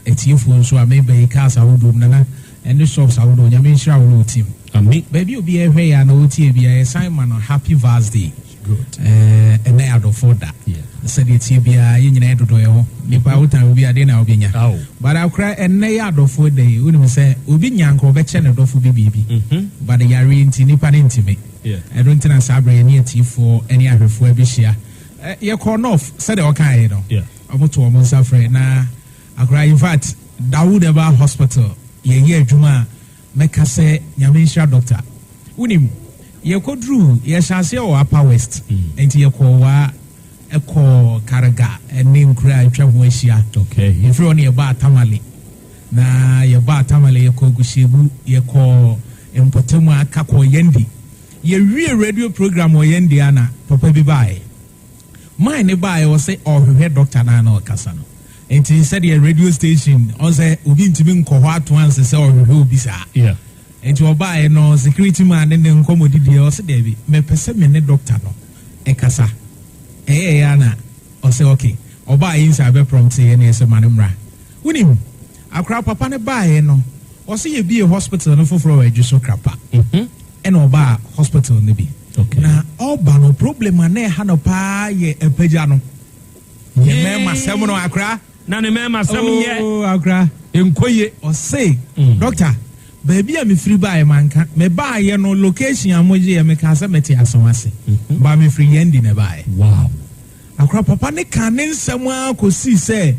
S11: atiefoɔ nso a meba yi cars ahodoɔ mu Nana ɛne shops ahodoɔ Nyame nhyira wo ne wo team.
S8: Amen.
S11: Baabi a obiara hwɛ yɛ anaa ɔtie biara yɛsan ma no happy Vals day.
S8: Good.
S11: Ɛɛ ɛnɛ yɛ adɔfoɔ da.
S8: Yeah.
S11: Sɛdeɛ tie biara yɛn nyinaa yɛdodɔ yɛn ho. Nipa wotan obi adeɛ na wobɛnya.
S8: Aw.
S11: But akora ɛnɛ yɛ adɔfoɔ da yi wonim sɛ obi nya nka ɔbɛkyɛ ne dɔfo bi biribi.
S8: Mm-hmm.
S11: But yareɛ nti nipa no ntumi.
S8: Yeah.
S11: Ɛno nti na saa berɛ yɛne atiefoɔ ne ahwɛfoɔ abɛhyia. Yɛkɔɔ North sɛdeɛ ɔkaeɛ no.
S8: Yeah.
S11: Ɔmo to ɔmo nsa frɛ na akora infact Dawood Herbal Hospital yɛyɛ adwuma a mɛka sɛ Nyame nhyira doctor. Wonim yɛkɔ duruu yɛhyɛ aseɛ wɔ Upper West nti yɛkɔɔ Waa ɛkɔɔ Karga ɛne nkuro a atwa ho ahyia. Yɛfiri hɔ no yɛbaa Tamale na yɛbaa Tamale yɛkɔɔ Gushegu yɛkɔɔ mpɔtamu a aka kɔɔ Yendi. Yɛwie radio program wɔ Yendi a na papa bi baeɛ. Man no baeɛ ɔse ɔrehwehwɛ doctor no a na ɔkasa no. Nti sɛdeɛ radio station ɔn sɛ obi ntumi nkɔ hɔ ato anse sɛ ɔrehwehwɛ obi saa.
S8: Yeah.
S11: Nti ɔbaeɛ no security man ne ne nkɔmmɔdidiɛ ɔse daabi mepɛ sɛ me ne doctor no ɛkasa. Ɛyɛɛyɛ a na ɔse okay. Ɔbaeɛ inside bɛ prompt yɛ ne yɛsɛ ma no mmra. Wonim akora papa no baeɛ no ɔse yɛbie hospital no foforɔ wɔ Adwoso Krapa. Ɛna ɔbaa hospital no bi. Na ɔba no problem a na ɛha no paa yɛ apagya no. Ne mmarima sɛm no akora.
S8: Na ne mmarima sɛm nyɛ.
S11: Oh akora.
S8: Nkɔ yie.
S11: Ɔse doctor baabi a mefiri baeɛ manka. Mebaeɛ no location a mogyeeɛ mekaa sɛ mete Asawase. But mefiri Yendi na ɛbaeɛ.
S8: Wow.
S11: Akora papa no kaa ne nsɛm ara kɔsii sɛ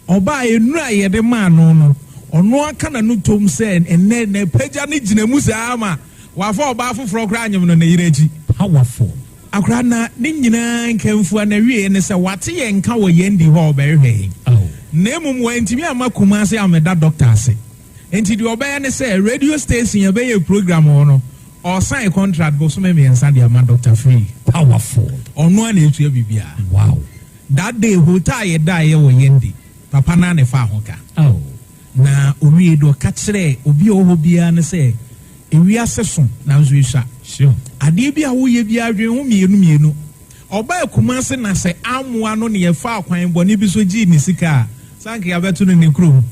S11: ɔbaa nnuru a yɛde maa no no, ɔno ara ka n'ano toom sɛ ɛnnɛ n'apagya no gyina mu saa ara ma wafa ɔbaa foforɔ koraa anyem no ne yere akyi.
S8: Powerful.
S11: Akora na ne nyinaa nkamfua n'awieɛ ne sɛ wate yɛn nka wɔ yɛn di hɔ a ɔbɛhwehwɛ yɛn. Na mmom wantumi amma Kumasi ammɛda dɔkta ase. Enti deɛ ɔbɛyɛ ne sɛ radio station yɛbɛyɛ program wɔ no, ɔresign contract bosome mmiɛnsa de ama Doctor Free.
S8: Powerful.
S11: Ɔno ara na ɛtua biribiara.
S8: Wow.
S11: That day hotel a yɛdaeɛ wɔ Yendi, papa no ara na ɛfaa ho ka.
S8: Oh.
S11: Na ɔwiei deɛ ɔka kyerɛɛ obi a ɔwɔ hɔ biara ne sɛ, ewiase so nanso esua.
S8: Sure.
S11: Adeɛ bi a woyɛ biara dwen ho mmienu mmienu. Ɔbaa Kumasi na sɛ ammoa no na yɛfaa kwan bɔne bi so gyee ne sika a, sɛ anka yɛabɛto no ne kurom.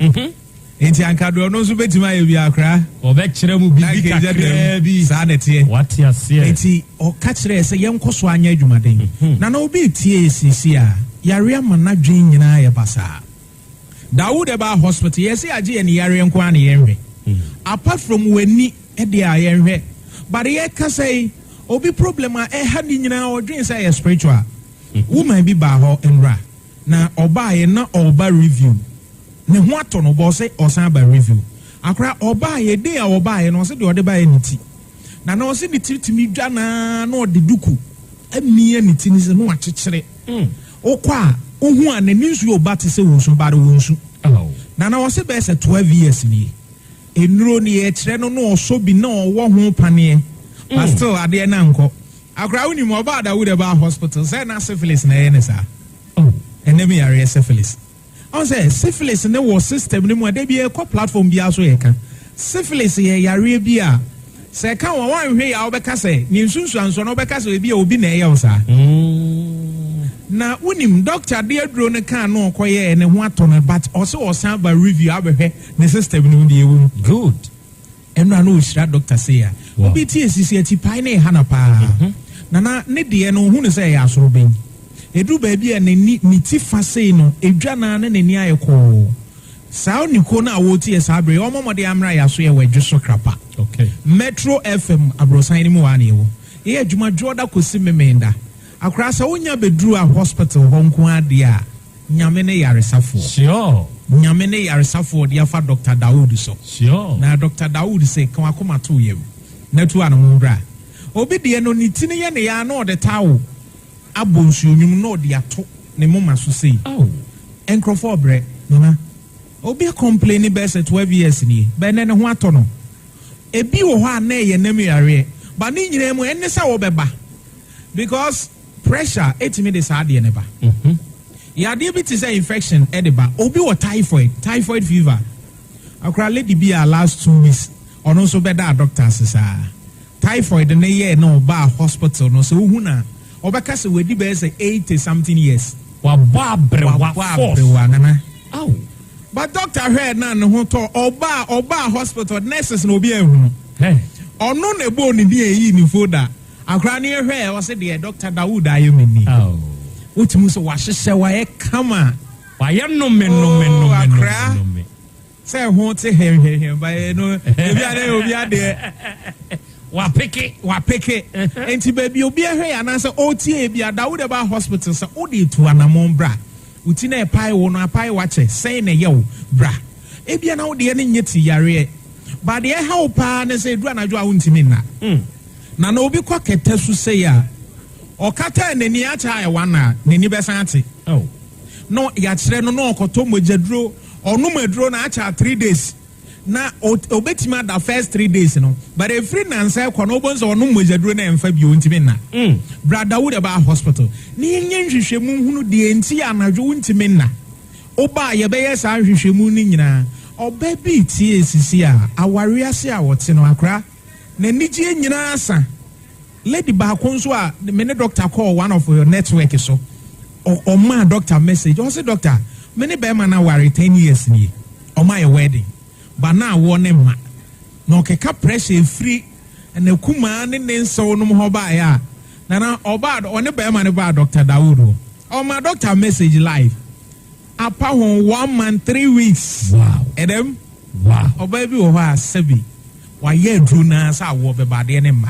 S11: Enti anka deɛ ɔno nso bɛtumi ayɛ biara koraa.
S8: Ɔbɛkyerɛ mo biribi kakraa bi.
S11: Saa na ɛteɛ.
S8: Wate aseɛ.
S11: Enti ɔka kyerɛɛ sɛ yɛnkɔ so anyɛ adwumaden. Na na obi retie yɛ seesei a, yareɛ ama n'adwene nyinaa ayɛ basaa. Dawood ɛbaa hospital, yɛse yɛagye yɛn yareɛ nko ara na yɛnhwɛ. Apart from w'ani deɛ a yɛnhwɛ but yɛkasa yi obi problem a ɛha ne nyinaa ɔdwen sɛ ɛyɛ spiritual. Woman bi baa hɔ nwura na ɔbaeɛ na ɔreba review ne ho atɔ no bɔ ɔsɛ ɔsan aba review akora ɔbaeɛ day a ɔbaeɛ no ɔsɛ deɛ ɔde baeɛ ne ti na na ɔsɛ ne tiri tumi dwa naa na ɔde duku amia ne ti ne sɛ na wakyekyere wokɔ a wohu a n'ani nso yɛ ɔba te sɛ wɔnsu but wɔnsu na na ɔsɛ bɛyɛ sɛ 12 years nie nnuro ne yɛkyerɛ no na ɔsɔ bi na ɔwɔ ho paneɛ but still adeɛ na nkɔ akora wonim ɔbaa Dawud ɛbaa hospital sɛ na syphilis na ɛyɛ ne saa. Ɛnɛ mi yareɛ syphilis ɔn sɛ syphilis ne wɔ system ne mu a de bi ɛkɔ platform bi aso yɛ ka syphilis yɛ yareɛ bi a sɛ ɛka wɔn wɔnhwɛ yɛ a wɔbɛka sɛ ne nsunsuansoɔ no wɔbɛka sɛ ebi a obi na ɛyɛ wo saa. Na wonim doctor de aduro no kaa no ɔkɔyɛɛ ne ho atɔ no but ɔsɛ ɔsan ba review abɛhwɛ ne system no mu deɛ ɛwɔ mu.
S21: Good.
S11: Ɛno a na ɔhyira doctor sei a obi tie sisi akyi pae ne ɛha na paa. Nana ne deɛ no ohun sɛ ɛyɛ asorobɛn ɛduru baabi a n'ani ne ti fa sei no edwa naa ne n'ani ayɛ kɔɔ saa oniko no a wɔretie saa bere ɔmɔ mɔde amra yɛ aso yɛ wɔ adwo so krapa. Metro FM aborosan no mu wɔ a na yɛwɔ yɛyɛ adwuma dwoɔda kɔsi memenda akora sɛ wonya bɛduru a hospital hɔ nko adeɛ a Nyame ne yaresafoɔ. Nyame ne yaresafoɔ de afa Dr. Dawood so. Na Dr. Dawood sɛ ka wakoma to yam na tu ano ho bra. Obi deɛ no ne ti no yɛ ne ya na ɔde towel abɔ nsuonwom na ɔde ato ne moma so sei. Nkurɔfoɔ ɔbrɛ nana. Obi complain bɛyɛ sɛ 12 years nie bɛn ne ho atɔ no. Ebi wɔ hɔ a na ɛyɛ nam yareɛ ba ne nyinaa mu ɛne sɛ wɔbɛba because pressure etumi de saa adeɛ ne ba. Yadeɛ bi te sɛ infection ɛde ba. Obi wɔ typhoid fever. Akora lady bi a last 2 weeks ɔno nso bɛda doctor ase saa. Typhoid ne yɛ na ɔbaa hospital no sɛ ohu na ɔbɛka sɛ wadi bɛyɛ sɛ 80 something years.
S8: Wabɔ aberewa.
S11: Wabɔ
S8: force.
S11: Aberewa nana. But doctor hwɛ na ne ho tɔ ɔbaa hospital nurses na obi ehu no. Ɔno na ebo ne din eyi ne folder. Akora ne hwɛ ɔsɛ deɛ Dr. Dawood ayɛ mi ni. Wotumi sɛ wahyehyɛ wayɛ kama.
S8: Wayɛ nnome nnome nnome.
S11: Akora
S8: nnome.
S11: Sɛ ho te hɛmhɛmhɛm ba yɛ no ebi ade obi adeɛ.
S8: Wapeke.
S11: Wapeke. Nti baabi obi ahwɛ yɛ anaasɛ ɔretie ebi a Dawud ɛba hospital sɛ ɔde etu anamɔn bra. Wuti na ɛpae wo no apae wakyɛ sɛn na ɛyɛ wo bra. Ebia na wodeɛ no nyɛ ti yareɛ. Ba deɛ ɛha wo paa ne sɛ edu anadwo a wontumi nna. Na obi kɔ kɛtɛ so sei a ɔkata n'ani akyɛ a ɛwa na n'ani bɛsan ate. No yɛakyerɛ no na ɔkɔtɔ mogyaduro ɔnom aduro na akyɛ a 3 days na obetumi ada first 3 days no but efiri nansa ɛkɔ no obon sɛ ɔnom mogyaduro na ɛnfa bio ntumi nna. Bra Dawud ɛba hospital ne yɛnyɛ nhwehwɛmu hunu deɛ nti anadwo ntumi nna. Ɔbaa yɛbɛyɛ saa nhwehwɛmu no nyinaa. Ɔbaa bi tie esisi a aware ase a wɔte no akora n'anigye nyinaa sa. Lady baako nso a me ne doctor call one of your network so ɔmaa doctor message ɔsɛ doctor me ne bɛrima no aware 10 years nie ɔma yɛ wedding ba na awoɔ ne mma na ɔkeka pressure efiri na kumaa ne ne nsɛw nom hɔ baeɛ a nana ɔbaa ɔne bɛrima no baa Dr. Dawood hɔ ɔma doctor message live apa ho one month 3 weeks. Ɛdɛm. Ɔbaa bi wɔ hɔ a sɛbi wayɛ aduro naa sɛ awoɔ bɛba adeɛ ne mma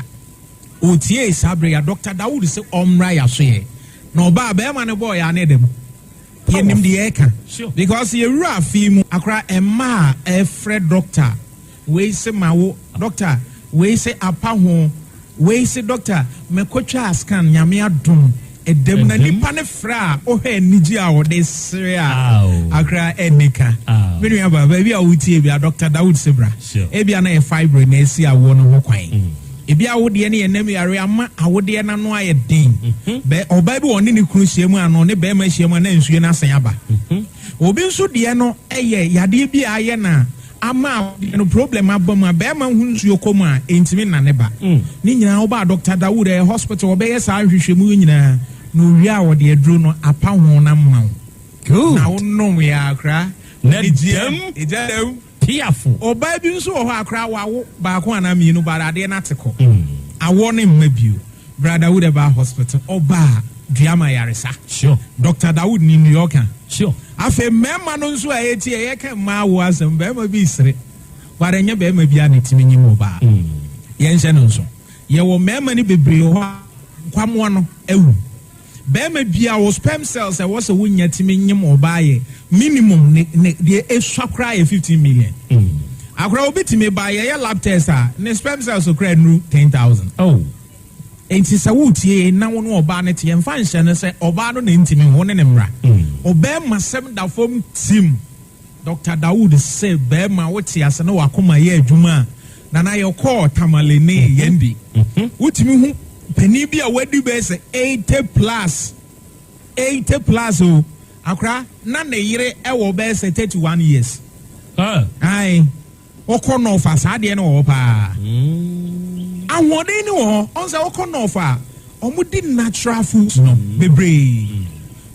S11: otie saa bere ya Dr. Dawood sɛ ɔmmra yaso yɛ na ɔbaa bɛrima no bɔɔ yɛ ane dɛm yɛnim deɛ ɛka because yɛwura afei mu akora mmaa a ɛfrɛ doctor wei sɛ ma wo doctor wei sɛ apa ho wei sɛ doctor mɛkɔtwa scan Nyame adom ɛdɛm na nipa ne frɛ a ɔhwɛ anigye a ɔde sere a akora ɛnika me nua ba baabi a wotie bi a Dr. Dawood sɛ bra ebia na yɛ fibroid na esi awoɔ no ho kwan. Ebi awodeɛ no yɛ nam yare ama awodeɛ n'ano ayɛ den. Bɛ ɔbaa bi wɔ ne ne kunu hyia mu ano ne bɛrima hyia mu a na nsuo no asan aba. Obi nso deɛ no yɛ yadeɛ bi a ayɛ na ama awodeɛ no problem aba mu a bɛrima ho nsuo kɔ mu a ntumi nane ba. Ne nyinaa wobaa Dr. Dawood ɛyɛ hospital wɔbɛyɛ saa nhwehwɛmu yi nyinaa na owie a wɔde aduro no apa ho na ma wo na wonom yɛ akora.
S8: Na
S11: dɛm
S8: dɛm.
S11: Dɛm.
S8: Piafo.
S11: Ɔbaa bi nso wɔ hɔ akora wawo baako anaa mmienu bara adeɛ no ate kɔ awoɔ ne mma bio. Bra Dawood ɛbaa hospital ɔbaa duama yaresa. Dr. Dawood ni New York a. Afei mmarima no nso a yɛti ɛyɛ ka mmaa wo asɛm bɛrima bi sere. Kware ɛnyɛ barima biara na ɛtumi nyem ɔbaa. Yɛnhyɛ no nso. Yɛwɔ mmarima no bebree wɔ hɔ a nkwamoa no awu. Barima biara wo sperm cells a ɛwɔ sɛ wonya tumi nyem ɔbaa yɛ minimum ne ne deɛ ɛsua koraa yɛ 15 million. Akora obi tumi ba yɛyɛ lab test a ne sperm cells koraa nnuru 10,000.
S8: Oh.
S11: Enti sɛ woretie yei na wo ne ɔbaa no te, yɛmfa nhyɛ no sɛ ɔbaa no na ɛntumi nwo, wo ne no mmra. Ɔbarima sɛm da fam tim. Doctor Dawood se barima wote ase na wakoma yɛ adwuma a, Nana yɛkɔɔ Tamale ne Yendi. Wotumi hu panin bi a wadi bɛyɛ sɛ 80 plus, 80 plus o, akora na ne yere wɔ bɛyɛ sɛ 31 years. Ae. Wokɔ North a, saa adeɛ no wɔ hɔ paa. Ahoɔden no wɔ hɔ. Ɔn sɛ wokɔ North a, wɔn di natural foods no bebree.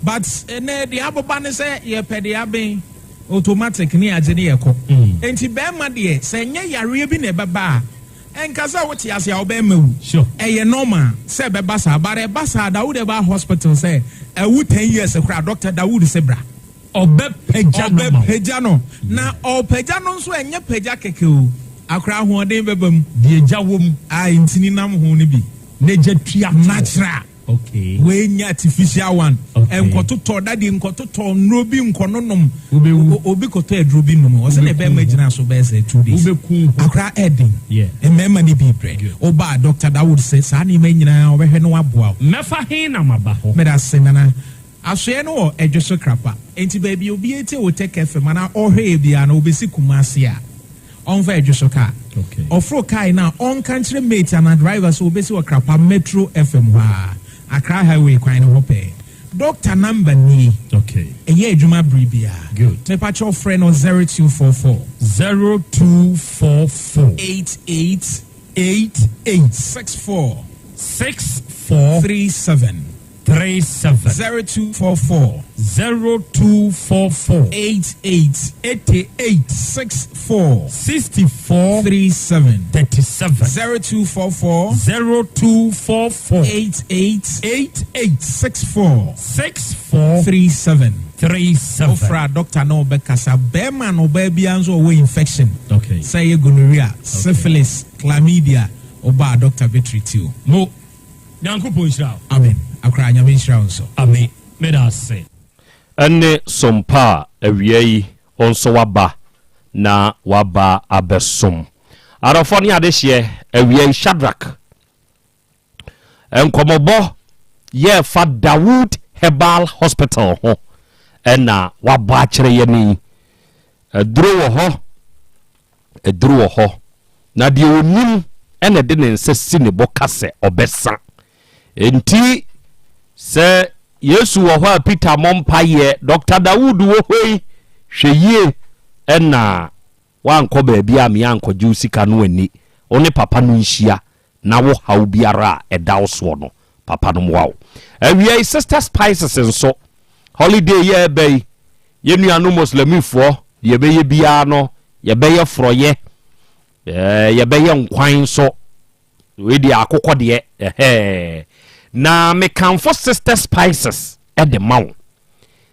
S11: But ɛnɛ deɛ aboba ne sɛ yɛpɛ deɛ aben automatic ne agye ne yɛkɔ. Enti bɛrima deɛ sɛ ɛnyɛ yareɛ bi na ɛbɛba a, ɛnka sɛ wote ase a wo bɛrima wu. Ɛyɛ normal sɛ ɛbɛba saa. But ɛba saa a, Dawood ɛbaa hospital sɛ awu 10 years koraa, Doctor Dawood se bra.
S8: Ɔbɛpagya no ama wo.
S11: Ɔbɛpagya no. Na ɔpagya no nso, ɛnyɛ pagya kɛkɛ o. Akora ahoɔden bɛba mu.
S8: Deɛ gya wɔ mu.
S11: A ntini nam ho no bi.
S8: Na gya tua toɔ.
S11: Natural.
S8: Okay.
S11: Wei nyɛ artificial one.
S8: Okay.
S11: Nkɔtotɔ dadi nkɔtotɔ nnuro bi nkɔnonom.
S8: Wobɛwu.
S11: Obi kɔtɔ aduro bi nom. Ɔsɛ na ɛbɛrima gyina so bɛyɛ sɛ 2 days.
S8: Wobɛku ho.
S11: Akora ɛɛden.
S8: Yeah.
S11: Mmarima no bi brɛ. Woba a Doctor Dawood sɛ saa nneɛma nyinaa ɔbɛhwɛ na waboa wo.
S8: Mɛfa he na maba hɔ?
S11: Meda ase Nana. Asoɛe no wɔ Ɛdweso Krapa, enti baabi a obiara tie Otec FM anaa ɔrehwɛ yɛ biara no, obesi Kumasi a, ɔmfa Ɛdweso kaa. Ɔforo kaa no a, ɔnka nkyerɛ mate anaa driver sɛ obesi wɔ Krapa Metro FM hɔ ara, Accra Highway kwan no ho pɛɛ. Doctor number nie. Ɛyɛ adwuma bere biara. Mepakyɛw frɛ no 0244.
S8: 0244.
S11: 88.
S8: 88.
S11: 64.
S8: 64.
S11: 37.
S8: 37.
S11: 0244.
S8: 0244.
S11: 88.
S8: 88.
S11: 64.
S8: 64.
S11: 37.
S8: 37.
S11: 0244.
S8: 0244.
S11: 88.
S8: 88.
S11: 64.
S8: 64.
S11: 37.
S8: 37.
S11: Wofra doctor na ɔbɛkasa. Bɛrima na ɔbaa biara nso ɔwɔ infection.
S8: Okay.
S11: Sɛ ɛyɛ gonorrhea, syphilis, chlamydia, ɔbaa doctor bɛtreat wo.
S8: Mo. Nyankopɔn nhyira wo.
S11: Amen akora Nyame nhyira wo nso.
S8: Amen meda ase.
S21: Ɛne som pa a awia yi wo nso waba na waba abɛsom. Adɔfoɔ ne adehyeɛ, awia yi Shadrack nkɔmmɔbɔ yɛɛfa Dawood Herbal Hospital ho ɛna wabɔ akyerɛ yɛn yi. Aduro wɔ hɔ, aduro wɔ hɔ, na deɛ ɔnim na ɛde ne nsa si ne bo ka sɛ ɔbɛsa. Enti sɛ Yesu wɔ hɔ a Peter mmɔ mpaeɛ, Dɔkta Dawood wɔ hɔ yi, hwɛ yie na woankɔ baabi a mea ankɔgye wo sika no anni. Wo ne papa no nhyia na wo haw biara a ɛda wo soɔ no, papa no mmoa wo. Awia yi, Sister Spices nso, holiday yi a ɛreba yi, yɛn nuanom Muslimifoɔ, deɛ yɛbɛyɛ biara no, yɛbɛyɛ forɔyɛ, ɛɛ, yɛbɛyɛ nkwan nso. Wei deɛ akokɔ deɛ, ɛhɛɛ. Na mekamfo Sister Spices de ma wo.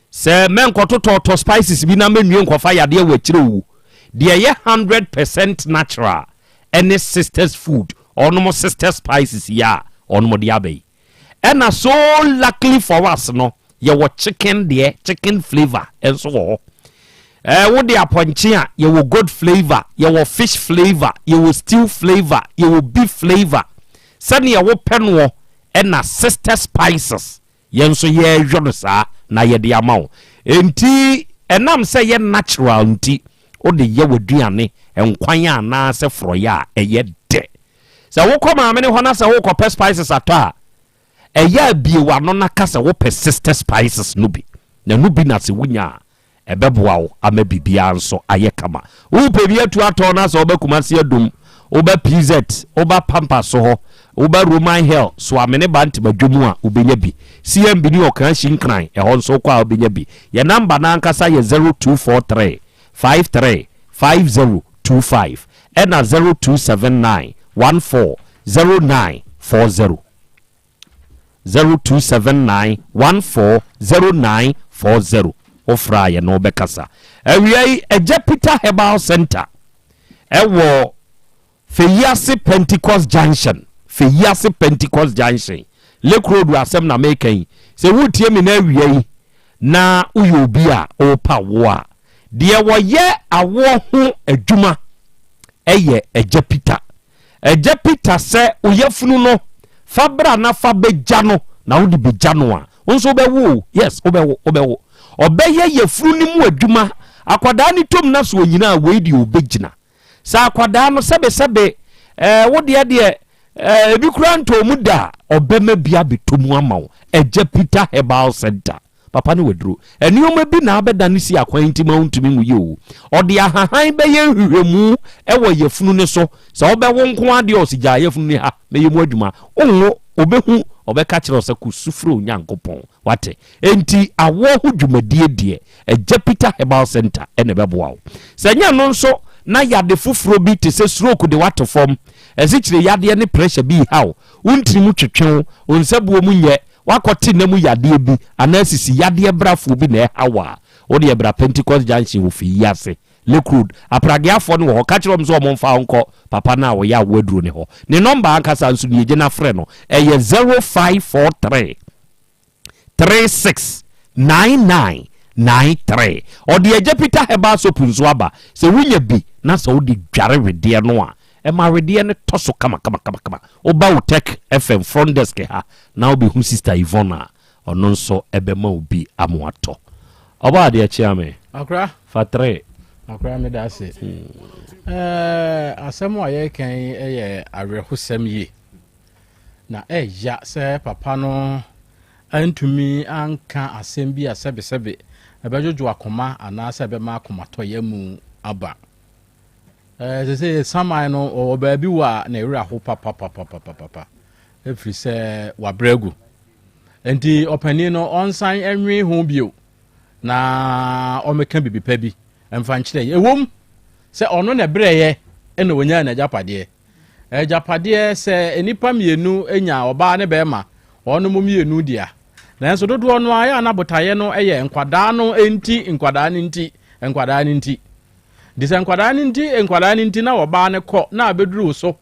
S21: Sɛ mɛnkɔtotɔtɔ spices bi na mɛnwie nkɔfa yadeɛ wɔ akyire o. Deɛ ɛyɛ 100% natural ɛne Sisters Food, ɔnom Sisters Spices yi a ɔnom de aba yi. Ɛna so luckily for us no, yɛwɔ chicken deɛ, chicken flavour nso wɔ hɔ. Ɛɛ wode apɔnkye a, yɛwɔ goat flavour, yɛwɔ fish flavour, yɛwɔ stew flavour, yɛwɔ beef flavour. Sɛdeɛ wopɛ noɔ ɛna Sisters Spices Yɛn nso yɛyɔ no saa na yɛde ama wo. Enti ɛnam sɛ ɛyɛ natural nti, wode yɛ w'aduane, nkwan anaasɛ forɔeɛ a, ɛyɛ dɛ. Sɛ wokɔ maame no hɔ na sɛ worekɔpɛ spices atɔ a, ɛyɛ a bue w'ano na ka sɛ wopɛ sister spices no bi. Na ɛno bi na sɛ wonya a, Ɛbɛboa wo ama biribiara nso ayɛ kama. Wopɛ bi atu atɔn na sɛ woba Kumasi Adum, woba PZ, woba Pampas so hɔ, woba Roman Hill, Soamene Bantama dwom a, wobɛnya bi. CMB ne Ɔkranhyi Nkran, ɛhɔ nso wokɔ a wobɛnya bi. Yɛn namba no ankasa yɛ 0243 53 5025 ɛna 0279 14 0940. 0279 14 0940 Wofrɛ a yɛne wo bɛkasa. Awia yi, Agya Peter Herbal Center. ɛwɔ Feyiase Pentecost Junction, Feyiase Pentecost Junction, Lake Road asɛm na meka yi. Sɛ woretie me na awia yi na woyɛ obi a worepa awoɔ a, deɛ wɔyɛ awoɔ ho adwuma yɛ Agya Peter. Agya Peter sɛ wo yafunu no fa bra na fa bɛgya no na wode bɛgya no a, wo nso wobɛwo o. Yes, wobɛwo, wobɛwo. Ɔbɛyɛ yafunu no mu adwuma. Akwadaa no tom na so ɔnyina a, wei deɛ ɔbɛgyina. Sɛ akwadaa no sɛbesɛbe ɛɛ wo deɛ deɛ ɛɛ ebi koraa ntɔɔ mu da a, ɔbɛma bi abɛtɔ mu ama wo. Agya Peter Herbal Center. Papa no waduro. Nneɛma bi na abɛda no si akwan nti ma wontumi nwo yie o. Ɔde ahahan bɛyɛ nhwehwɛmu wɔ yafunu no so. Sɛ wobɛwo nko ara deɛ ɔse gyaa yafunu no ha mɛyɛ mu adwuma. Wonwo, ɔbɛhu, ɔbɛka kyerɛ wo sɛ kɔ su frɛ Onyankopɔn. Wate? Enti awoɔ ho dwumadie deɛ, Agya Peter Herbal Centre na ɛbɛboa wo. Sɛ ɛnyɛ ɛno nso na yade foforɔ bi te sɛ stroke de wo ato fam, asikyire yadeɛ ne pressure bi reha wo, wo ntini mu twetwe wo, wo nsabuo mu nyɛ, woakɔte nna mu yadeɛ bi anaa sisi yadeɛ brafoɔ bi na ɛha wo a, wo deɛ bra Pentecost Junction wɔ Fei ase, Lake Road. Aprageafoɔ no wɔ hɔ, ka kyerɛ wɔn sɛ wɔmfa wo nkɔ papa no a ɔyɛ awoɔ aduro no hɔ. Ne nɔmba ankasa nso nie, gye na frɛ no, ɛyɛ 0543. 369993. Ɔde Agya Peter Herbal Soap nso aba. Sɛ wonya bi na sɛ wode dware wedeɛ no a, ɛma wedeɛ no tɔ so kamakamakamakama. Woba wo Tech FM front desk ha na wobɛhu Sister Yvonne a, ɔno nso ɛbɛma wo bi ama watɔ. Ɔbɔ adeɛ kyea me.
S3: Akora.
S21: Fa tre.
S3: Akora meda ase. Ɛɛ asɛm a yɛreka yi yɛ awerɛhosɛm yie. Na ɛya sɛ papa no antumi anka asɛm bi a sɛbesɛbe ɛbɛdwodwo akoma anaasɛ ɛbɛma akomatɔyam aba. Ɛɛ sɛ sɛ saman no ɔwɔ baabi wɔ a na ɛwerɛ aho papapapapapa ɛfiri sɛ wabrɛ agu. Nti ɔpanin no ɔnsan nwe ho bio na ɔmmɛka biribi pa bi mfa nkyerɛ yɛ. Ɛwom sɛ ɔno na ɛbrɛeɛ na ɔnyaa n'agyapadeɛ. Agyapadeɛ, sɛ nnipa mmienu nya ɔbaa ne barima, wɔnom mmienu dea. Nanso dodoɔ no ara yɛ a na botaeɛ no yɛ nkwadaa no nti, nkwadaa no nti, nkwadaa no nti. Nti sɛ nkwadaa no nti, nkwadaa no nti na ɔbaa no kɔ na abɛduru wo so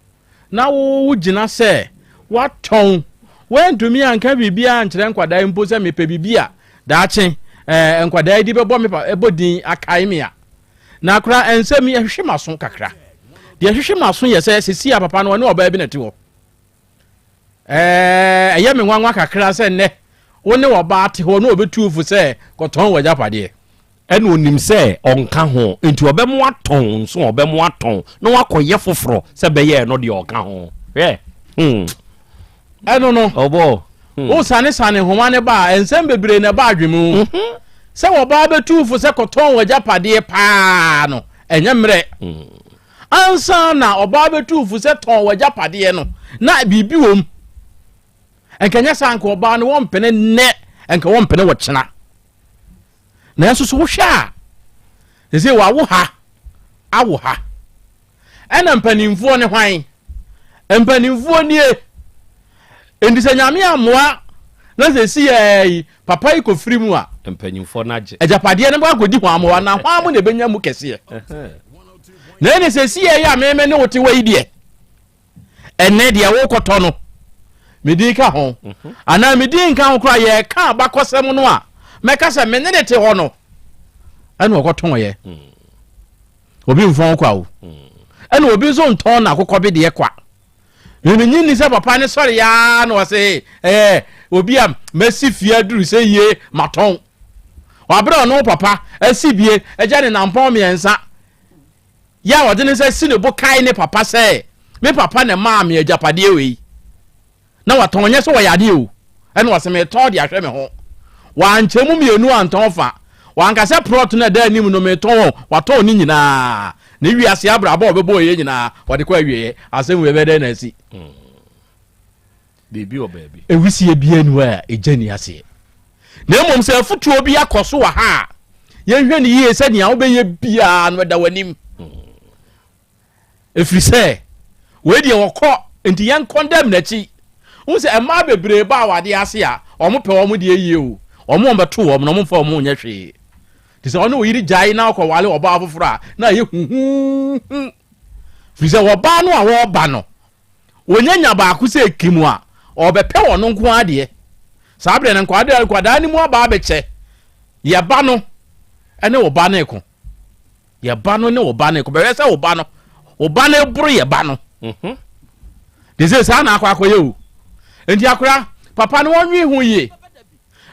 S3: na wo gyina sɛ woatɔn, woantumi anka biribiara ankyerɛ nkwadaa yi mpo sɛ mepɛ biribi a daakye eh, nkwadaa yi de bɛbɔ me pa, ɛbɔ din akae me a. Na koraa nsɛm yi ɛhwehwe m'aso kakra. Deɛ ɛhwehwe m'aso yɛ sɛ sisi a papa no ɔne ɔbaa bi na ɛte hɔ. Ɛɛ ɛyɛ me nwanwa kakra sɛ nnɛ wo ne ɔbaa te hɔ na ɔbɛtu fo sɛ kɔtɔn w'agyapadeɛ.
S21: Ɛna ɔnim sɛ ɔnka ho nti ɔbɛmo atɔn nso ɔbɛmo atɔn na wakɔyɛ foforɔ sɛ bɛyɛ ɛno deɛ ɔka ho. Hwɛ hmm.
S3: Ɛno no,
S21: Ɔbɔ.
S3: Hmm. Wosanesane nhoma no ba a, nsɛm bebree na ɛba adwene mu. Mhm. Sɛ wɔbaa bɛtuu fo sɛ kɔtɔn w'agyapadeɛ paa no, ɛnyɛ mmerɛ. Hmm. Ansa na ɔbaa bɛtuu fo sɛ tɔn w'agyapadeɛ no, na biribi wɔ mu. Nka nyɛ saa nka ɔbaa no wɔmpene nnɛ, nka wɔmpene wɔkyena. Nanso so wohwɛ a, sɛ wawo ha, awo ha. Ɛna mpanimfoɔ ne hwan? Mpanimfoɔ nie. Enti sɛ Nyame ammoa na sɛ si yɛ yi papa yi kɔfiri mu a,
S21: mpanimfoɔ no agye
S3: agyapadeɛ no bɛkɔ akɔdi hwan mo na hwan mo na ɛbɛnya mu kɛseɛ. Na ɛne sɛ si yɛ yi a meme ne wo te wɔ yi deɛ, ɛnɛ deɛ wokɔtɔ no medin ka ho mhm. anaa medin nka ho koraa yɛka abakɔsɛm no a mɛka sɛ me ne ne te hɔ no ɛna ɔkɔtɔnyɛ mm. Obi mfɔn kwa o. Ɛna obi nso ntɔn n'akokɔbedeɛ kwa. Menyi ni sɛ papa ne sɔre yaa na ɔse ɛɛ obi a masi fie aduru sɛ yie matɔn. Wabrɛ ɔno papa asi bie agya ne nampɔn mmiɛnsa. Yɛ a ɔde ne nsa si ne bo kae ne papa sɛ me papa na ɛmaa me agyapadeɛ wei. Na watɔn nyɛ sɛ wɔyɛ adeɛ o, ɛna ɔse metɔn de ahwɛ me ho. Wankyɛ mu mmienu antɔn fa. Wanka sɛ prɔt no a ɛda anim no metɔn o, watɔn ne nyinaa. Ne wiase abrabɔ a ɔbɛbɔeɛ nyinaa ɔde kɔ awieɛ. Asɛm wei ɛbɛyɛ dɛn na asi?
S21: Biribi wɔ baabi.
S3: Ewisie biara nni hɔ a egya nni aseɛ. Na mmom sɛ afotuo bi akɔ so wɔ ha a, yɛnhwɛ no yie sɛ nea wobɛyɛ biara no ɛda w'anim. Ɛfiri sɛ, wei deɛ wɔkɔ, nti yɛn condemn n'akyi. Wohu sɛ mmaa bebree ba awadeɛ ase a, wɔn pɛ wɔn deɛ yie o, wɔn wɔn bɛto wɔn na wɔn mfa wɔn nyɛ hwee. Te sɛ ɔne oyere gyae na ɔkɔwale ɔbaa foforɔ a, na ayɛ huhuuhu. Firi sɛ wɔbaa no a wɔreba no, wɔnya nya baako sɛ kim a, ɔbɛpɛ wɔn nko adeɛ. Saa berɛ no nkwadaa nkwadaa no mu aba abɛkyɛ. Yɛba no ne wo ba no ko. Yɛ ba no ne wo ba no ko. Bɛhwɛ sɛ wo ba no, wo ba no boro yɛ ba no. Mhm. De sɛ saa na akɔ akɔyɛ o. Nti akora, papa no wɔnwe ho yie.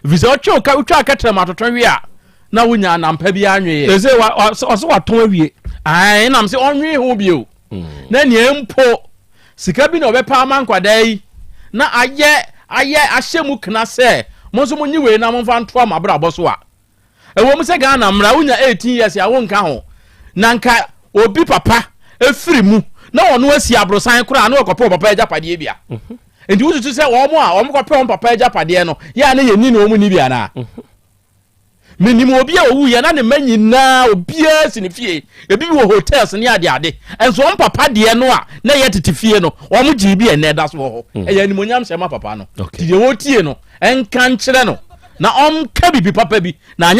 S3: Ɛfiri sɛ ɔtwe wo ka wotwa kɛtrɛm atotɔ hwe a na wonya anampa bi anwe yɛ.
S21: Ɛsɛ ɔsɛ watɔn awie.
S3: Ae nam sɛ ɔnwe ho bio. Na nea mpo sika bi na ɔbɛpa ama nkwadaa yi na ayɛ ayɛ ahyɛ mu kena sɛ mo nso monye wei na momfa ntoa mo abrabɔ so a. Ɛwɔ mu sɛ Ghana mmara wonya 18 years a wonka ho na nka obi papa efiri mu na ɔno asi aborosan koraa na ɔkɔpɛ ɔpapa agyapadeɛ bi a. Nti wosusu sɛ wɔn a wɔn kɔpɛ wɔn papa agyapadeɛ no yɛ a na yɛnni na wɔn nni bi anaa? Menim obi a ɔwuiɛ na ne mma nyinaa obiara si ne fie, ebi wɔ hotels ne adeade, nso wɔn papa deɛ no a na ɛyɛ tete fie no wɔn gyee bi ɛnnɛ ɛda so wɔ hɔ. Hmm. Ɛyɛ animonyam hyɛ ma papa no. Nti deɛ wɔtie no ɛnka nkyerɛ no na ɔnka bibi papa bi na anyɛ.